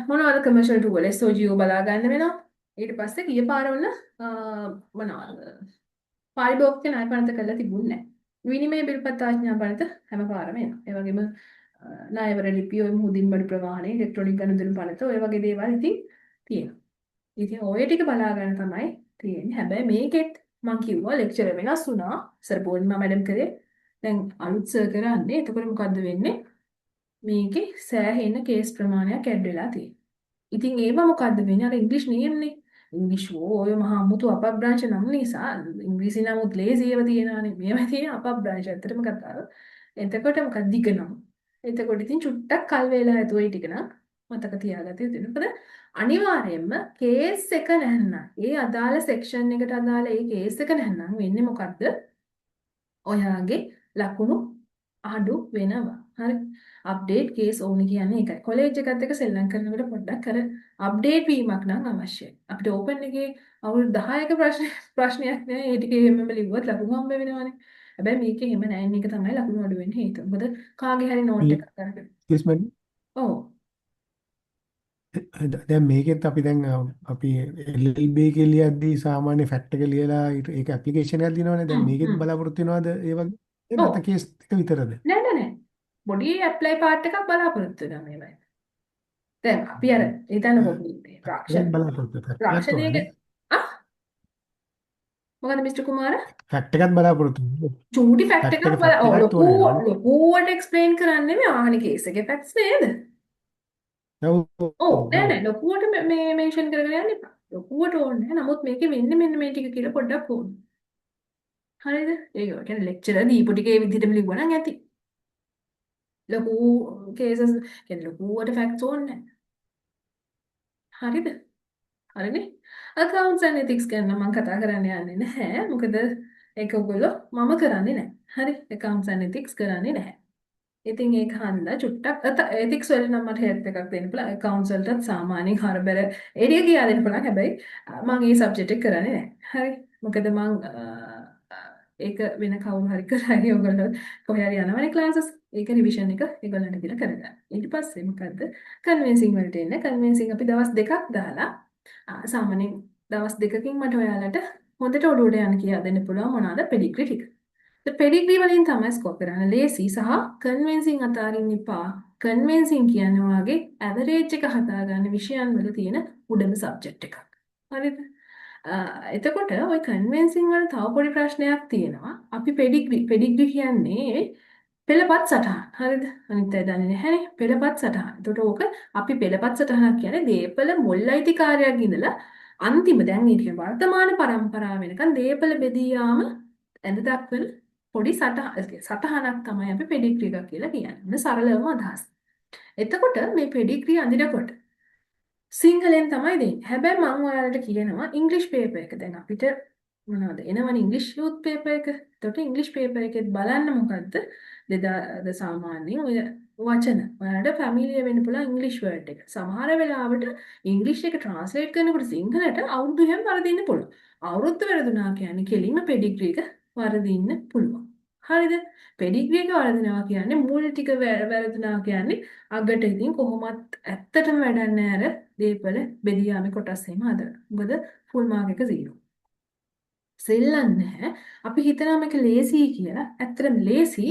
මොනවද කමර්ෂල් 2 වල SOGO බලා ගන්න වෙනවා. ඊට පස්සේ ගිය පාර වල මොනවද? පාරිභෝගික ණය පනත කරලා තිබුණේ නැහැ. විනිමය බිල්පත් ආඥා පනත හැම පාරම එනවා. ඒ වගේම ණයවර ලිපි ඔය මුහුදින් බඩු ප්‍රවාහනය ඉලෙක්ට්‍රොනික ගනුදෙනු පනත ඔය වගේ දේවල් ඉතින් තියෙනවා. ඉතින් ඔය ටික බලා ගන්න තමයි තියෙන්නේ. හැබැයි මේකෙත් මං කිව්වා ලෙක්චර් වෙනස් වුණා. සර් පූර්ණිමා මැඩම් කරේ. දැන් අලුත් සර් කරන්නේ. එතකොට මොකද්ද වෙන්නේ? මේකේ සෑහෙන කේස් ප්‍රමාණයක් ඇඩ් වෙලා තියෙනවා. ඉතින් ඒවා මොකද්ද වෙන්නේ? අර ඉංග්‍රීසි නේම්නේ. ඉංග්‍රීසි ඔය මහා අමුතු අපබ්‍රංශ නම් නිසා ඉංග්‍රීසි නමුත් ලේසි ඒවා තියෙනවානේ. මේවා තියෙන අපබ්‍රංශ ඇත්තටම කතාව. එතකොට මොකක්ද දිග නම්. එතකොට ඉතින් චුට්ටක් කල් වේලා ඇතුව ඒ ටික නම් මතක තියාගත යුතුයි. මොකද අනිවාර්යයෙන්ම කේස් එක නැත්නම් ඒ අදාළ සෙක්ෂන් එකට අදාළ ඒ කේස් එක නැත්නම් වෙන්නේ මොකද්ද? ඔයාගේ ලකුණු අඩු වෙනවා. හරි. අප්ඩේට් කේස් ඕනි කියන්නේ ඒකයි. කොලෙජ් එකත් එක්ක සෙල්ලම් කරනකොට පොඩ්ඩක් අර අප්ඩේට් වීමක් නම් අවශ්‍යයි. අපිට ඕපන් එකේ අවුරුදු 10ක ප්‍රශ්නයක් නෑ. ඒ ටික එහෙමම ලිව්වොත් ලකුණු හම්බ වෙනවනේ. හැබැයි මේකේ එහෙම නෑ. ඒක තමයි ලකුණු අඩු වෙන්න හේතුව. මොකද කාගේ හරි නෝට් එකක් අරගෙන. Excuse me. ඔව්. දැන් මේකෙත් අපි දැන් අපි LLB එකේ ලියද්දී සාමාන්‍ය ෆැක්ට් එක ලියලා ඒක ඇප්ලිකේෂන් එකක් දිනවනේ. දැන් මේකෙත් බලාපොරොත්තු වෙනවද ඒ වගේ? ඔව්. නැත්නම් කේස් එක විතරද? නෑ නෑ නෑ. පොඩි ඇප්ලයි පාර්ට් එකක් බලාපොරොත්තු වෙනවා මේවයි. දැන් අපි අර හිතන්නකෝ මේ ඒකත් බලාපොරොත්තු ෆැක්ට් එකත් රක්ෂණයක ඕනේ. ආ මොකද මිස්ටර් කුමාර? ෆැක්ට් එකත් බලාපොරොත්තු වෙනවා. චූටි ෆැක්ට් ෆැක්ට් එකක් එක ෆැක්ට් ඔව් එකත් ලොකු ඕනේ නේද? ලොකුවට එක්ස්ප්ලেইন කරන්නේ නෙමෙයි ආහනේ කේස් එකේ ෆැක්ට්ස් නේද? ඔව් ඔව් නෑ ඔව්. නෑ ලොකුවට මේ මෙන්ෂන් කරගෙන යන්න එපා. ලොකුවට ඕනේ නෑ. නමුත් මේකේ වෙන්නේ මෙන්න මේ ටික කියලා පොඩ්ඩක් ඕනේ. හරිද? ඒක කියන්නේ ලෙක්චර් දීපු ටික ඒ විදිහටම ලිව්වා නම් ඇති. ලොකු කේසස් කියන්නේ ලොකුවට ෆැක්ට්ස් ඕනේ නෑ. හරිද? හරිනේ? accounts and ethics ගැන නම් මම කතා කරන්න යන්නේ නැහැ. මොකද ඒක ඔයගොල්ලෝ මම කරන්නේ නැහැ. හරි? accounts and ethics කරන්නේ නැහැ. ඉතින් ඒක හන්දා චුට්ටක් ethics වල නම් මට හෙල්ප් එකක් දෙන්න පුළුවන්. accounts වලටත් සාමාන්‍යයෙන් හරබර ඒ ටික කියා දෙන්න පුළුවන්. හැබැයි මම ඒ සබ්ජෙක්ට් එක කරන්නේ නැහැ. හරි? මොකද මං ඒක වෙන කවුරු හරි කරයි ඔයගොල්ලෝ කොහේ හරි යනවනේ ක්ලාසස්. ඒක රිවිෂන් එක ඒගොල්ලන්ට දීලා කරගන්න. ඊට පස්සේ මොකද්ද? කන්වෙන්සිං වලට එන්න. කන්වෙන්සිං අපි දවස් දෙකක් දාලා සාමාන්‍යයෙන් දවස් දෙකකින් මට ඔයාලට හොඳට ඔළුවට යන්න කියා දෙන්න පුළුවන් මොනවාද පෙඩිග්‍රී ටික. පෙඩිග්‍රී වලින් තමයි ස්කෝර් කරන්න ලේසි සහ කන්වෙන්සිං අතාරින්න එපා. කන්වෙන්සිං කියන්නේ ඔයාගේ ඇවරේජ් එක හදාගන්න විෂයන් වල තියෙන උඩම සබ්ජෙක්ට් එකක්. හරිද? එතකොට ඔය කන්වෙන්සිං වල තව පොඩි ප්‍රශ්නයක් තියෙනවා. අපි පෙඩිග්‍රී පෙඩිග්‍රී කියන්නේ පෙළපත් සටහන්. හරිද? අනිත් අය දන්නේ නැහැනේ. පෙළපත් සටහන්. එතකොට ඕක අපි පෙළපත් සටහනක් කියන්නේ දේපල මුල් අයිතිකාරයාගේ ඉඳලා අන්තිම දැන් ඒ කියන්නේ වර්තමාන පරම්පරාව වෙනකන් දේපල බෙදී යාම ඇඳ දක්වන පොඩි සටහනක් තමයි අපි පෙඩිග්‍රී එකක් කියලා කියන්නේ. ඔන්න සරලවම අදහස්. එතකොට මේ පෙඩිග්‍රී අඳිනකොට සිංහලෙන් තමයි දෙන්නේ. හැබැයි මං ඔයාලට කියනවා ඉංග්‍රීසි පේපර් එක. දැන් අපිට මොනවද එනවනේ ඉංග්‍රීසි යූත් පේපර් එක. එතකොට ඉංග්‍රීසි පේපර් එකෙත් බලන්න මොකද්ද දෙදා සාමාන්‍යයෙන් ඔය වචන ඔයාලට ෆැමිලියර් වෙන්න පුළුවන් ඉංග්‍රීසි වර්ඩ් එක. සමහර වෙලාවට ඉංග්‍රීසි එක ට්‍රාන්ස්ලේට් කරනකොට සිංහලට අවුරුදු එහෙම වරදින්න පුළුවන්. අවුරුද්ද වැරදුනා කියන්නේ කෙලින්ම පෙඩිග්‍රී එක වරදින්න පුළුවන්. හරිද? පෙඩිග්‍රී එක වරදිනවා කියන්නේ මුල් ටික වැරදුනා කියන්නේ අගට ඉතින් කොහොමත් ඇත්තටම වැඩක් නෑ අර දේපල බෙදියාමේ කොටස් එහෙම හදලා. මොකද ෆුල් මාක් එක 0. සෙල්ලම් නැහැ. අපි හිතනවා මේක ලේසි කියලා. ඇත්තටම ලේසි.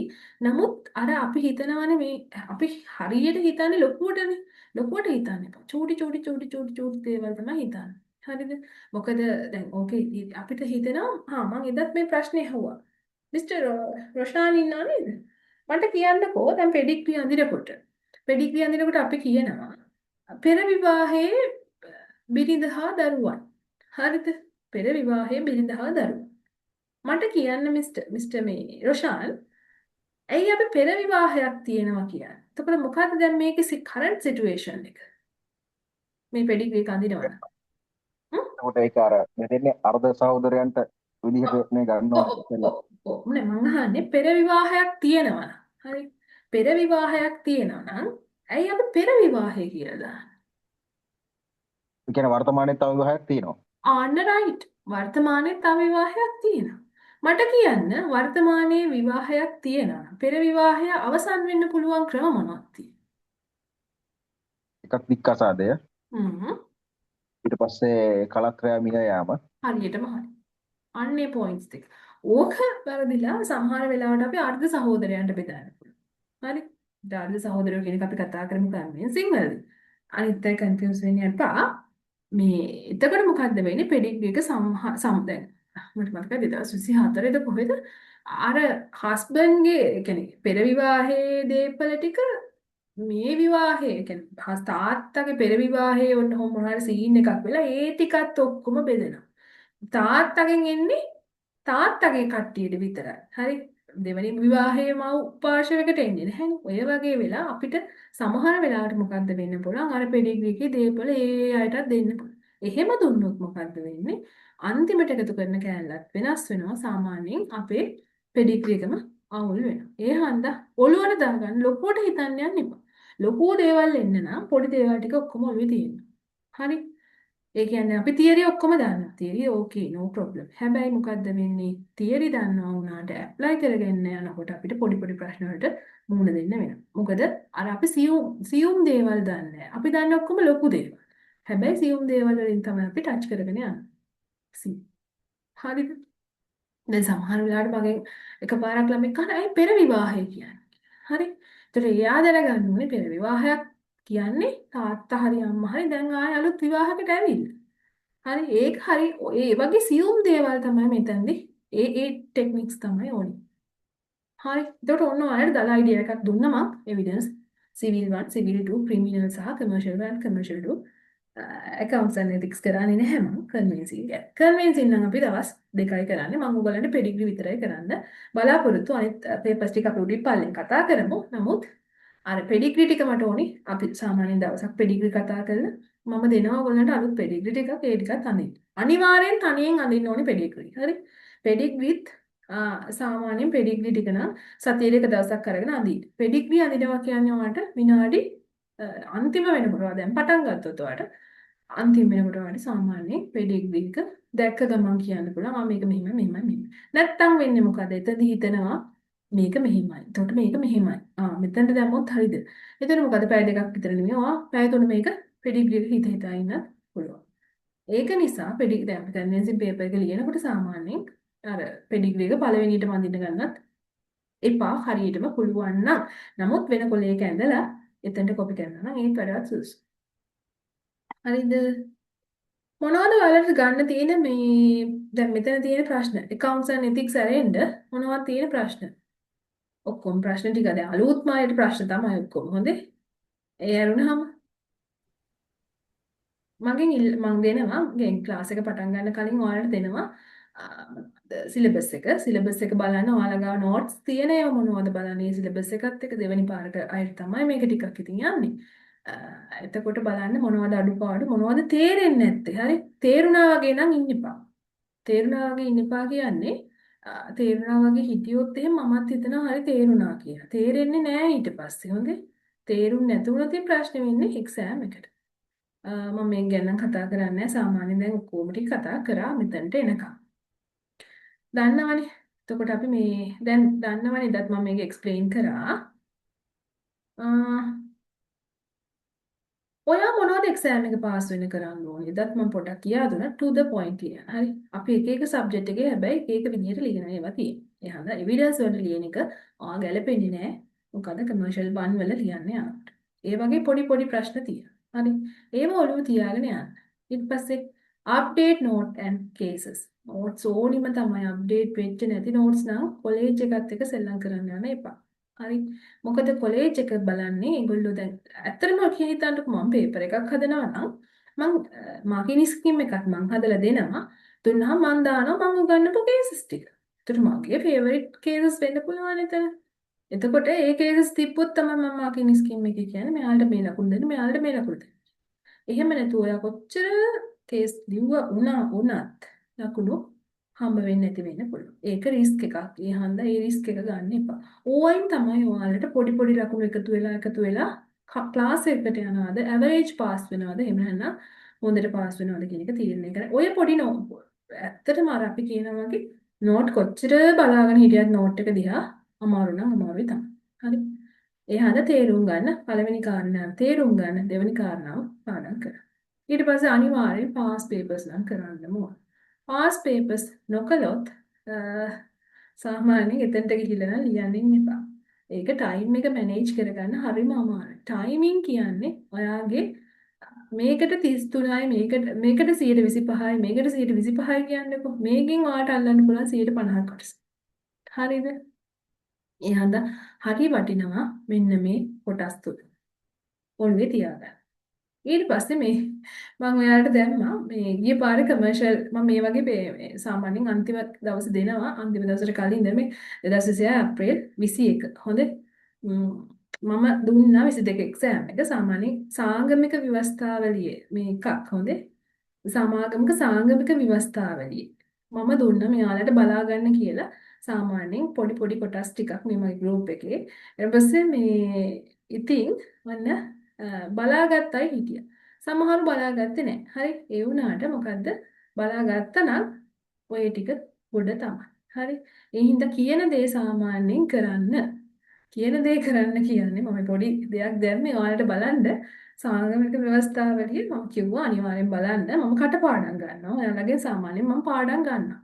නමුත් අර අපි හිතනවානේ මේ අපි හරියට හිතන්නේ ලොකුවටනේ. ලොකුවට හිතන්න එපා. චූටි චූටි චූටි චූටි චූටි දේවල් තමයි හිතන්නේ. හරිද? මොකද දැන් ඕකේ අපිට හිතෙනවා හා මං එදත් මේ ප්‍රශ්නේ ඇහුවා. මිස්ටර් රොෂාන් ඉන්නව නේද? මට කියන්නකෝ දැන් පෙඩිග්‍රී අඳිනකොට පෙඩිග්‍රී අඳිනකොට අපි කියනවා පෙර විවාහයේ බිරිඳ හා දරුවන්. හරිද? පෙර විවාහයේ බිරිඳ හා දරුවන්. මට කියන්න මිස්ටර් මිස්ටර් මේ රොෂාන්, ඇයි අපි පෙර විවාහයක් තියෙනවා කියන්නේ? එතකොට මොකද්ද දැන් මේකේ කරන්ට් සිටුේෂන් එක? මේ පෙඩිග්‍රී එක අඳිනවා නම්. හ්ම්? එතකොට ඒක අර මෙතෙන්නේ අර්ධ සහෝදරයන්ට විදිහට මේ ගන්නවා කියලා. ඔව් නෑ, මං අහන්නේ පෙර විවාහයක් තියෙනවා නම්. හරි. පෙර විවාහයක් තියෙනවා නම් ඇයි අපි පෙර විවාහය කියලා දාන්නේ? ඒ කියන්නේ වර්තමානයේ තව විවාහයක් තියෙනවා. ආන්න රයිට්. වර්තමානයේ තව විවාහයක් තියෙනවා. මට කියන්න, වර්තමානයේ විවාහයක් තියෙනවා නම් පෙර විවාහය අවසන් වෙන්න පුළුවන් ක්‍රම මොනවද තියෙන්නේ? එකක් දික්කසාදය. ඊට පස්සේ කලත්‍රයා මිය යාම. හරියටම හරි. අන්න ඒ පොයින්ට්ස් දෙක. ඕක වැරදිලා සමහර වෙලාවට අපි අර්ධ සහෝදරයන්ට බෙදන්න පුළුවන්. හරි. අර්ධ සහෝදරයෝ කියන එක අපි කතා කරමු කන්වෙන්සිං වලදී. අනිත් අය කන්ෆියුස් වෙන්න එපා. මේ එතකොට මොකද්ද වෙන්නේ? පෙඩිග්‍රී එක සම්හ සම් දැන් මට මතකයි 2024 ද කොහෙද අර හස්බන්ඩ්ගේ, ඒ කියන්නේ පෙර විවාහයේ දේපල ටික මේ විවාහයේ, ඒ කියන්නේ තාත්තගේ පෙර විවාහයේ ඔන්න ඔහොම මොන හරි සීන් එකක් වෙලා ඒ ටිකත් ඔක්කොම බෙදෙනවා. තාත්තගෙන් එන්නේ තාත්තගේ කට්ටියට විතරයි. හරි. දෙවෙනි විවාහයේ මව් පාර්ශවයකට එන්නේ නැහැනේ. ඔය වගේ වෙලා අපිට සමහර වෙලාවට මොකද්ද වෙන්න පුළුවන්? අර පෙඩිග්‍රී එකේ දේපල ඒ අයටත් දෙන්න පුළුවන්. එහෙම දුන්නොත් මොකද්ද වෙන්නේ? අන්තිමට එකතු කරන කෑල්ලත් වෙනස් වෙනවා. සාමාන්‍යයෙන් අපේ පෙඩිග්‍රී එකම අවුල් වෙනවා. ඒ හන්දා ඔළුවට දාගන්න, ලොකුවට හිතන්න යන්න එපා. ලොකු දේවල් එන්න නම් පොඩි දේවල් ටික ඔක්කොම ඔළුවේ තියෙනවා. හරි. ඒ කියන්නේ අපි තියරි ඔක්කොම දන්නවා. තියරි ඕකේ, නෝ ප්‍රොබ්ලම්. හැබැයි මොකද්ද වෙන්නේ? තියරි දන්නවා වුණාට ඇප්ලයි කරගෙන යනකොට අපිට පොඩි පොඩි ප්‍රශ්න වලට මුහුණ දෙන්න වෙනවා. මොකද අර අපි සියුම් සියුම් දේවල් දන්නේ නැහැ. අපි දන්නේ ඔක්කොම ලොකු දේවල්. හැබැයි සියුම් දේවල් වලින් තමයි අපි ටච් කරගෙන යන්නේ. හරිද? දැන් සමහර වෙලාවට මගෙන් එකපාරක් ළමෙක් අහන, ඇයි පෙර විවාහය කියන්නේ? හරි. ඒතර එයා දැනගන්න ඕනේ පෙර විවාහයක් කියන්නේ තාත්තා හරි අම්මා හරි දැන් ආයෙ අලුත් විවාහයකට ඇවිල්ලා. හරි, ඒක හරි. ඒ වගේ සියුම් දේවල් තමයි මෙතනදී ඒ ඒ ටෙක්නික්ස් තමයි ඕනේ. හරි. එතකොට ඔන්න ඔයාලට දළ අයිඩියා එකක් දුන්නා මං එවිඩන්ස් සිවිල් 1, සිවිල් 2, ක්‍රිමිනල් සහ කමර්ෂල් 1, කමර්ෂල් 2. ඇකවුන්ට්ස් ඇන්ඩ් එතික්ස් කරන්නේ නැහැ මං කන්වෙන්සිං ගැන. කන්වෙන්සිං නම් අපි දවස් 2යි කරන්නේ. මං ඔයගොල්ලන්ට පෙඩිග්‍රී විතරයි කරන්න බලාපොරොත්තු. අනිත් පේපර්ස් ටික අපි උඩින් පල්ලෙන් කතා කරමු. නමුත් අර පෙඩිග්‍රී ටික මට ඕනි. අපි සාමාන්‍යයෙන් දවසක් පෙඩිග්‍රී කතා කරලා මම දෙනවා ඔයගොල්ලන්ට අලුත් පෙඩිග්‍රී ටිකක්. ඒ ටිකත් අඳින්න. අනිවාර්යෙන් තනියෙන් අඳින්න ඕනි පෙඩිග්‍රී. හරි. පෙඩිග්‍රීත් සාමාන්‍යයෙන් පෙඩිග්‍රී ටික නම් සතියේ එක දවසක් අරගෙන අඳින්න. පෙඩිග්‍රී අඳිනවා කියන්නේ ඔයාලට විනාඩි අන්තිම වෙනකොට, ඔයා දැන් පටන් ගත්තොත් ඔයාලට අන්තිම වෙනකොට ඔයාලට සාමාන්‍යයෙන් පෙඩිග්‍රී එක දැක්ක ගමන් කියන්න පුළුවන්, ආ මේක මෙහෙමයි, මෙහෙමයි, මෙහෙමයි. නැත්තම් වෙන්නේ මොකද? එතනදි හිතනවා මේක මෙහෙමයි. එතකොට මේක මෙහෙමයි. ආ මෙතනට දැම්මොත් හරිද? එතන මොකද පැය 2ක් විතර නෙමෙයි ඔයා පැය 3 මේක පෙඩිග්‍රී එක හිත හිතා ඉන්න පුළුවන්. ඒක නිසා දැන් අපි කන්වෙන්සිං පේපර් එක ලියනකොට සාමාන්‍යයෙන් අර පෙඩිග්‍රී එක පළවෙනියටම අඳින්න ගන්නත් එපා හරියටම පුළුවන් නම්. නමුත් වෙන කොලයක ඇඳලා එතනට කොපි කරනවා නම් ඒත් වඩාත් සුදුසු. හරිද? මොනවද ඔයාලට ගන්න තියෙන මේ දැන් මෙතන තියෙන ප්‍රශ්න? Accounts and ethics ඇරෙන්න මොනවද තියෙන ප්‍රශ්න? ඔක්කොම ප්‍රශ්න ටික දැන් අලුත්ම අයට ප්‍රශ්න තමයි ඔක්කොම. හොඳේ. ඒ ඇරුණාම මගෙන් මං දෙනවා මගෙන් ක්ලාස් එක පටන් ගන්න කලින් ඔයාලට දෙනවා සිලබස් එක. සිලබස් එක බලන්න. ඔයාලා ගාව නෝට්ස් තියෙන ඒවා මොනවද බලන්න. මේ සිලබස් එකත් එක්ක දෙවෙනි පාරට අයට තමයි මේක ටිකක් ඉතින් යන්නේ. එතකොට බලන්න මොනවද අඩුපාඩු, මොනවද තේරෙන්නේ නැත්තේ. හරි, තේරුණා වගේ නම් ඉන්න එපා. තේරුණා වගේ ඉන්න එපා කියන්නේ තේරුණා වගේ හිටියොත් එහෙම මමත් හිතනවා හරි තේරුණා කියලා. තේරෙන්නේ නෑ ඊට පස්සේ. හොඳේ, තේරුම් නැති වුණොත් ඉතින් ප්‍රශ්න වෙන්නේ එක්සෑම් එකට. මම මේක ගැන නම් කතා කරන්නේ නෑ. සාමාන්‍යයෙන් දැන් ඔක්කොම ටික කතා කරා මෙතනට එනකම්. දන්නවනේ. එතකොට අපි මේ දැන් දන්නවනේ එදත් මම මේක එක්ස්ප්ලেইন කරා. ඔයා මොනවද එක්සෑම් එක පාස් වෙන්න කරන්න ඕනේ? එදත් මම පොඩ්ඩක් කියා දුන්නා, to the point ලියන්න. හරි. අපි එක එක සබ්ජෙක්ට් එකේ හැබැයි එක එක විදිහට ලියන ඒවා තියෙනවා. ඒ හන්දා එවිඩන්ස් වලට ලියන එක ඔයා ගැලපෙන්නේ නෑ. මොකද කමර්ෂල් 1 වල ලියන්න යනකොට. ඒ වගේ පොඩි පොඩි ප්‍රශ්න තියෙනවා. හරි. ඒව ඔළුව තියාගෙන යන්න. ඊට පස්සේ update note and cases. Notes ඕනිම තමයි. අප්ඩේට් වෙච්ච නැති නෝට්ස් නම් කොලේජ් එකත් එක්ක සෙල්ලම් කරන්න යන්න එපා. හරි. මොකද කොලේජ් එක බලන්නේ ඒගොල්ලෝ දැන් ඇත්තටම කිය හිතන්නකෝ මම පේපර් එකක් හදනවා නම් මං මාකින් ස්කීම් එකක් මං හදලා දෙනවා. දුන්නාම මං දානවා මං උගන්නපු කේසස් ටික. එතකොට මගේ ෆේවරිට් කේසස් වෙන්න පුළුවන් එතන. එතකොට ඒ කේසස් තිබ්බොත් තමයි මම මාකින් ස්කීම් එකේ කියන්නේ මෙයාලට මේ ලකුණු දෙන්න මෙයාලට මේ ලකුණු දෙන්න. එහෙම නැතුව ඔයා කොච්චර කේස් ලිව්වා වුණා වුණත් ලකුණු හම්බ වෙන්නේ නැති වෙන්න පුළුවන්. ඒක රිස්ක් එකක්. ඒ හන්දා ඒ රිස්ක් එක ගන්න එපා. ඕවයින් තමයි ඔයාලට පොඩි පොඩි ලකුණු එකතු වෙලා ක්ලාස් එකකට යනවාද ඇවරේජ් පාස් වෙනවද එහෙම නැත්නම් හොඳට පාස් වෙනවද කියන එක තීරණය කරන්න. ඔය පොඩි ඇත්තටම අර අපි කියනවා වගේ නෝට් කොච්චර බලාගෙන හිටියත් නෝට් එක දිහා අමාරු නම් අමාරුයි තමයි. හරි. ඒ හන්ද තේරුම් ගන්න පළවෙනි කාරණාව තේරුම් ගන්න දෙවෙනි කාරණාව පාඩම් කරන්න. ඊට පස්සේ අනිවාර්යෙන් පාස් පේපර්ස් නම් කරන්නම ඕන. පාස් පේපර්ස් නොකළොත් සාමාන්‍යයෙන් එතනට ගිහිල්ලා නම් ලියන්න එපා. ඒක ටයිම් එක මැනේජ් කරගන්න හරිම අමාරුයි. ටයිමින් කියන්නේ ඔයාගේ මේකට 33යි මේකට 125යි මේකට 125යි කියන්නකෝ. මේකෙන් ඔයාට අල්ලන්න පුළුවන් 150ක් කොටස. හරිද? ඒ හන්ද හරි වටිනවා මෙන්න මේ කොටස් තුන. ඔළුවේ තියාගන්න. ඊට පස්සේ මේ මම ඔයාලට දැම්මා මේ ගිය පාරේ කමර්ෂල් මම මේ වගේ මේ සාමාන්‍යයෙන් අන්තිම දවසේ දෙනවා අන්තිම දවසට කලින් දැන් මේ 2026 අප්‍රේල් 21 හොඳේ මම දුන්නා 22 එක්සෑම් එක සාමාන්‍යයෙන් සාංගමික ව්‍යවස්ථාවලියේ මේ එකක් හොඳේ සමාගමක සාංගමික ව්‍යවස්ථාවලියේ මම දුන්නා මෙයාලට බලා ගන්න කියලා සාමාන්‍යයෙන් පොඩි පොඩි කොටස් ටිකක් මේ මගේ ගෲප් එකේ ඊට පස්සේ මේ ඉතින් ඔන්න බලාගත්තයි හිටියා. සමහරු බලාගත්තේ නැහැ. හරි. ඒ වුණාට මොකද්ද? බලාගත්තා නම් ඔය ටික ගොඩ තමයි. හරි. ඒ හින්දා කියන දේ සාමාන්‍යයෙන් කරන්න. කියන දේ කරන්න කියන්නේ මම පොඩි දෙයක් දැම්මේ ඔයාලට බලන්න. සාංගමික ව්‍යවස්ථාවලිය මම කිව්වා අනිවාර්යෙන් බලන්න. මම කටපාඩම් ගන්නවා. ඔයාලගෙන් සාමාන්‍යයෙන් මම පාඩම් ගන්නවා.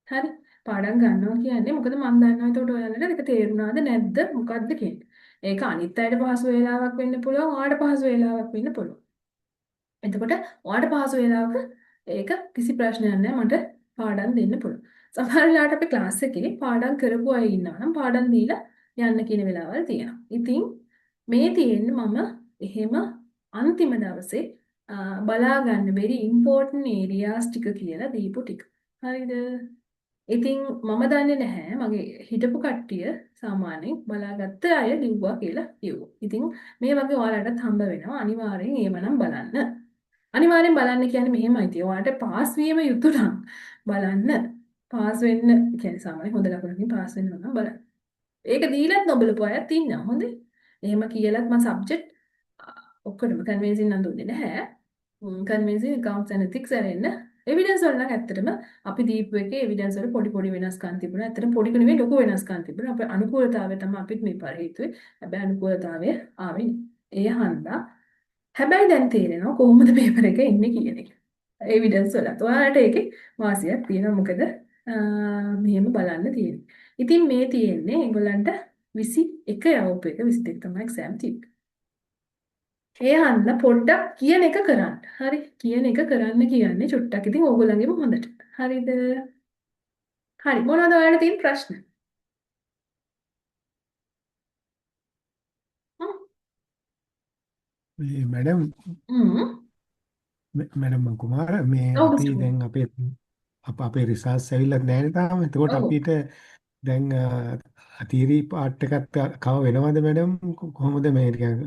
හරි. පාඩම් ගන්නවා කියන්නේ මොකද මම දන්නවා එතකොට ඔයාලට ඒක තේරුණාද නැද්ද මොකද්ද කියන්නේ. ඒක අනිත් අයට පහසු වේලාවක් වෙන්න පුළුවන් ඔයාලට පහසු වේලාවක් වෙන්න පුළුවන්. එතකොට ඔයාලට පහසු වේලාවක ඒක කිසි ප්‍රශ්නයක් නෑ මට පාඩම් දෙන්න පුළුවන්. සමහර වෙලාවට අපි ක්ලාස් එකේ පාඩම් කරපු අය ඉන්නවා නම් පාඩම් දීලා යන්න කියන වෙලාවල් තියෙනවා. ඉතින් මේ තියෙන්නේ මම එහෙම අන්තිම දවසේ බලා ගන්න බැරි ඉම්පෝටන්ට් ඒරියාස් ටික කියලා දීපු ටික. හරිද? ඉතින් මම දන්නේ නැහැ මගේ හිටපු කට්ටිය සාමාන්‍යයෙන් බලාගත්ත අය ලිව්වා කියලා කිව්වා. ඉතින් මේ වගේ ඔයාලටත් හම්බ වෙනවා අනිවාර්යෙන් ඒව නම් බලන්න. අනිවාර්යෙන් බලන්න කියන්නේ මෙහෙමයි ඉතින් ඔයාලට පාස් වීම යුතු නම් බලන්න. පාස් වෙන්න කියන්නේ සාමාන්‍යයෙන් හොඳ ලකුණකින් පාස් වෙන්න නම් බලන්න. ඒක දීලත් නොබලපු අයත් ඉන්නවා හොඳේ. එහෙම කියලත් මම සබ්ජෙක්ට් ඔක්කොටම කන්වෙන්සින් නම් දුන්නේ නැහැ. කන්වෙන්සින් ඇකවුන්ට්ස් ඇන්ඩ් එතික්ස් ඇරෙන්න එවිඩන්ස් වල නම් ඇත්තටම අපි දීපු එකේ එවිඩන්ස් වල පොඩි පොඩි වෙනස්කම් තිබුණා. ඇත්තටම පොඩි නෙවෙයි ලොකු වෙනස්කම් තිබුණා. අපේ අනුකූලතාවය තමයි අපිත් මේ පාර හේතුවේ. හැබැයි අනුකූලතාවය ආවේ නෑ. ඒ හන්දා හැබැයි දැන් තේරෙනවා කොහොමද පේපර් එක එන්නේ කියන එක. එවිඩන්ස් වලත් ඔයාලට ඒකේ වාසියක් තියෙනවා. මොකද මෙහෙම බලන්න තියෙන්නේ. ඉතින් මේ තියෙන්නේ ඒගොල්ලන්ට 21 යවපු එක 22 තමයි එක්සෑම් තිබ්බේ. ඒ හන්ද පොඩ්ඩක් කියන එක කරන්න. හරි. කියන එක කරන්න කියන්නේ චුට්ටක් ඉතින් ඕගොල්ලන්ගේම හොඳට. හරිද? හරි. මොනවද ඔයාලට තියෙන ප්‍රශ්න? මේ මැඩම් හ්ම්. මැඩම් මං කුමාර මේ ඔව් අපි මිස්ටර් දැන් අපේ අපේ රිසල්ට්ස් ඇවිල්ලත් නැහැ නේ තාම. එතකොට ඔව්. අපිට දැන් තියරි පාර්ට් එකත් කව වෙනවද මැඩම් කොහොමද මේ නිකන්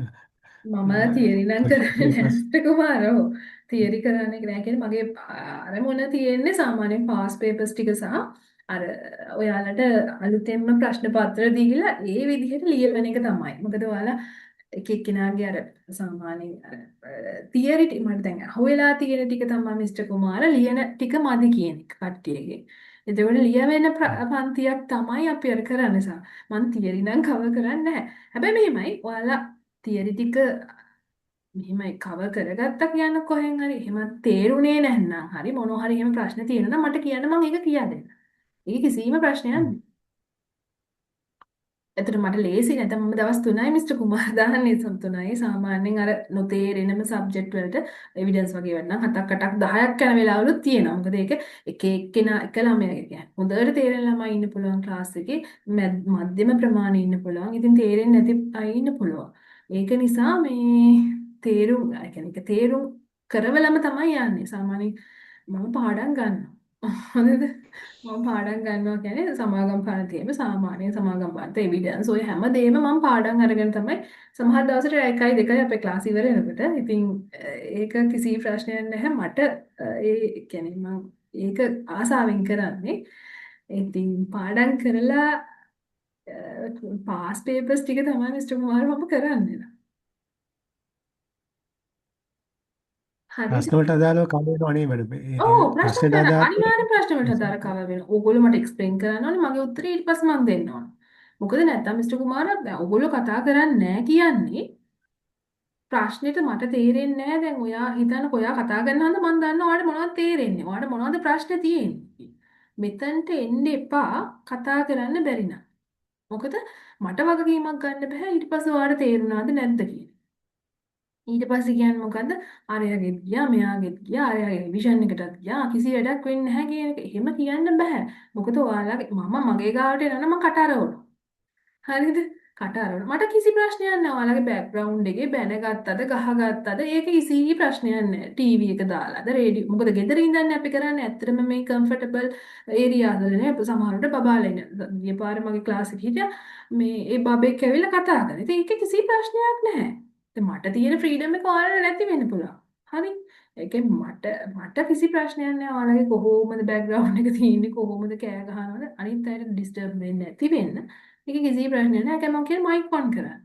මම තියරි නම් කරන්නේ නෑ papers mister කුමාර. ඔව්. තියරි කරන්නේ නෑ කියන්නේ මගේ අරමුණ තියෙන්නේ සාමාන්‍යයෙන් පාස් පේපර්ස් ටික සහ අර ඔයාලට අලුතෙන්ම ප්‍රශ්න පත්‍ර දීලා ඒ විදිහට ලියවන එක තමයි. මොකද ඔයාලා එක එක්කෙනාගේ අර සාමාන්‍යයෙන් අර තියරි ටික මට දැන් අහුවෙලා තියෙන ටික තමයි මිස්ටර් කුමාර ලියන ටික මදි කියන එක කට්ටියගේ. එතකොට ලියවෙන පන්තියක් තමයි අපි අර කරන්නේ සා. මං තියරි නම් කවර් කරන්නේ නැහැ. හැබැයි මෙහෙමයි ඔයාලා තියරි ටික මෙහෙමයි කවර් කරගත්තා කියන්න කොහෙන් හරි එහෙම තේරුනේ නැත්නම් හරි මොනවා හරි එහෙම ප්‍රශ්න තියෙනවා නම් මට කියන්න මං ඒක කියා දෙන්න. ඒක කිසිම ප්‍රශ්නයක් නෑ. එතකොට මට ලේසි නැත්නම් මම දවස් 3යි මිස්ටර් කුමාර් දාන්නේ 3යි සාමාන්‍යයෙන් අර නොතේරෙනම සබ්ජෙක්ට් වලට එවිඩන්ස් වගේ ඒවා නම් 7ක් 8ක් 10ක් යන වෙලාවලුත් තියෙනවා. මොකද ඒක එක එක්කෙනා එක ළමයාගේ කියන්නේ හොඳට තේරෙන ළමයි ඉන්න පුළුවන් ක්ලාස් එකේ මධ්‍යම ප්‍රමාණය ඉන්න පුළුවන්. ඉතින් තේරෙන්නේ නැති අය ඉන්න පුළුවන්. ඒක නිසා මේ තේරුම් ඒ කියන්නේ ඒක තේරුම් කරවලම තමයි යන්නේ. සාමාන්‍යයෙන් මම පාඩම් ගන්නවා. හොඳද? මම පාඩම් ගන්නවා කියන්නේ සමාගම් පන්තියේම සාමාන්‍ය සමාගම් පන්ති එවිඩන්ස් ඔය හැම දෙයක්ම මම පාඩම් අරගෙන තමයි සමහර දවසට 1යි 2යි අපේ ක්ලාස් ඉවර වෙනකොට. ඉතින් ඒක කිසි ප්‍රශ්නයක් නැහැ මට. ඒ කියන්නේ මම ඒක ආසාවෙන් කරන්නේ. ඉතින් පාඩම් කරලා පාස් පේපර්ස් ටික තමයි මිස්ටර් කුමාර මම කරන්නේ. හරිද? ප්‍රශ්න වලට අදාළව කව වෙනව නේ මැඩම්. ඒ ඔව් ප්‍රශ්න ප්‍රශ්නට වලට අදාළව අනිවාර්ය ප්‍රශ්න වලට අදාළ කව වෙනවා. ඕගොල්ලෝ මට එක්ස්ප්ලেইন කරන්න ඕනේ මගේ උත්තරේ ඊට පස්සේ මං දෙන්න ඕනේ. මොකද නැත්තම් මිස්ටර් කුමාර දැන් ඕගොල්ලෝ කතා කරන්නේ නැහැ කියන්නේ ප්‍රශ්නෙට මට තේරෙන්නේ නැහැ. දැන් ඔයා හිතන්නකෝ ඔයා කතා කරන හන්ද මං දන්නවා ඔයාලට මොනවද තේරෙන්නේ. ඔයාලට මොනවද ප්‍රශ්න තියෙන්නේ. මෙතනට එන්න එපා කතා කරන්න බැරි නම්. මොකද මට වගකීමක් ගන්න බෑ ඊට පස්සේ ඔයාලට තේරුණාද නැද්ද කියලා. ඊට පස්සේ කියන්නේ මොකද්ද? අරයාගෙත් ගියා මෙයාගෙත් ගියා අරයාගේ රිවිෂන් එකටත් ගියා කිසි වැඩක් වෙන්නේ නැහැ කියන එක. එහෙම කියන්න බෑ. මොකද ඔයාලගේ මම මගේ ගාවට එනවා නම් මං කට අරවනවා. හරිද? කට අරවනවා. මට කිසි ප්‍රශ්නයක් නෑ. ඔයාලගේ බෑග්ග්‍රවුන්ඩ් එකේ බැනගත්තද ගහගත්තද ඒක කිසි ප්‍රශ්නයක් නෑ. ටීවී එක දාලාද රේඩියෝ මොකද ගෙදර ඉඳන් අපි කරන්නේ ඇත්තටම මේ කම්ෆර්ටබල් ඒරියාස් වල නේ. අපි සමහරවිට බබාලා ඉන්න. ගිය පාර මගේ ක්ලාස් එකේ හිටියා මේ ඒ බබෙක් ඇවිල්ලා කතා කරා. ඉතින් ඒක කිසි ප්‍රශ්නයක් නැහැ. ඉතින් මට තියෙන ෆ්‍රීඩම් එක ඔයාලට නැති වෙන්න පුළුවන්. හරි? ඒකෙන් මට මට කිසි ප්‍රශ්නයක් නෑ. ඔයාලගේ කොහොමද බෑග්ග්‍රවුන්ඩ් එක තියෙන්නේ කොහොමද කෑ ගහනවද අනිත් අයට ඩිස්ටර්බ් වෙන්නේ නැති වෙන්න. ඒක කිසි ප්‍රශ්නයක් නෑ. ඒකයි මම කියන්නේ මයික් ඔන් කරන්න.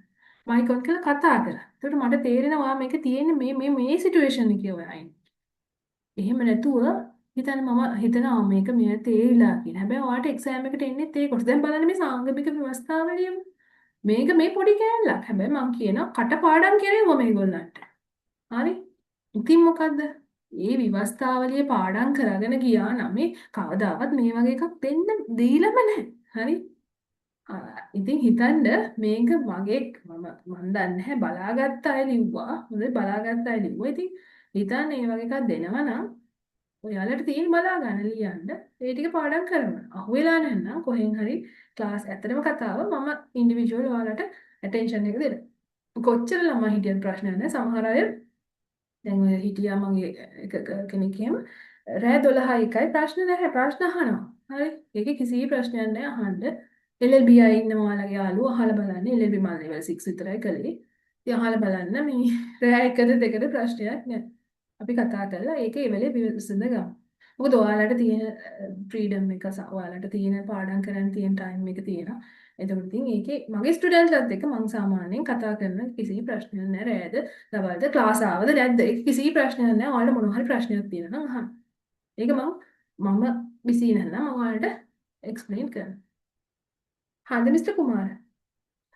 මයික් ඔන් කරලා කතා කරන්න. එතකොට මට තේරෙනවා මේක තියෙන්නේ මේ මේ මේ සිටුේෂන් එකේ ඔයා ඉන්නේ. එහෙම නැතුව හිතන්න මම හිතනවා මේක මෙයා තේරිලා කියලා. හැබැයි ඔයාට එක්සෑම් එකට එන්නෙත් ඒ කොටස. දැන් බලන්න මේ සාංගමික ව්‍යවස්ථාවලියම. මේක මේ පොඩි කෑල්ලක්. හැබැයි මං කියනවා කටපාඩම් කෙරෙව්වා මේගොල්ලන්ට. හරි? ඉතින් මොකද්ද? ඒ ව්‍යවස්ථාවලිය පාඩම් කරගෙන ගියා නම් මේ කවදාවත් මේ වගේ එකක් දෙන්න දීලම නැහැ. හරි? ඉතින් හිතන්න මේක මගේ මම මන් දන්නේ නැහැ බලාගත්ත අය ලිව්වා. හොඳයි බලාගත්ත අය ලිව්වා. ඉතින් හිතන්න මේ වගේ එකක් දෙනවා නම් ඔයාලට තියෙන බලා ගන්න ලියන්න ඒ ටික පාඩම් කරන්න. අහුවෙලා නැත්නම් කොහෙන් හරි ක්ලාස් ඇත්තටම කතාව මම ඉන්ඩිවිජුවල් ඔයාලට ඇටෙන්ෂන් එක දෙනවා. කොච්චර ළමයි හිටියත් ප්‍රශ්නයක් නැහැ. සමහර අය දැන් ඔය හිටියා මගේ එක කෙනෙක් එහෙම රෑ 12යි 1යි ප්‍රශ්න නැහැ. ප්‍රශ්න අහනවා. හරි. ඒකේ කිසි ප්‍රශ්නයක් නැහැ අහන්න. LLB අය ඉන්නවා ඔයාලගේ යාළුවෝ අහලා බලන්න. LLB මම ලෙවල් 6 විතරයි කළේ. ඉතින් අහලා බලන්න මේ රෑ 1ද 2ද ප්‍රශ්නයක් නැහැ. අපි කතා කරලා ඒක ඒ වෙලේ විසඳ ගමු. මොකද ඔයාලට තියෙන ෆ්‍රීඩම් එක ඔයාලට තියෙන පාඩම් කරන්න තියෙන ටයිම් එක තියෙනවා. එතකොට ඉතින් ඒකේ මගේ ස්ටුඩන්ට්ස්ලාත් එක්ක මං සාමාන්‍යයෙන් කතා කරන කිසි ප්‍රශ්නයක් නැහැ. රෑද දවල්ද ක්ලාස් ආවද නැද්ද ඒක කිසි ප්‍රශ්නයක් නැහැ. ඔයාලට මොනවා හරි ප්‍රශ්නයක් තියෙනවා නම් අහන්න. ඒක මම මම බිසී නැත්නම් මම ඔයාලට එක්ස්ප්ලেইন කරනවා. හරිද මිස්ටර් කුමාර?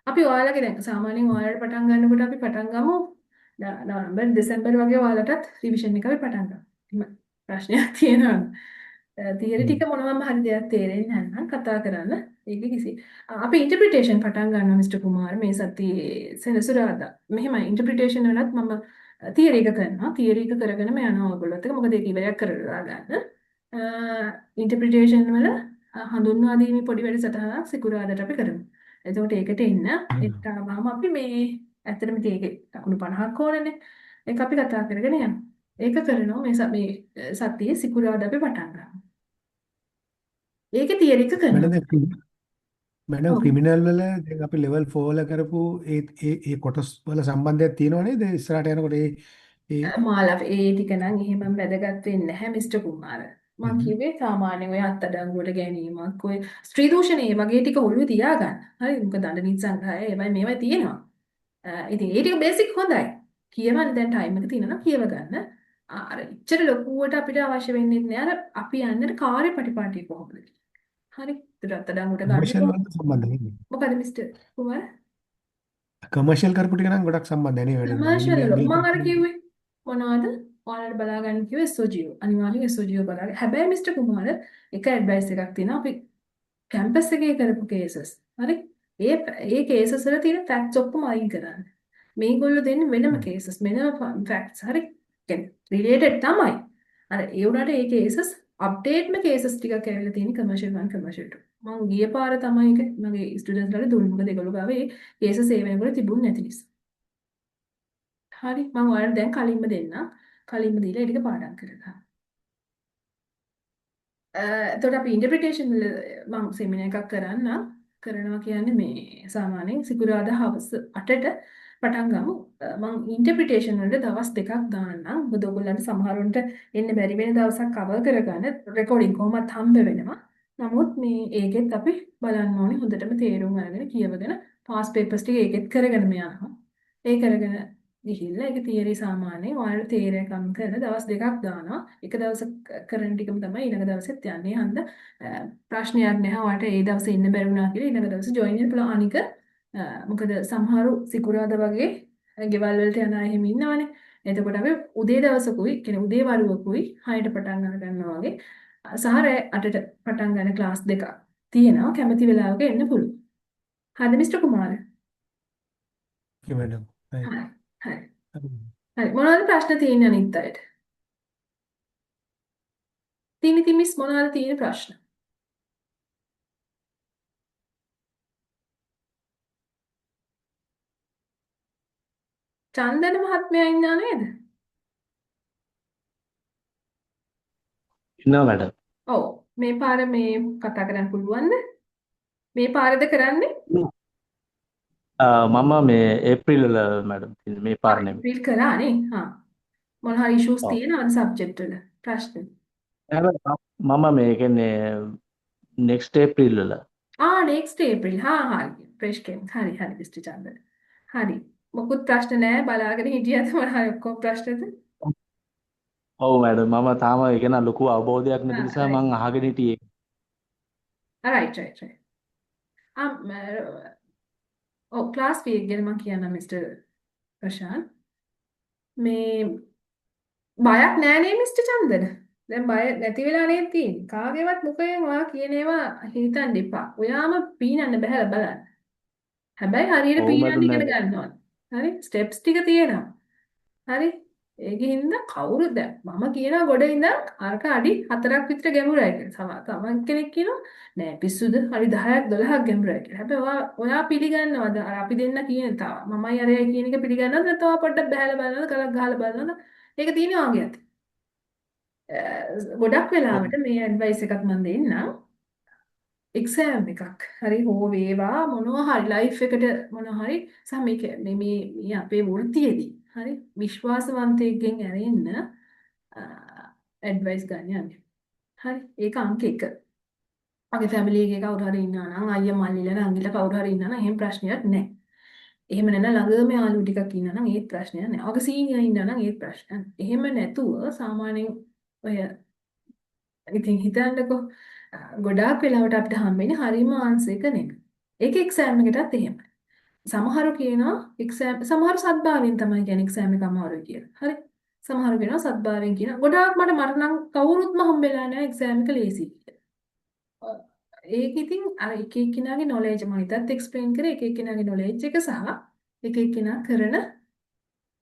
අපි ඔයාලගේ දැන් සාමාන්‍යයෙන් ඔයාලට පටන් ගන්නකොට අපි පටන් ගමු නොවැම්බර් දෙසැම්බර් වගේ ඔයාලටත් රිවිෂන් එක අපි පටන් ගමු. එහෙම ප්‍රශ්නයක් තියෙනවද? තියරි ටික මොනවම හරි දෙයක් තේරෙන්නේ නැත්නම් කතා කරන්න. ඒක කිසි අපි ඉන්ටර්ප්‍රිටේෂන් පටන් ගන්නවා මිස්ටර් කුමාර් මේ සතියේ සෙනසුරාදා. මෙහෙමයි ඉන්ටර්ප්‍රිටේෂන් වලත් මම තියරි එක කරනවා. තියරි එක කරගෙනම යනවා ඔයගොල්ලොත් එක්ක. මොකද ඒක ඉවරයක් කරලා ගන්න. ඉන්ටර්ප්‍රිටේෂන් වල හඳුන්වා දීමේ පොඩි වැඩසටහනක් සිකුරාදාට අපි කරමු. එතකොට ඒකට එන්න ඒකට ආවම අපි මේ ඇත්තටම ඉතින් ඒකේ ලකුණු 50ක් ඕනනේ. ඒක අපි කතා කරගෙන යනවා. ඒක කරනවා මේ මේ සතියේ සිකුරාදා අපි පටන් ගන්නවා. ඒකේ තියරි එක කරනවා. මැඩම් දැන් මැඩම් ඔව්. ක්‍රිමිනල් වල දැන් අපි ලෙවල් 4 වල කරපු ඒ ඒ ඒ කොටස් වල සම්බන්ධයක් තියෙනව නේද ඉස්සරහට යනකොට ඒ ඒ මාලව ඒ ටික නම් එහෙමම වැදගත් වෙන්නේ නැහැ මිස්ටර් කුමාර. මං කිව්වේ සාමාන්‍යයෙන් ඔය අත්අඩංගුවට ගැනීමක් ඔය ස්ත්‍රී දූෂණ ඒ වගේ ටික ඔළුවේ තියාගන්න. හරි මොකද දඬ නීති සංග්‍රහය ඒවයි මේවයි තියෙනවා. ඉතින් ඒ ටික බේසික් හොඳයි. කියවන්න දැන් ටයිම් එක තියෙනවා නම් කියව ගන්න. අර ඉච්චර ලොකුවට අපිට අවශ්‍ය වෙන්නේ නැහැ. අර අපි යන්නේ කාර්ය පටිපාටිය කොහොමද කියලා. හරි. ඒතර අත්අඩංගුවට ගන්න කමර්ෂල් කොහොමද? වලට සම්බන්ධ නෙමෙයි. මොකද මිස්ටර් කුමාර? කමර්ෂල් කරපු ටික නම් ගොඩක් සම්බන්ධයි නේ වැඩේ. කමර්ෂල් මේ වල මේ මං අර කිව්වේ මොනවද? ඔයාලට බලා ගන්න කිව්වේ SOGO. අනිවාර්යෙන් SOGO බලා ගන්න. හැබැයි මිස්ටර් කුමාර එක ඇඩ්වයිස් එකක් තියෙනවා. අපි කැම්පස් එකේ කරපු කේසස්. හරි? ඒ ඒ කේසස් වල තියෙන ෆැක්ට්ස් ඔක්කොම අයින් කරන්න. මේගොල්ලෝ දෙන්නේ වෙනම කේසස් වෙනම ෆැක්ට්ස් හරි. කියන්නේ රිලේටඩ් තමයි. අර ඒ වුණාට ඒ කේසස් අප්ඩේට්ම කේසස් ටිකක් ඇවිල්ලා තියෙන කමර්ෂල් 1 කමර්ෂල් 2. මං ගිය පාර තමයි ඒක මගේ ස්ටුඩන්ට්ස් ලාට දුන්නේ. මොකද ඒගොල්ලෝ ගාව ඒ කේසස් ඒ වෙනකොට තිබුණ නැති නිසා. හරි මං ඔයාලට දැන් කලින්ම දෙන්නම්. කලින්ම දීලා ඒ ටික පාඩම් කරගන්න. එතකොට අපි ඉන්ටර්ප්‍රිටේෂන් වල මං සෙමිනාර් එකක් කරන්නම්. කරනවා කියන්නේ මේ සාමාන්‍යයෙන් සිකුරාදා හවස 8ට පටන් ගමු. මං ඉන්ටර්ප්‍රිටේෂන් වලට දවස් දෙකක් දාන්නම්. මොකද ඔයගොල්ලන්ට සමහරුන්ට එන්න බැරි වෙන දවසක් කවර් කරගන්න රෙකෝඩින් කොහොමත් හම්බ වෙනවා. නමුත් මේ ඒකෙත් අපි බලන්න ඕනේ හොඳටම තේරුම් අරගෙන කියවගෙන පාස් පේපර්ස් ටික ඒකෙත් කරගෙනම යනවා. ඒ කරගෙන ගිහිල්ලා ඒක තියරි සාමාන්‍යයෙන් ඔයාලට තේරෙකම් කරලා දවස් දෙකක් දානවා. එක දවසක් කරන ටිකම තමයි ඊළඟ දවසෙත් යන්නේ. හන්ද ප්‍රශ්නයක් නැහැ. ඔයාලට ඒ දවසේ ඉන්න බැරි වුණා කියලා ඊළඟ දවසේ ජොයින් වෙන්න පුළුවන්. අනික මොකද සමහරු සිකුරාදා වගේ ගෙවල් වලට යන අය එහෙම ඉන්නවනේ. එතකොට අපි උදේ දවසකුයි කියන්නේ උදේ වරුවකුයි 6ට පටන් අර ගන්නවා වගේ සහ රෑ 8ට පටන් ගන්න ක්ලාස් දෙකක් තියෙනවා. කැමති වෙලාවක එන්න පුළුවන්. හරිද මිස්ටර් කුමාර? Okay madam. Right. හරි. හරි. හරි. මොනවද ප්‍රශ්න තියෙන්නේ අනිත් අයට? තිනිති මිස් මොනවද තියෙන ප්‍රශ්න? චන්දන මහත්මයා ඉන්නා නේද? ඉන්නවා මැඩම්. ඔව්. මේ පාර මේ කතා කරන්න පුළුවන්ද? මේ පාරද කරන්නේ? මම මේ ඒප්‍රිල් වල මැඩම් තියෙන්නේ මේ පාර නෙමෙයි. ඒප්‍රිල් කරා නේ. හා. මොන හරි ඉෂුස් ඔව්. තියෙනවද සබ්ජෙක්ට් වල? ප්‍රශ්න. නෑ මම මේ කියන්නේ නෙක්ස්ට් ඒප්‍රිල් වල. ආ නෙක්ස්ට් ඒප්‍රිල්. හා හරි. ෆ්‍රෙෂ් කෙනෙක්. හරි හරි මිස්ටර් චන්දන. හරි. මොකුත් ප්‍රශ්න නෑ බලාගෙන හිටියද මොන හරි ඔක්කොම ප්‍රශ්නද? ඔව් මැඩම් මම තාම ඒ ගැන ලොකු අවබෝධයක් නැති ආ නිසා රයිට්. මං අහගෙන හිටියේ. Right right right. ආ ඔව් ක්ලාස් ෆී එක ගැන මං කියන්නම් මිස්ටර් ප්‍රශාන්ත්. මේ බයක් නෑ නේ මිස්ටර් චන්දන. දැන් බය නැති වෙලා නේද තියෙන්නේ. කාගේවත් මුඛයෙන් ඔයා කියන ඒවා හිතන්න එපා. ඔයාම පීනන්න බහැලා බලන්න. හැබැයි හරියට ඔව් පීනන්න මැඩම් ඉගෙන නෑ. ගන්න ඕනේ. හරි? ස්ටෙප්ස් ටික තියෙනවා. හරි? ඒකින්ද කවුරුද දැන් මම කියනවා ගොඩ ඉඳන් අරක අඩි 4ක් විතර ගැඹුරයි කියලා. තමන් කෙනෙක් කියනවා නෑ පිස්සුද අඩි 10ක් 12ක් ගැඹුරයි කියලා. හැබැයි ඔයා පිළිගන්නවද අර අපි දෙන්න කියන තව මමයි අරයයි කියන එක පිළිගන්නවද නැත්නම් ඔයා පොඩ්ඩක් බහැලා බලනවද ගලක් ගහලා බලනවද? ඒක තියෙනවා ඔයාගේ අතේ. ගොඩක් ඔව් වෙලාවට මේ ඇඩ්වයිස් එකක් මම දෙන්නම්. එක්සෑම් එකක් හරි හෝ වේවා මොනවා හරි ලයිෆ් එකට මොනවා හරි සහ මේක මේ මේ මේ අපේ වෘත්තියේදී හරි විශ්වාසවන්තයෙක්ගෙන් ඇරෙන්න ඇඩ්වයිස් ගන්න යන්න. හරි ඒක අංක 1. මගේ ෆැමිලි එකේ කවුරු හරි ඉන්නවා නම් අයියා මල්ලිලා නංගිලා කවුරු හරි ඉන්නවා නම් එහෙම ප්‍රශ්නයක් නැහැ. එහෙම නැත්නම් ළඟම යාළුවෝ ටිකක් ඉන්නවා නම් ඒත් ප්‍රශ්නයක් නැහැ. ඔයාගේ සීනියර් ඉන්නවා නම් ඒත් ප්‍රශ්නයක් නැහැ. එහෙම නැතුව සාමාන්‍යයෙන් ඔය ඉතින් හිතන්නකෝ ගොඩාක් වෙලාවට අපිට හම්බෙන්නේ හරිම ආන්සර් එක නෙමෙයි. ඒක එක්සෑම් එකටත් එහෙමයි. සමහරු කියනවා එක්සෑම් සමහරු සද්භාවයෙන් තමයි කියන්නේ එක්සෑම් එක අමාරුයි කියලා. හරි. සමහරු කියනවා සද්භාවයෙන් කියනවා. ගොඩාක් මට නම් කවුරුත්ම හම්බෙලා නැහැ එක්සෑම් එක ලේසි කියලා. ඒක ඉතින් අර එක එක්කෙනාගේ නොලෙජ් මම ඉතත් එක්ස්ප්ලেইন කරේ එක එක්කෙනාගේ නොලෙජ් එක සහ එක එක්කෙනා කරන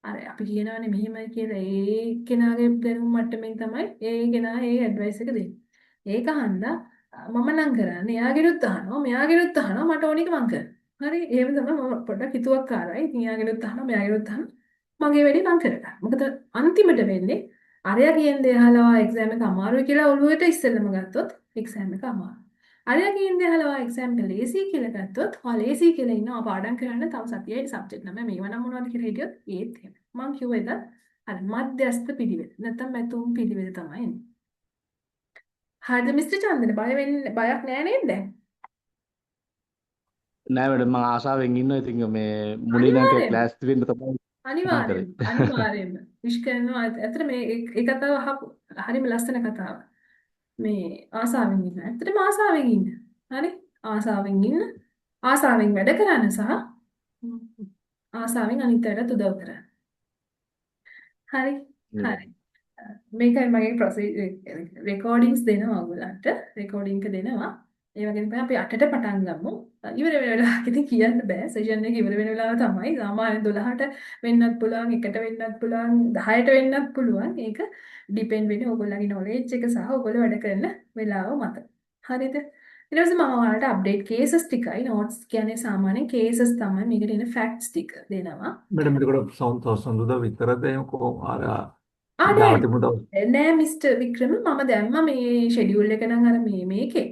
අර අපි කියනවනේ මෙහෙමයි කියලා ඒ එක්කෙනාගේ දැනුම් මට්ටමින් තමයි ඒ කෙනා ඒ ඇඩ්වයිස් එක දෙන්නේ. ඒක හන්දා මම නම් කරන්නේ එයාගෙනුත් අහනවා මෙයාගෙනුත් අහනවා මට ඕන එක මං කරනවා. හරි එහෙම තමයි මම පොඩ්ඩක් හිතුවක්කාරයි. ඉතින් එයාගෙනුත් අහනවා මෙයාගෙනුත් අහනවා මගේ වැඩේ මං කරගන්නවා. මොකද අන්තිමට වෙන්නේ අරයා කියන දේ අහලා ඔයා එක්සෑම් එක අමාරුයි කියලා ඔළුවට ඉස්සෙල්ලම ගත්තොත් එක්සෑම් එක අමාරුයි. අරයා කියන දේ අහලා ඔයා එක්සෑම් එක ලේසි කියලා ගත්තොත් ඔයා ලේසි කියලා ඉන්නවා පාඩම් කරන්න තව සතියයි සබ්ජෙක්ට් නම මේවා නම් මොනවද කියලා හිටියොත් ඒත් එහෙම. මං කිව්ව එදත් අර මධ්‍යස්ථ පිළිවෙල නැත්තම් මැතුම් පිළිවෙල තමයි එන්නේ. හරිද මිස්ටර් චන්දන බය වෙන්න බයක් නෑ නේද දැන්? නෑ මැඩම් මං ආසාවෙන් ඉන්නවා. ඉතින් මේ මුලින් නම් අනිවාර්යෙන්ම ක්ලාස් වෙන්න තමයි මං කරේ. අනිවාර්යෙන්ම අනිවාර්යෙන්ම විශ් කරනවා. ඇත්තට මේ ඒ කතාව අහපු හරිම ලස්සන කතාවක්. මේ ආසාවෙන් ඉන්න. ඇත්තටම ආසාවෙන් ඉන්න. හරි? ආසාවෙන් ඉන්න. ආසාවෙන් වැඩ කරන්න සහ ආසාවෙන් අනිත් අයටත් උදව් කරන්න. හරි? හරි. මේකයි මගේ රෙකෝඩින්ග්ස් දෙනවා ඔයගොල්ලන්ට. රෙකෝඩින්ග් එක දෙනවා. ඒ වගේම තමයි අපි 8ට පටන් ගමු. ඉවර වෙන වෙලාවක් ඉතින් කියන්න බෑ. සෙෂන් එක ඉවර වෙන වෙලාව තමයි. සාමාන්‍යයෙන් 12ට වෙන්නත් පුළුවන්, 1ට වෙන්නත් පුළුවන්, 10ට වෙන්නත් පුළුවන්. ඒක ඩිපෙන්ඩ් වෙන්නේ ඕගොල්ලන්ගේ නොලෙජ් එක සහ ඕගොල්ලෝ වැඩ කරන වෙලාව මත. හරිද? ඊට පස්සේ මම ඔයාලට අප්ඩේට් කේසස් ටිකයි, නෝට්ස් කියන්නේ සාමාන්‍යයෙන් කේසස් තමයි, මේකට එන ෆැක්ට්ස් ටික දෙනවා. මැඩම්, එතකොට සඳුදා විතරද එහෙම කොහොම අර ආ නෑ. දාලා තිබුණ දවස්? නෑ මිස්ටර් වික්‍රම, මම දැම්මා මේ ෂෙඩියුල් එක නම් අර මේ මේකේ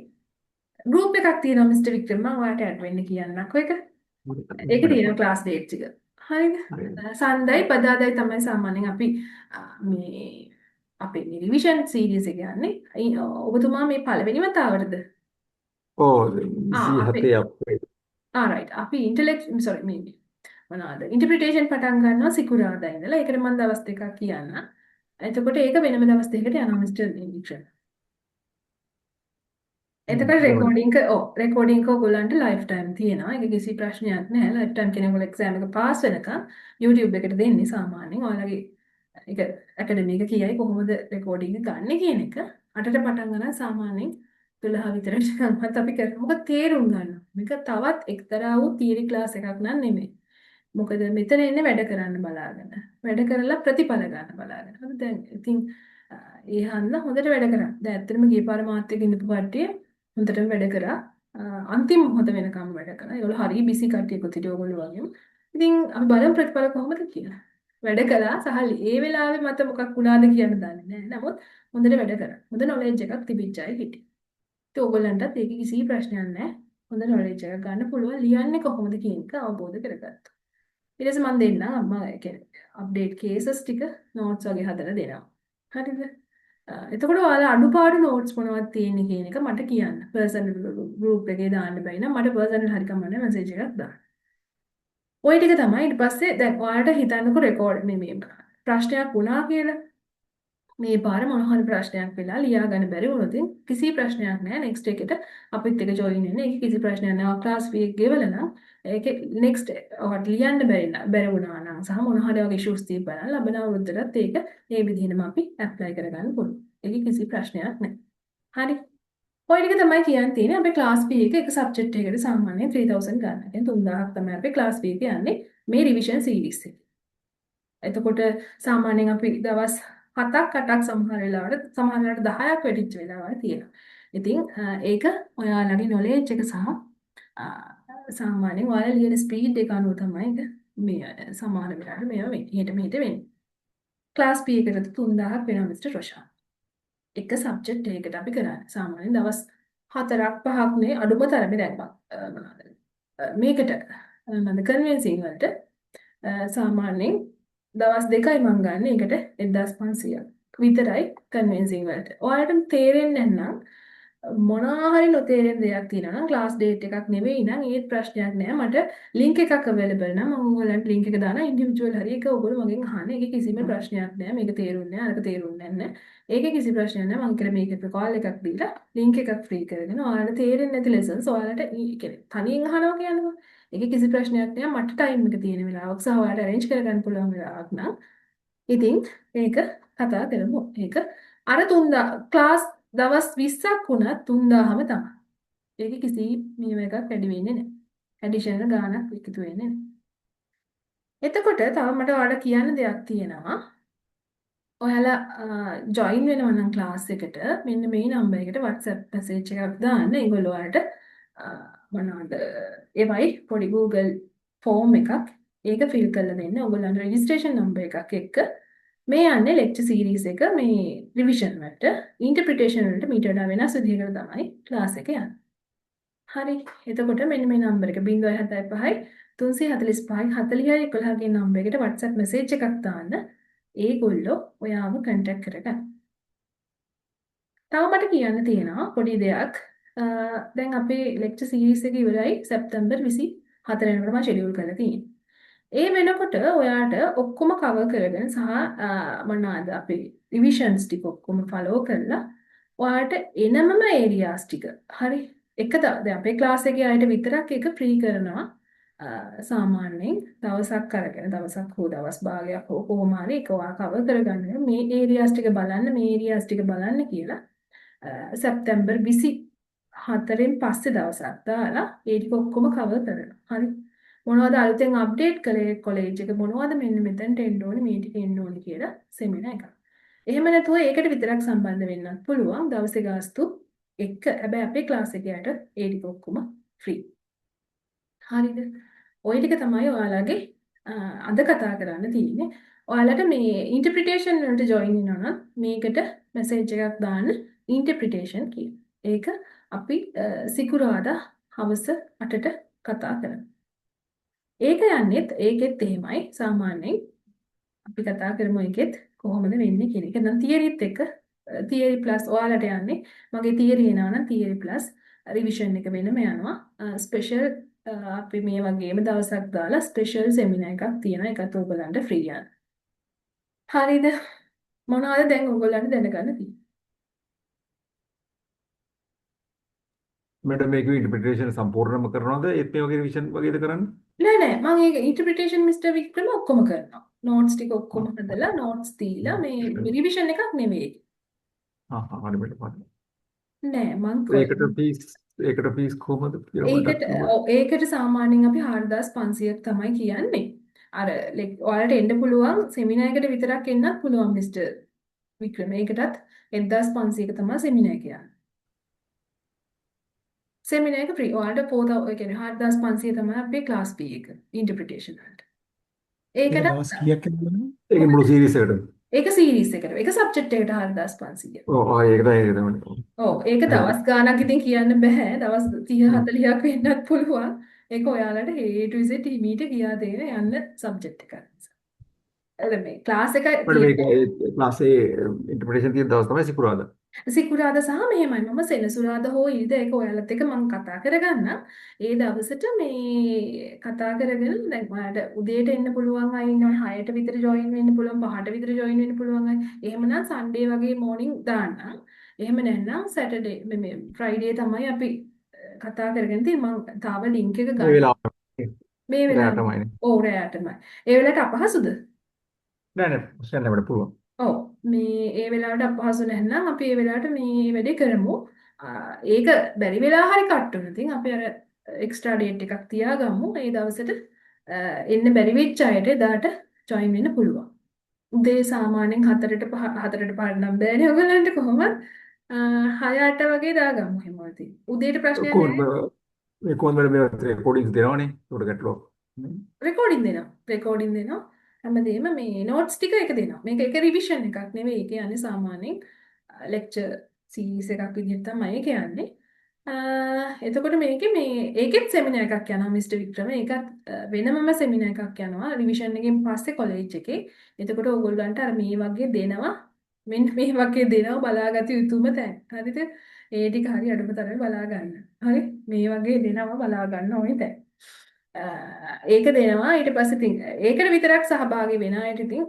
ගෲප් එකක් තියෙනවා මිස්ටර් වික්‍රම, මම ඔයාලට ඇඩ් වෙන්න කියන්නම්කෝ ඒක. ඒකේ තියෙනවා ක්ලාස් ඩේට් ටික. හරිද? හරි. සන්දයි බදාදයි තමයි සාමාන්‍යයෙන් අපි මේ අපේ මේ රිවිෂන් සීරීස් එක යන්නේ. ඔබතුමා මේ පළවෙනි වතාවටද? ඔව්. ආ අපේ 27 අප්‍රේල්. ආ රයිට්. අපි ඉන්ටෙලෙක්ට්, සෝරි, මේ මොනවාද, ඉන්ටර්ප්‍රිටේෂන් පටන් ගන්නවා සිකුරාදා ඉඳලා. ඒකට මම දවස් දෙකක් කියන්න. එතකොට ඒක වෙනම දවස් දෙකකට යනවා මිස්ටර් වික්‍රම. එතකොට රෙකෝඩින් එක, ඔව්, රෙකෝඩින් එක ඔයගොල්ලන්ට ලයිෆ් ටයිම් තියෙනවා. ඒක කිසි ප්‍රශ්නයක් නෑ. ලයිෆ් ටයිම් කියන්නේ ඔයගොල්ලෝ එක්සෑම් එක පාස් වෙනකන් YouTube එකට දෙන්නේ සාමාන්‍යයෙන්. ඔයාලගේ ඒක ඇකඩමි එක කියයි කොහොමද රෙකෝඩින් එක ගන්න කියන එක. 8ට පටන් ගන්න සාමාන්‍යයෙන් 12 විතර නිකන්වත් අපි කරනවා. මොකද තේරුම් ගන්න. මේක තවත් එක්තරා වූ තියරි ක්ලාස් එකක් නන් නෙමෙයි. මොකද මෙතන එන්නේ වැඩ කරන්න බලාගෙන. වැඩ කරලා ප්‍රතිඵල ගන්න බලාගෙන. හරි, දැන් ඉතින් ඒ හන්ද හොඳට වැඩ කරා. දැන් ඇත්තටම ගිය පාර මාත් එක්ක ඉඳපු කට්ටිය හොඳටම වැඩ කරා. අන්තිම මොහොත වෙනකම් වැඩ කරා. ඒගොල්ලෝ හරි බිසි කට්ටියකුත් හිටියේ ඔයගොල්ලෝ වගේම. ඉතින් අපි බලමු ප්‍රතිඵල කොහොමද කියලා. වැඩ කළා සහ ඒ වෙලාවේ මත මොකක් වුණාද කියන්න දන්නේ නැහැ. නමුත් හොඳට වැඩ කරා. හොඳ නොලෙජ් එකක් තිබිච්ච අය හිටියේ. ඉතින් ඔයගොල්ලන්ටත් ඒකේ කිසි ප්‍රශ්නයක් නැහැ. හොඳ නොලෙජ් එකක් ගන්න පුළුවන්. ලියන්නේ කොහොමද කියන එක අවබෝධ කරගත්තා. ඊට පස්සේ මම දෙන්නම්, මම ඒ කියන්නේ අප්ඩේට් කේසස් ටික නෝට්ස් වගේ හදලා දෙනවා. හරිද? එතකොට ඔයාලා අඩුපාඩු නෝට්ස් මොනවද තියෙන්නේ කියන එක මට කියන්න. පර්සනල් ගෲප් එකේ දාන්න බැරි නම් මට පර්සනල් හරි කමක් නෑ මැසේජ් එකක් දාන්න. ඔය ටික තමයි. ඊට පස්සේ දැන් ඔයාලට හිතන්නකෝ රෙකෝඩ් මේ මේ ප්‍රශ්නයක් වුණා කියලා. මේ පාර මොන හරි ප්‍රශ්නයක් වෙලා ලියා ගන්න බැරි වුණොත් කිසි ප්‍රශ්නයක් නෑ. නෙක්ස්ට් එකට අපිත් එක්ක ජොයින් වෙන්න. ඒක කිසි ප්‍රශ්නයක් නෑ. ඔයා ක්ලාස් ෆී එක ගෙවලා නම් ඒකේ නෙක්ස්ට් ඔයාට ලියන්න බැරි නම්, බැරි වුණා නම් සහ මොන හරි වගේ ඉෂුස් තිබ්බා නම් ලබන අවුරුද්දටත් ඒක ඒ විදිහටම අපි ඇප්ලයි කරගන්න පුළුවන්. ඒකේ කිසි ප්‍රශ්නයක් නෑ. හරි. ඔය ටික තමයි කියන්න තියෙන්නේ. අපේ ක්ලාස් ෆී එක එක සබ්ජෙක්ට් එකකට සාමාන්‍යයෙන් 3000 ගන්න. ඒ කියන්නේ 3000ක් තමයි අපේ ක්ලාස් ෆී එක යන්නේ මේ රිවිෂන් සීරීස් එකේ. එතකොට සාමාන්‍යයෙන් අපි දවස් 7ක් 8ක් සමහර වෙලාවට, සමහර වෙලාවට 10ක් වැටිච්ච වෙලාවල් තියෙනවා. ඉතින් ඒක ඔයාලගේ නොලෙජ් එක සහ සාමාන්‍යයෙන් ඔයාලා ලියන ස්පීඩ් එක අනුව තමයි ඒක මේ සමහර වෙලාවට මේවා වෙන්නේ. එහෙට මෙහෙට වෙන්නේ. ක්ලාස් ෆී එකට 3000ක් වෙනවා මිස්ටර් රොෂාන්. එක සබ්ජෙක්ට් එකකට අපි කරන්නේ. සාමාන්‍යයෙන් දවස් 4ක් 5ක් නේ අඩුම තරමේ. දැන් මොනවද මේකට මොනවද කන්වෙන්සිං වලට සාමාන්‍යයෙන් දවස් 2යි මං ගන්න. ඒකට 1500ක් විතරයි කන්වෙන්සිං වලට. ඔයාලට තේරෙන්නේ නැත්නම්, මොනවා හරි නොතේරෙන දෙයක් තියෙනවා නම්, ක්ලාස් ඩේට් එකක් නෙවෙයි නම් ඒත් ප්‍රශ්නයක් නෑ. මට ලින්ක් එකක් අවైలබල් නම් මම ඔයගොල්ලන්ට ලින්ක් එක දානවා ඉන්ඩිවිජුවල් හරි. ඒක ඔයගොල්ලෝ මගෙන් අහන්න. ඒකේ කිසිම ප්‍රශ්නයක් නෑ. මේක තේරුන්නේ නෑ, අරක තේරුන්නේ නෑ. ඒකේ කිසි ප්‍රශ්නයක් නෑ. මං කියලා මේකට කෝල් එකක් දීලා ලින්ක් එකක් ෆ්‍රී කරගෙන ඔයාලට තේරෙන්නේ නැති ලෙසන්ස් ඔයාලට ඒ කියන්නේ තනියෙන් අහනවා කියන්නකෝ. ඒකේ කිසි ප්‍රශ්නයක් නෑ. මට ටයිම් එක තියෙන වෙලාවක් සහ ඔයාලට ඇරේන්ජ් කරගන්න පුළුවන් වෙලාවක් නම් ඉතින් ඒක කතා කරමු. ඒක අර 3000 ක්ලාස් දවස් 20ක් වුණත් 3000ම තමයි. ඒක කිසි මේව එකක් වැඩි වෙන්නේ නැහැ. ඇඩිෂනල් ගාණක් එකතු වෙන්නේ නැහැ. එතකොට තව මට ඔයාලට කියන්න දෙයක් තියෙනවා. ඔයාලා ජොයින් වෙනවා නම් ක්ලාස් එකට මෙන්න මේ නම්බර් එකට WhatsApp message එකක් දාන්න. ඒගොල්ලෝ ඔයාලට මොනවද ඒවයි පොඩි Google form එකක්, ඒක ෆිල් කරලා දෙන්න. ඔයගොල්ලන්ට රෙජිස්ට්‍රේෂන් නම්බර් එකක් එක්ක. මේ යන්නේ ලෙක්චර් සීරීස් එක මේ රිවිෂන් වලට. ඉන්ටර්ප්‍රිටේෂන් වලට මීට වඩා වෙනස් විදිහකට තමයි ක්ලාස් එක යන්නේ. හරි. එතකොට මෙන්න මේ නම්බර් එක 075 345 40 11 කියන නම්බර් එකට WhatsApp message එකක් දාන්න. ඒගොල්ලෝ ඔයාව කන්ටැක්ට් කරගන්න. තව මට කියන්න තියෙනවා පොඩි දෙයක්. දැන් අපේ ලෙක්චර් සීරීස් එක ඉවරයි සැප්තැම්බර් 24 වෙනකොට මම ෂෙඩියුල් කරලා තියෙන්නේ. ඒ වෙනකොට ඔයාට ඔක්කොම කවර් කරගෙන සහ මොනවාද අපේ රිවිෂන්ස් ටික ඔක්කොම ෆලෝ කරලා ඔයාට එනමම ඒරියාස් ටික හරි එක දැන් අපේ ක්ලාස් එකේ අයට විතරක් ඒක ෆ්‍රී කරනවා. සාමාන්‍යයෙන් දවසක් අරගෙන, දවසක් හෝ දවස් භාගයක් හෝ කොහොම හරි ඒක ඔයා කවර් කරගන්න, මේ ඒරියාස් ටික බලන්න, මේ ඒරියාස් ටික බලන්න කියලා සැප්තැම්බර් 20 4න් පස්සේ දවසක් දාලා ඒ ටික ඔක්කොම කවර් කරනවා. හරි. මොනවද අලුතෙන් අප්ඩේට් කළේ කොලෙජ් එක මොනවද මෙන්න මෙතනට එන්න ඕනේ මේ ටික එන්න ඕනේ කියලා සෙමිනාර් එකක්. එහෙම නැතුව ඒකට විතරක් සම්බන්ධ වෙන්නත් පුළුවන් දවසේ ගාස්තු එක්ක. හැබැයි අපේ ක්ලාස් එකේ යට ඒ ටික ඔක්කොම ෆ්‍රී. හරිද? ඔය ටික තමයි ඔයාලගේ අද කතා කරන්න තියෙන්නේ. ඔයාලට මේ ඉන්ටර්ප්‍රිටේෂන් වලට ජොයින් වෙනවා නම් මේකට මැසේජ් එකක් දාන්න ඉන්ටර්ප්‍රිටේෂන් කියලා. ඒක අපි සිකුරාදා හවස 8ට කතා කරමු. ඒක යන්නේත් ඒකෙත් එහෙමයි සාමාන්‍යයෙන් අපි කතා කරමු ඒකෙත් කොහොමද වෙන්නේ කියන එක. නම් තියරිත් එක්ක තියරි ප්ලස් ඔයාලට යන්නේ මගේ තියරි එනවා නම් තියරි ප්ලස් රිවිෂන් එක වෙනම යනවා. ස්පෙෂල් අපි මේ වගේම දවසක් දාලා ස්පෙෂල් සෙමිනාර් එකක් තියෙනවා. ඒකත් ඔයගොල්ලන්ට ෆ්‍රී යන. හරිද? මොනවද දැන් ඔයගොල්ලන්ට දැනගන්න තියෙන්නේ? මැඩම් මේක ඉන්ටර්ප්‍රිටේෂන් සම්පූර්ණම කරනවද? ඒත් මේ වගේ රිවිෂන් වගේද කරන්නේ? නෑ නෑ මං ඒක ඉන්ටර්ප්‍රිටේෂන් මිස්ටර් වික්‍රම ඔක්කොම කරනවා. නෝට්ස් ටික ඔක්කොම හදලා නෝට්ස් දීලා මේ රිවිෂන් එකක් නෙවෙයි. ආ හරි මැඩම් හරි. නෑ මං ඒකට ෆීස් කොහොමද කියලා මට ඒකට ඔව් ඒකට සාමාන්‍යයෙන් අපි 4500ක් තමයි කියන්නේ. අර ලයික් ඔයාලට එන්න පුළුවන් සෙමිනාර් එකට විතරක් එන්නත් පුළුවන් මිස්ටර් වික්‍රම. ඒකටත් 1500ක තමයි සෙමිනාර් එක යන්නේ. සෙමිනාර් එක ෆ්‍රී. ඔයාලට 4000 ඒ කියන්නේ 4500 තමයි අපේ ක්ලාස් ෆී එක ඉන්ටර්ප්‍රිටේෂන් වලට. ඒක ඒකටත් දවස් කීයක් යනවද? ඒක මුළු සීරීස් එකටද? ඒක සීරීස් එකට. ඒක සබ්ජෙක්ට් එකට 4500. ඔව් ආ ඒක තමයි ඒක තමයි. ඔව් ඒක දවස් ගාණක් ඉතින් කියන්න බෑ. දවස් 30 40ක් වෙන්නත් පුළුවන්. ඒක ඔයාලට A to Z හිමීට කියා දෙන යන්න සබ්ජෙක්ට් එකක් නිසා. අර මේ ක්ලාස් එක මට මේක ඒ ක්ලාස් එකේ ඉන්ටර්ප්‍රිටේෂන් තියෙන දවස් තමයි සිකුරාදා. සිකුරාදා සහ මෙහෙමයි මම සෙනසුරාදා හෝ ඉරිදා ඒක ඔයාලත් එක්ක මම කතා කරගන්නම්. ඒ දවසට මේ කතා කරගෙන දැන් ඔයාලට උදේට එන්න පුළුවන් අය ඉන්නවනේ 6ට විතර ජොයින් වෙන්න පුළුවන් 5ට විතර ජොයින් වෙන්න පුළුවන් අය. එහෙමනම් සන්ඩේ වගේ මෝර්නිං දාන්නම්. එහෙම නැත්නම් සැටර්ඩේ මේ ෆ්‍රයිඩේ තමයි අපි කතා කරගෙන තියෙන්නේ. මම තාම ලින්ක් එක මේ ගන්න. වෙලාවට මේ වෙලාවට. රැයටමයිනේ. ඔව් රැයටමයි. ඒ වෙලාවට අපහසුද? නෑ නෑ ප්‍රශ්න නෑ මට පුළුවන්. ඔව් මේ ඒ වෙලාවට අපහසු නැත්නම් අපි ඒ වෙලාවට මේ වැඩේ කරමු. ඒක බැරි වෙලා හරි කට් වුණා. ඉතින් අපි අර එක්ස්ට්‍රා ඩේට් එකක් තියාගමු. ඒ දවසට එන්න බැරි වෙච්ච අයට එදාට ජොයින් වෙන්න පුළුවන්. උදේ සාමාන්‍යයෙන් 4ට 5 4ට 5 නම් බෑනේ ඔයගොල්ලන්ට කොහොමද? 6 8 වගේ දාගමු එහෙම ඉතින්. උදේට ප්‍රශ්නයක් කොහොමද නෑ. මේ කොහොමද මේ රෙකෝඩින්ග්ස් දෙනවනේ. ඒකට ගැටලුවක්. රෙකෝඩින් දෙනවා. රෙකෝඩින් දෙනවා. හැමදේම මේ නෝට්ස් ටික එක දෙනවා. මේක එක රිවිෂන් එකක් නෙවෙයි. ඒක යන්නේ සාමාන්‍යයෙන් ලෙක්චර් සීරීස් එකක් විදිහට තමයි ඒක යන්නේ. එතකොට මේකේ මේ ඒකෙත් සෙමිනාර් එකක් යනවා මිස්ටර් වික්‍රම. ඒකත් වෙනමම සෙමිනාර් එකක් යනවා රිවිෂන් එකෙන් පස්සේ කොලෙජ් එකේ. එතකොට ඕගොල්ලන්ට අර මේ වගේ දෙනවා. මෙන්න මේ වගේ දෙනවා බලාගත යුතුම තැන්. හරිද? ඒ ටික හරි අඩුම තරමේ බලා ගන්න. හරි? මේ වගේ දෙනවා බලා ගන්න ඕනේ තැන්. ඒක දෙනවා ඊට පස්සේ ඉතින් ඒකට විතරක් සහභාගී වෙන අයට ඉතින්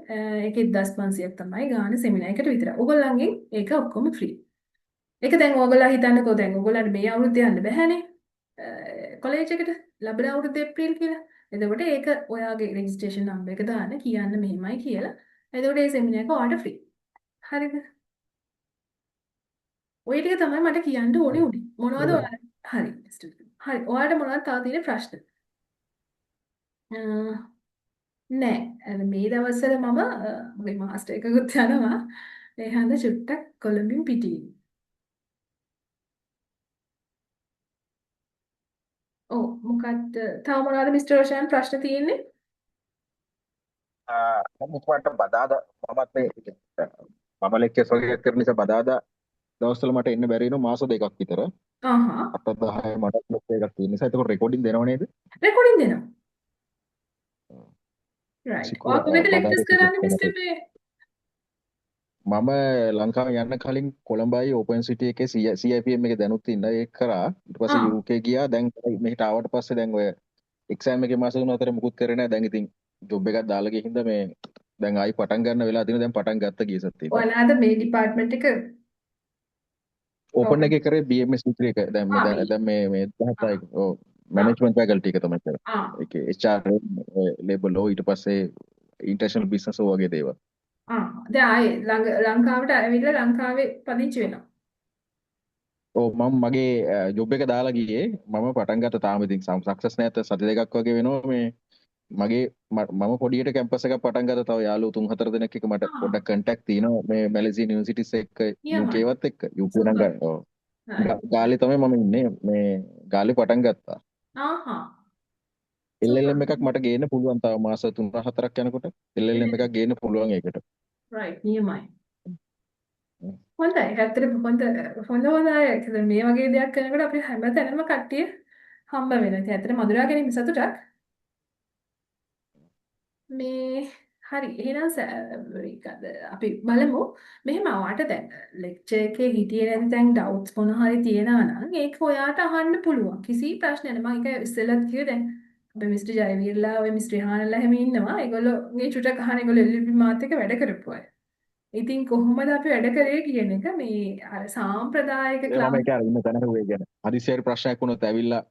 ඒක 1500ක් තමයි ගාන සෙමිනාර් එකට විතරක්. ඔයගොල්ලන්ගෙන් ඒක ඔක්කොම ෆ්‍රී. ඒක දැන් ඔයගොල්ලෝ හිතන්නකෝ දැන් ඔයගොල්ලන්ට මේ අවුරුද්ද යන්න බැහැනේ. කොලෙජ් එකට ලබන අවුරුද්ද ඒප්‍රිල් කියලා. එතකොට ඒක ඔයාගේ රෙජිස්ට්‍රේෂන් නම්බර් එක දාන්න කියන්න මෙහෙමයි කියලා. එතකොට ඒ සෙමිනාර් එක ඔයාලට ෆ්‍රී. හරිද? ඔය ටික තමයි මට කියන්න ඕනේ උනේ. මොනවද ඔයාලා හරි හරි ඔයාලට මොනවද තව තියෙන ප්‍රශ්න? නෑ අර මේ දවස්වල මම මගේ මාස්ටර් එකකුත් යනවා. ඒ හන්ද චුට්ටක් කොළඹින් පිටින්. ඔව් මොකද්ද තව මොනවද මිස්ටර් රෝෂාන් ප්‍රශ්න තියෙන්නේ? මම බදාදා මමත් මේ මම ලෙක්චර්ස් වගේ කරන නිසා බදාදා දවස්වල මට එන්න බැරි වෙනවා මාස දෙකක් විතර. ආහා 8 10 මට ලෙක්චර් එකක් තියෙන නිසා එතකොට රෙකෝඩින් දෙනව නේද? රෙකෝඩින් දෙනවා. රයිට්. ඔයා කොහෙද ලෙක්චර්ස් කරන්නේ මිස්ටර් මේ? මම ලංකාව යන්න කලින් කොළඹයි ඕපන් සිටි එකේ CIPM එකේ දැනුත් ඉන්න ඒක කරා. ඊට පස්සේ UK ගියා. දැන් මෙහෙට ආවට පස්සේ දැන් ඔය එක්සෑම් එකේ මාස තුන අතර මුකුත් කරේ නෑ. දැන් ඉතින් ජොබ් එකක් දාලා ගිය හින්දා මේ දැන් ආයි පටන් ගන්න වෙලා තියෙනවා. දැන් පටන් ගත්ත ගිය සතියේ. ඔයාලා මේ ඩිපාර්ට්මන්ට් එක ඕපන් එකේ කරේ BMS degree එක. දැන් මේ දැන් මේ මේ 17 ඔව් මැනේජ්මන්ට් ෆැකල්ටි එක තමයි කරේ. ඒකේ HR label ඔව් ඊට පස්සේ ඉන්ටර්නැෂනල් බිස්නස් ඔය වගේ දේවල්. දැන් ආයේ ලංකාවට ඇවිල්ලා ලංකාවේ පදිංචි වෙනවා. ඔව් මම මගේ ජොබ් එක දාලා ගියේ. මම පටන් ගත්තා තාම ඉතින් සක්සස් නෑ. සති දෙකක් වගේ වෙනවා මේ මගේ මම පොඩියට කැම්පස් එකක් පටන් ගත්තා. තව යාළුවෝ 3-4 දෙනෙක් එක්ක මට පොඩ්ඩක් කන්ටැක්ට් තියෙනවා මේ මැලේසියන් යුනිවර්සිටිස් එක්ක, UK වත් එක්ක. UK නම් ගන්න. ඔව්. ගාල්ලේ තමයි මම ඉන්නේ. මේ ගාල්ලේ පටන් ගත්තා. ආහා. LLM එකක් මට ගේන්න පුළුවන් තව මාස 3-4ක් යනකොට LLM එකක් ගේන්න පුළුවන් ඒකට. රයිට්, නියමයි. හොඳයි. ඇත්තටම හොඳ හොඳ හොඳ අය. මේ වගේ දෙයක් කරනකොට අපි හැම තැනම කට්ටිය හම්බ වෙනවා. ඉතින් ඇත්තටම අඳුරා ගැනීම සතුටක්. මේ හරි, එහෙනම් අපි බලමු. මෙහෙම ඔයාට දැන් ලෙක්චර් එකේ හිටියේ නැති දැන් ඩවුට්ස් මොන හරි තියෙනවා නම් ඒක ඔයාට අහන්න පුළුවන්. කිසි ප්‍රශ්නයක් නෑ. මම ඒක ඉස්සෙල්ලත් කිව්වේ දැන් අපේ මිස්ටර් ජයවීරලා ඔය මිස් රිහානලා හැම ඉන්නවා. ඒගොල්ලෝගේ චුට්ටක් අහන ඒගොල්ලෝ LLB මාත් එක්ක වැඩ කරපු අය. ඉතින් කොහොමද අපි වැඩ කරේ කියන එක මේ අර සාම්ප්‍රදායික ක්ලාස් මම ඒක අර ඉන්න තැන හුවේ කියන්නේ. හදිසියෙ ප්‍රශ්නයක් වුණොත් ඇවිල්ලා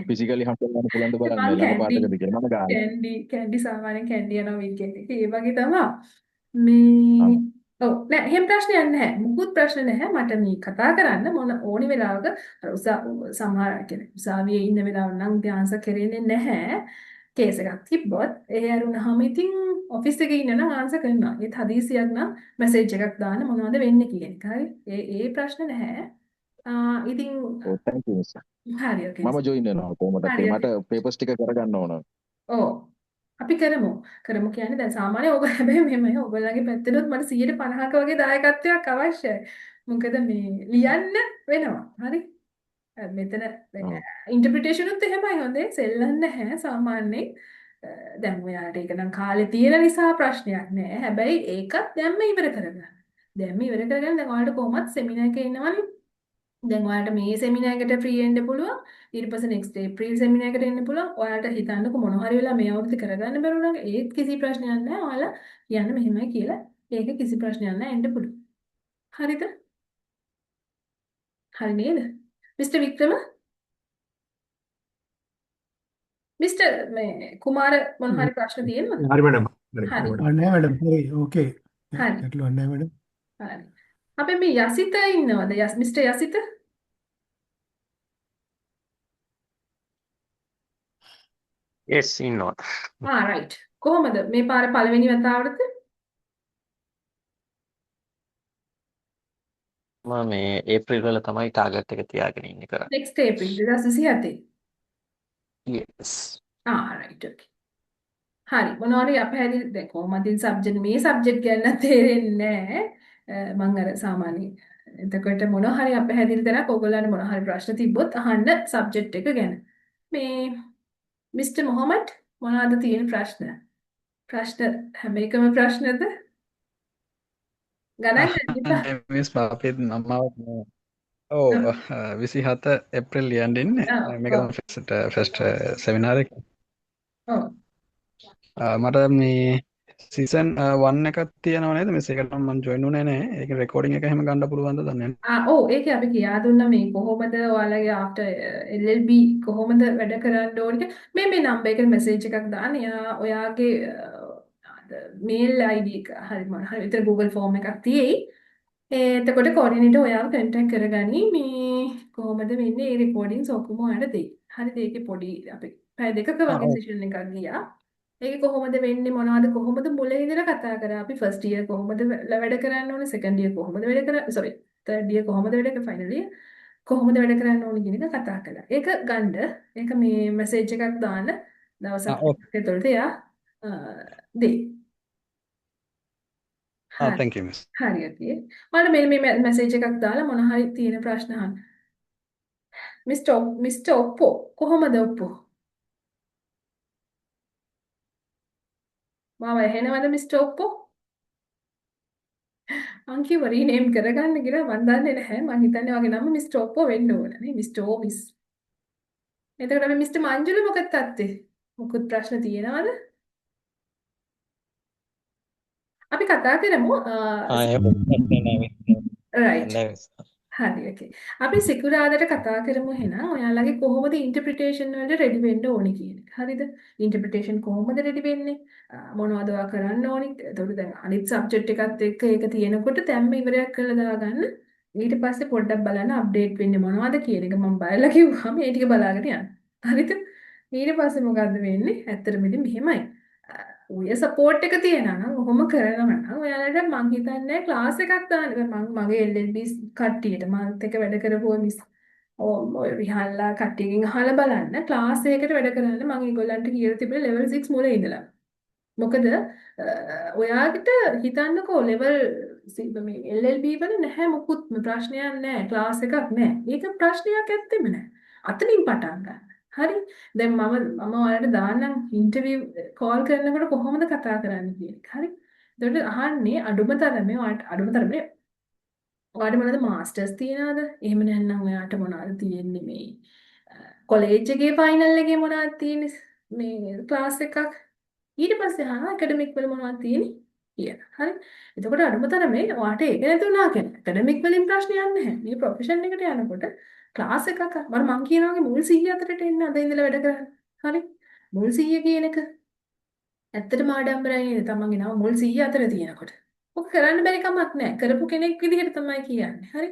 ෆිසිකලි හම්බ වෙන්න පුළුවන්ද බලන්න ළඟ පාටකද කියලා. මම ගාලා. කැන්ඩි කැන්ඩි සාමාන්‍යයෙන් කැන්ඩි යනවා වීකෙන්ඩ් එකේ. ඒ වගේ තමයි. මේ ඔව් නෑ, එහෙම ප්‍රශ්නයක් නැහැ. මුකුත් ප්‍රශ්න නැහැ. මට මේ කතා කරන්න මොන ඕනි වෙලාවක අර සමහර කියන්නේ උසාවියේ ඉන්න වෙලාව නම් ඉතින් ආන්සර් කරන්නේ නැහැ. කේස් එකක් තිබ්බොත් ඒ ඇරුණාම ඉතින් ඔෆිස් එකේ ඉන්න නම් ආන්සර් කරනවා. ඒත් හදිසියක් නම් මැසේජ් එකක් දාන්න මොනවද වෙන්නේ කියන එක. හරි. ඒ ඒ ප්‍රශ්න නැහැ. ඉතින් ඔව් thank you miss. හරි, ඕකේ. මම ජොයින් වෙනවා කොහොමද? මට පේපර්ස් ටික කරගන්න ඕන. ඔව්. අපි කරමු. කරමු කියන්නේ දැන් සාමාන්‍ය ඔබ හැබැයි මෙහෙමයි ඔයගොල්ලන්ගේ පැත්තෙනුත් මට 150ක වගේ දායකත්වයක් අවශ්‍යයි. මොකද මේ ලියන්න වෙනවා. හරි. මෙතන ඉන්ටර්ප්‍රිටේෂන් උත් එහෙමයි හොඳේ. සෙල්ලම් නැහැ සාමාන්‍යයෙන්. දැන් ඔයාලට ඒක නම් කාලේ තියෙන නිසා ප්‍රශ්නයක් නෑ. හැබැයි ඒකත් දැන්ම ඉවර කරගන්න. දැන්ම ඉවර කරගන්න දැන් ඔයාලට කොහොමත් සෙමිනාර් එකේ ඉන්නවනේ. දැන් ඔයාලට මේ සෙමිනාර් එකට ෆ්‍රී එන්න පුළුවන්. ඊට පස්සේ නෙක්ස්ට් ඒප්‍රිල් සෙමිනාර් එකට එන්න පුළුවන්. ඔයාලට හිතන්නකෝ මොන හරි වෙලා මේ අවුරුද්ද කරගන්න බැරුව නම් ඒත් කිසි ප්‍රශ්නයක් නෑ. ඔයාලා කියන්න මෙහෙමයි කියලා. ඒක කිසි ප්‍රශ්නයක් නෑ, එන්න පුළුවන්. හරිද? හරි නේද? මිස්ටර් වික්‍රම, මිස්ටර් මේ කුමාර මොන හරි ප්‍රශ්න තියෙනවද? හරි මැඩම්. හරි. නෑ මැඩම්. හරි, ඕකේ. හරි. ගැටලුවක් නෑ මැඩම්. හරි. අපේ මේ යසිත ඉන්නවද? මිස්ටර් යසිත? Yes, ඉන්නවා. ආ රයිට්. කොහොමද මේ පාර පළවෙනි වතාවටද? මම මේ ඒප්‍රිල් වල තමයි ටාගට් එක තියාගෙන ඉන්නේ කරන්නේ. Next April 2027. Yes. ආ රයිට්, ඕකේ. හරි. මොනවාරි අපහැදිලි දැන් කොහොමද ඉතින් සබ්ජෙක්ට් මේ සබ්ජෙක්ට් ගැන තේරෙන්නේ නෑ. මං අර සාමාන්‍ය එතකොට මොන හරි අපහැදිලි තැනක් ඔයගොල්ලන්ට මොන හරි ප්‍රශ්න තිබ්බොත් අහන්න සබ්ජෙක්ට් එක ගැන. මේ මිස්ටර් මොහමඩ් මොනවාද තියෙන ප්‍රශ්න? ප්‍රශ්න හැම එකම ප්‍රශ්නද? ගණන් ගන්න එපා. මිස් අපේ අම්මාවත් ඔව් 27 ඒප්‍රිල් ලියන්න ඉන්නේ. මේක තමයි ෆස්ට් ෆස්ට් සෙමිනාර් එක. ඔව්. මට මේ සීසන් 1 එකක් තියෙනව නේද මිස්? ඒකට මම ජොයින් වුණේ නෑ. ඒක රෙකෝඩින් එක එහෙම ගන්න පුළුවන්ද දන්නේ නෑ. ආ ඔව්, ඒකේ අපි කියා දුන්නා මේ කොහොමද ඔයාලගේ ආෆ්ටර් LLB කොහොමද වැඩ කරන්න ඕනේ මේ මේ නම්බර් එකට මැසේජ් එකක් දාන්න. එයා ඔයාගේ මේල් ID එක හරි මොන හරි විතර Google form එකක් තියෙයි. එතකොට කෝඩිනේටර් ඔයාව කන්ටැක්ට් කරගනි මේ කොහොමද වෙන්නේ ඒ රෙකෝඩින්ග්ස් ඔක්කොම ඔයාලට දෙයි. හරිද? ඒකේ පොඩි අපි පැය දෙකක වගේ සෙෂන් එකක් ගියා. ඒකේ කොහොමද වෙන්නේ මොනවද කොහොමද මුලින් ඉඳලා කතා කරා අපි ෆස්ට් ඉයර් කොහොමද වැඩ කරන්න ඕනේ, සෙකන්ඩ් ඉයර් කොහොමද වැඩ කරන්නේ, සෝරි තර්ඩ් ඉයර් කොහොමද වැඩ කරන්නේ, ෆයිනල් ඉයර් කොහොමද වැඩ කරන්න ඕනේ කියන එක කතා කළා. ඒක ගන්න ඒක මේ මැසේජ් එකක් දාන්න දවසක් ඇතුළත එයා දෙයි. ආ thank you miss. හරි, ඕකේ. ඔයාලා මෙන්න මේ මැසේජ් එකක් දාලා මොන හරි තියෙන ප්‍රශ්න අහන්න. මිස්ටර් ඔප්පෝ කොහොමද ඔප්පෝ? මාව ඇහෙනවද මිස්ටර් ඔප්පෝ? මං කිව්වා රීනේම් කරගන්න කියලා මං දන්නේ නැහැ. මං හිතන්නේ වගේ නම මිස්ටර් ඔප්පෝ වෙන්න ඕන නේ. මිස්ටර් ඕ මිස්. එතකොට අපි මිස්ටර් මංජුල මොකද තත්ත්වේ? මොකුත් ප්‍රශ්න තියෙනවද? අපි කතා කරමු. ආ එහෙම ප්‍රශ්න නෑ මිස්. රයිට්. නෑ මිස්. හරි, ඕකේ. අපි සිකුරාදට කතා කරමු එහෙනම් ඔයාලගේ කොහොමද ඉන්ටර්ප්‍රිටේෂන් වලට රෙඩි වෙන්න ඕනේ කියන එක. හරිද? ඉන්ටර්ප්‍රිටේෂන් කොහොමද රෙඩි වෙන්නේ? මොනවද ඔයා කරන්න ඕනේ? එතකොට දැන් අනිත් සබ්ජෙක්ට් එකත් එක්ක ඒක තියෙනකොට දැන්ම ඉවරයක් කරලා දාගන්න. ඊට පස්සේ පොඩ්ඩක් බලන්න අප්ඩේට් වෙන්නේ මොනවද කියන එක මම බලලා කිව්වම ඒ ටික බලාගෙන යන්න. හරිද? ඊට පස්සේ මොකද්ද වෙන්නේ? ඇත්තටම ඉතින් මෙහෙමයි. ඔය සපෝට් එක තියෙනවා නම් ඔහොම කරනවා නම් ඔයාලට මං හිතන්නේ ක්ලාස් එකක් දාන්න බෑ. මං මගේ LLB කට්ටියට මාත් එක්ක වැඩ කරපු ඔය මිස් ඔය රිහල්ලා කට්ටියකින් අහලා බලන්න ක්ලාස් එකකට වැඩ කරන්න මං ඒගොල්ලන්ට කියලා තිබුණේ ලෙවල් 6 මුල ඉඳලා. මොකද ඔයාට හිතන්නකෝ ලෙවල් මේ LLB වල නැහැ මොකුත්ම ප්‍රශ්නයක් නැහැ ක්ලාස් එකක් නැහැ. ඒක ප්‍රශ්නයක් ඇත්තෙම නැහැ. අතනින් පටන් ගන්න. හරි. දැන් මම මම ඔයාලට දාන්නම් ඉන්ටර්විව් කෝල් කරනකොට කොහොමද කතා කරන්න කියන එක. හරි. එතකොට අහන්නේ අඩුම තරමේ ඔයාලට අඩුම තරමේ ඔයාලට මොනවද මාස්ටර්ස් තියනවද? එහෙම නැත්නම් ඔයාට මොනවද තියෙන්නේ මේ කොලේජ් එකේ ෆයිනල් එකේ මොනවද තියෙන්නේ මේ ක්ලාස් එකක්. ඊට පස්සේ අහනවා ඇකඩමික් වල මොනවද තියෙන්නේ කියලා. හරි. එතකොට අඩුම තරමේ ඔයාට ඒක නැති වුණා කියන්නේ ඇකඩමික් වලින් ප්‍රශ්නයක් නැහැ. මේ ප්‍රොෆෙෂන් එකට යනකොට ක්ලාස් එකක් අර මං කියන වගේ මුල් 100 අතරට එන්න අද ඉඳලා වැඩ කරන්න. හරි. මුල් 100 කියන එක ඇත්තටම ආඩම්බරයි නේද? තමන්ගේ නම මුල් 100 අතර තියෙනකොට. ඔක කරන්න බැරි කමක් නැහැ. කරපු කෙනෙක් විදිහට තමයි කියන්නේ. හරි.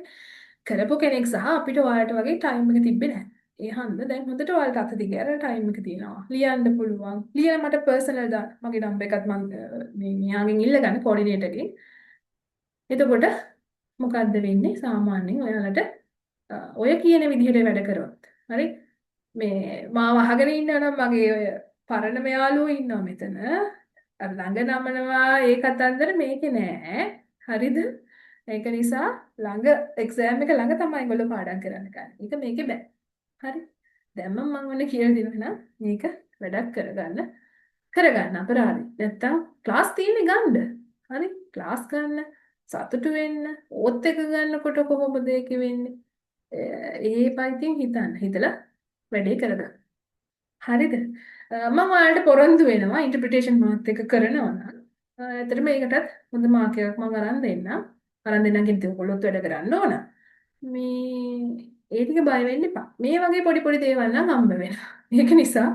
කරපු කෙනෙක් සහ අපිට ඔයාලට වගේ ටයිම් එක තිබ්බේ නැහැ. ඒ හන්ද දැන් හොඳට ඔයාලට අත දිග ඇරලා ටයිම් එක තියෙනවා. ලියන්න පුළුවන්. ලියලා මට පර්සනල් දාන්න. මගේ නම්බර් එකත් මං මේ මෙයාගෙන් ඉල්ල ගන්න කෝඩිනේටර්ගෙන්. එතකොට මොකද්ද වෙන්නේ? සාමාන්‍යයෙන් ඔයාලට ඔය කියන විදිහට වැඩ කරොත්. හරි? මේ මාව අහගෙන ඉන්නවා නම් මගේ ඔය පරණම යාළුවෝ ඉන්නවා මෙතන. අර ළඟ නමනවා ඒ කතන්දර මේකේ නෑ. හරිද? ඒක නිසා ළඟ එක්සෑම් එක ළඟ තමයි ඒගොල්ලෝ පාඩම් කරන්න ගන්න. ඒක මේකේ බෑ. හරි. දැන් මම මං ඔන්න කියලා දෙනවා නම් මේක වැඩක් කරගන්න කරගන්න අපරාධي. නැත්තම් ක්ලාස් තියෙන්නේ ගන්න. හරි? ක්ලාස් ගන්න සතුටු වෙන්න ඕත් එක ගන්නකොට කොහොමද ඒක වෙන්නේ? ඒපා ඉතින් හිතන්න. හිතලා වැඩේ කරගන්න. හරිද? මම ඔයාලට පොරොන්දු වෙනවා ඉන්ටර්ප්‍රිටේෂන් මාත් එක කරනවා නම් ඇත්තටම ඒකටත් හොඳ මාක් එකක් මම අරන් දෙන්නම්. අරන් දෙන්නම් කියන්නේ ඔයගොල්ලොත් වැඩ කරන්න ඕන. මේ ඒ ටික බය වෙන්න එපා. මේ වගේ පොඩි පොඩි දේවල් නම් හම්බ වෙනවා. ඒක නිසා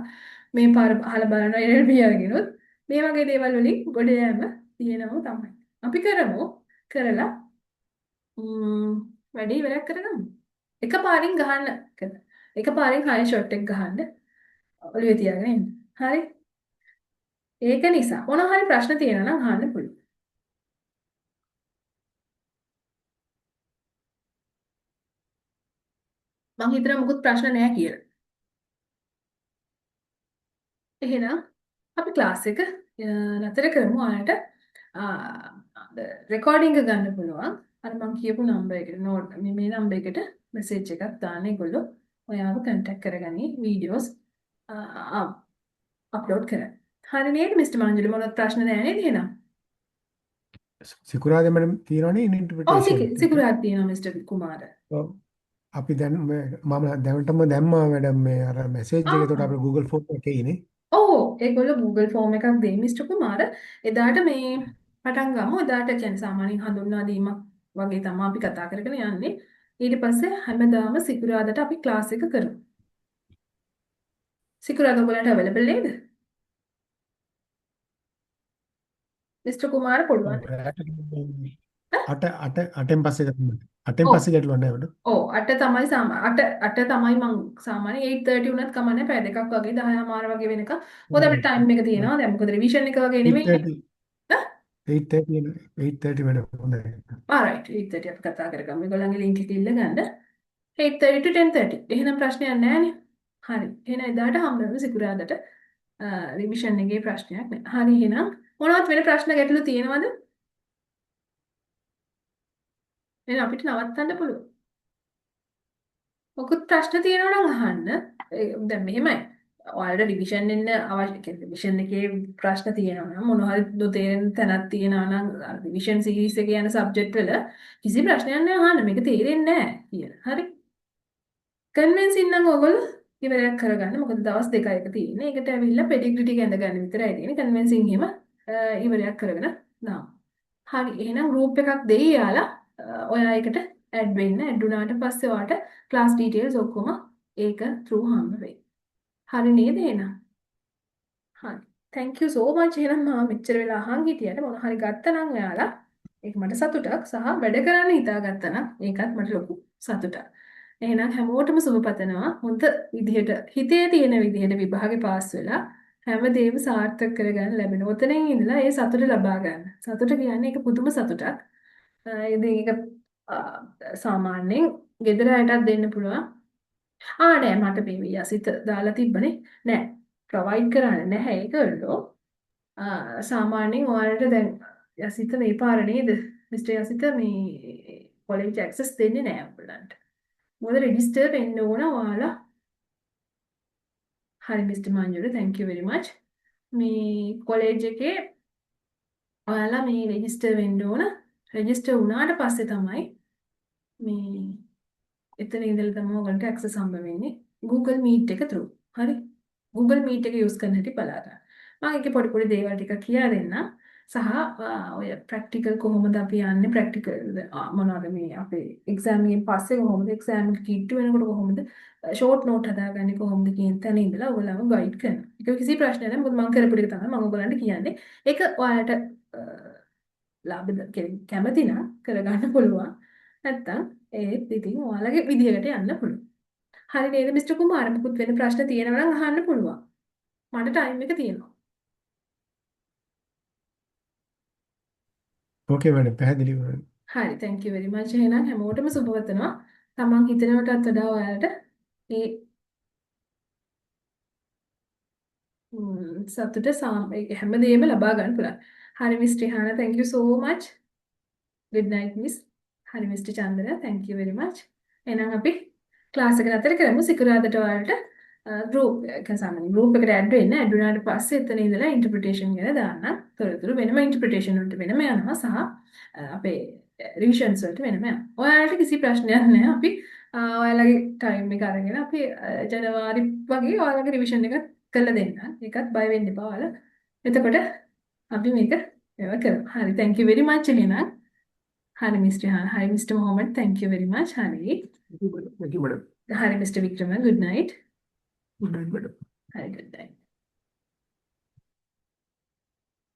මේ පාර අහලා බලනවා LLB අරගෙනොත් මේ වගේ දේවල් වලින් ගොඩ යෑම තියෙනව තමයි. අපි කරමු කරලා වැඩේ ඉවරයක් කරගමු. එක පාරින් ගහන්න එක පාරින් හය ෂොට් එක ගහන්න ඔළුවේ තියාගෙන ඉන්න. හරි? ඒක නිසා මොන හරි ප්‍රශ්න තියෙනවා නම් අහන්න පුළුවන්. මං හිතනවා මොකුත් ප්‍රශ්න නෑ කියලා. එහෙනම් අපි ක්ලාස් එක නතර කරමු. ඔයාලට රෙකෝඩින් එක ගන්න පුළුවන්. අර මං කියපු නම්බර් එකට නෝට් මේ මේ නම්බර් එකට මැසේජ් එකක් දාන්න ඒගොල්ලෝ ඔයාව කන්ටැක්ට් කරගනි වීඩියෝස් අප්ලෝඩ් කරන්න. හරි නේද මිස්ටර් මංජුලි මොනවත් ප්‍රශ්න නෑ නේද එහෙනම්? සිකුරාදා මැඩම් තියෙනවනේ ඔව් ඉන්ටර්ප්‍රිටේෂන් එක. සිකුරාදා තියෙනවා මිස්ටර් කුමාර. ඔව්. අපි දැන් මම දැනටම දැම්මා මැඩම් මේ අර මැසේජ් එක. එතකොට අපේ Google form එකේ ඉනේ. ඔව් ඒගොල්ලෝ Google form එකක් දෙයි මිස්ටර් කුමාර. එදාට මේ පටන් ගමු. එදාට කියන්නේ සාමාන්‍යයෙන් හඳුන්වා දීමක් වගේ තමයි අපි කතා කරගෙන යන්නේ. ඊට පස්සේ හැමදාම සිකුරාදාට අපි ක්ලාස් එක කරමු. සිකුරාදා ඔයගොල්ලන්ට අවైలබල් නේද? මිස්ටර් කුමාර පුළුවන්. අට අට අටෙන් පස්සේ කරන්න. අටෙන් පස්සේ ගැටලුවක් නෑ මැඩම්. ඔව් 8 තමයි 8 8 තමයි මං සාමාන්‍යයෙන් 8:30 වුණත් කමක් නෑ පැය දෙකක් වගේ 10:00 වගේ වෙනකම්. මොකද අපිට ටයිම් එක තියෙනවා. දැන් මොකද රිවිෂන් එක වගේ නෙමෙයි. 8:30 8:30 මැඩම් හොඳයි. ආ රයිට් 8:30 අපි කතා කරගමු. ඒගොල්ලන්ගේ ලින්ක් එක ඉල්ල ගන්න. 8:30 to 10:30. එහෙනම් ප්‍රශ්නයක් නෑනේ. හරි. එහෙනම් එදාට හම්බ වෙමු සිකුරාදට. රිවිෂන් එකේ ප්‍රශ්නයක් නෑ. හරි එහෙනම් මොනවත් වෙන ප්‍රශ්න ගැටලු තියෙනවද? එහෙනම් අපිට නවත්තන්න පුළුවන්. මොකුත් ප්‍රශ්න තියෙනවා නම් අහන්න. දැන් මෙහෙමයි. ඔයාලට රිවිෂන් එන්න අවශ්‍ය කියන්නේ රිවිෂන් එකේ ප්‍රශ්න තියෙනවා නම් මොන හරි නොතේරෙන තැනක් තියෙනවා නම් රිවිෂන් සීරීස් එකේ යන සබ්ජෙක්ට් වල කිසි ප්‍රශ්නයක් නෑ අහන්න. මේක තේරෙන්නේ නෑ කියලා. හරි. කන්වින්සින් නම් ඔයගොල්ලෝ ඉවරයක් කරගන්න. මොකද දවස් දෙකයි එක තියෙන්නේ. ඒකට ඇවිල්ලා පෙඩිග්‍රී ටික ඇඳ ගන්න විතරයි තියෙන්නේ. කන්වින්සින් එහෙම ඉවරයක් කරගෙන දාමු. හරි. එහෙනම් ගෲප් එකක් දෙයි යාලා. ඔයා ඒකට ඇඩ් වෙන්න. ඇඩ් වුණාට පස්සේ ඔයාට ක්ලාස් ඩීටේල්ස් ඔක්කොම ඒක through හම්බ වෙයි. හරි නේද එහෙනම්? හරි. Thank you so much එහෙනම් මම මෙච්චර වෙලා අහන් හිටියට මොන හරි ගත්තා නම් ඔයාලා ඒක මට සතුටක් සහ වැඩ කරන්න හිතාගත්තා නම් ඒකත් මට ලොකු සතුටක්. එහෙනම් හැමෝටම සුබ පතනවා. හොඳ විදිහට හිතේ තියෙන විදිහට විභාගේ පාස් වෙලා හැමදේම සාර්ථක කරගන්න ලැබෙන. ඔතනින් ඉඳලා ඒ සතුට ලබා ගන්න. සතුට කියන්නේ ඒක පුදුම සතුටක්. ඉතින් ඒක සාමාන්‍යයෙන් ගෙදර අයටත් දෙන්න පුළුවන්. ආ නෑ මට මේ යසිත දාලා තිබ්බනේ. නෑ ප්‍රොවයිඩ් කරන්නේ නැහැ ඒගොල්ලෝ. සාමාන්‍යයෙන් ඔයාලට දැන් යසිත මේ පාර නේද? මිස්ටර් යසිත මේ කොලෙජ් ඇක්සස් දෙන්නේ නෑ ඔයගොල්ලන්ට. මොකද රෙජිස්ටර් වෙන්න ඕන ඔයාලා. හරි mister Manjula, thank you very much. මේ කොලෙජ් එකේ ඔයාලා මේ රෙජිස්ටර් වෙන්න ඕන. රෙජිස්ටර් වුණාට පස්සේ තමයි මේ එතන ඉඳලා තමයි ඔයගොල්ලන්ට ඇක්සස් හම්බ වෙන්නේ. Google Meet එක through. හරි. Google Meet එක යූස් කරන හැටි බලා ගන්න. මම ඒකේ පොඩි පොඩි දේවල් ටිකක් කියලා දෙන්නම්. සහ ඔය ප්‍රැක්ටිකල් කොහොමද අපි යන්නේ, ප්‍රැක්ටිකල් මොනවද මේ අපේ එක්සෑම් එකෙන් පස්සේ කොහොමද, එක්සෑම් එක කිට්ටු වෙනකොට කොහොමද, ෂෝට් නෝට් හදාගන්නේ කොහොමද කියන තැන ඉඳලා ඔයගොල්ලන්ව ගයිඩ් කරනවා. ඒක කිසි ප්‍රශ්නයක් නෑ. මොකද මම කරපු ටික තමයි මම ඔයගොල්ලන්ට කියන්නේ. ඒක ඔයාලට ලාභ කැමති නම් කරගන්න පුළුවන්. නැත්තම් ඒත් ඉතින් ඔයාලගේ විදිහකට යන්න පුළුවන්. හරි නේද මිස්ටර් කුමාර? මොකුත් වෙන ප්‍රශ්න තියෙනවා නම් අහන්න පුළුවන්. මට ටයිම් එක තියෙනවා. ඕකේ මැඩම්, පැහැදිලි වුණා. හරි, thank you very much. එහෙනම් හැමෝටම සුබ පතනවා. තමන් හිතනවටත් වඩා ඔයාලට මේ සතුට හැමදේම ලබා ගන්න පුළුවන්. හරි miss Rihana, thank you so much. Good night miss. හරි mister Chandana, thank you very much. එහෙනම් අපි ක්ලාස් එක නතර කරමු. සිකුරාදට ඔයාලට ගෲප් එක සාමාන්‍ය ගෲප් එකට ඇඩ් වෙන්න. ඇඩ් වුණාට පස්සේ එතන ඉඳලා ඉන්ටර්ප්‍රිටේෂන් ගැන දාන්න. තොරතුරු වෙනම ඉන්ටර්ප්‍රිටේෂන් වලට වෙනම යනවා සහ අපේ රිවිෂන්ස් වලට වෙනම යනවා. ඔයාලට කිසි ප්‍රශ්නයක් නැහැ. අපි ඔයාලගේ ටයිම් එක අරගෙන අපි ජනවාරි වගේ ඔයාලගේ රිවිෂන් එක කරලා දෙන්න. ඒකත් බය වෙන්න එපා ඔයාලා. එතකොට අපි මේක ඒව කරමු. හරි, thank you very much එහෙනම්. හරි මිස්ටර් රිහාන, හරි mister Mohammed, thank you very much. හරි. Thank you madam. හරි mister Wickrama, good night. Good night madam. හරි, good night.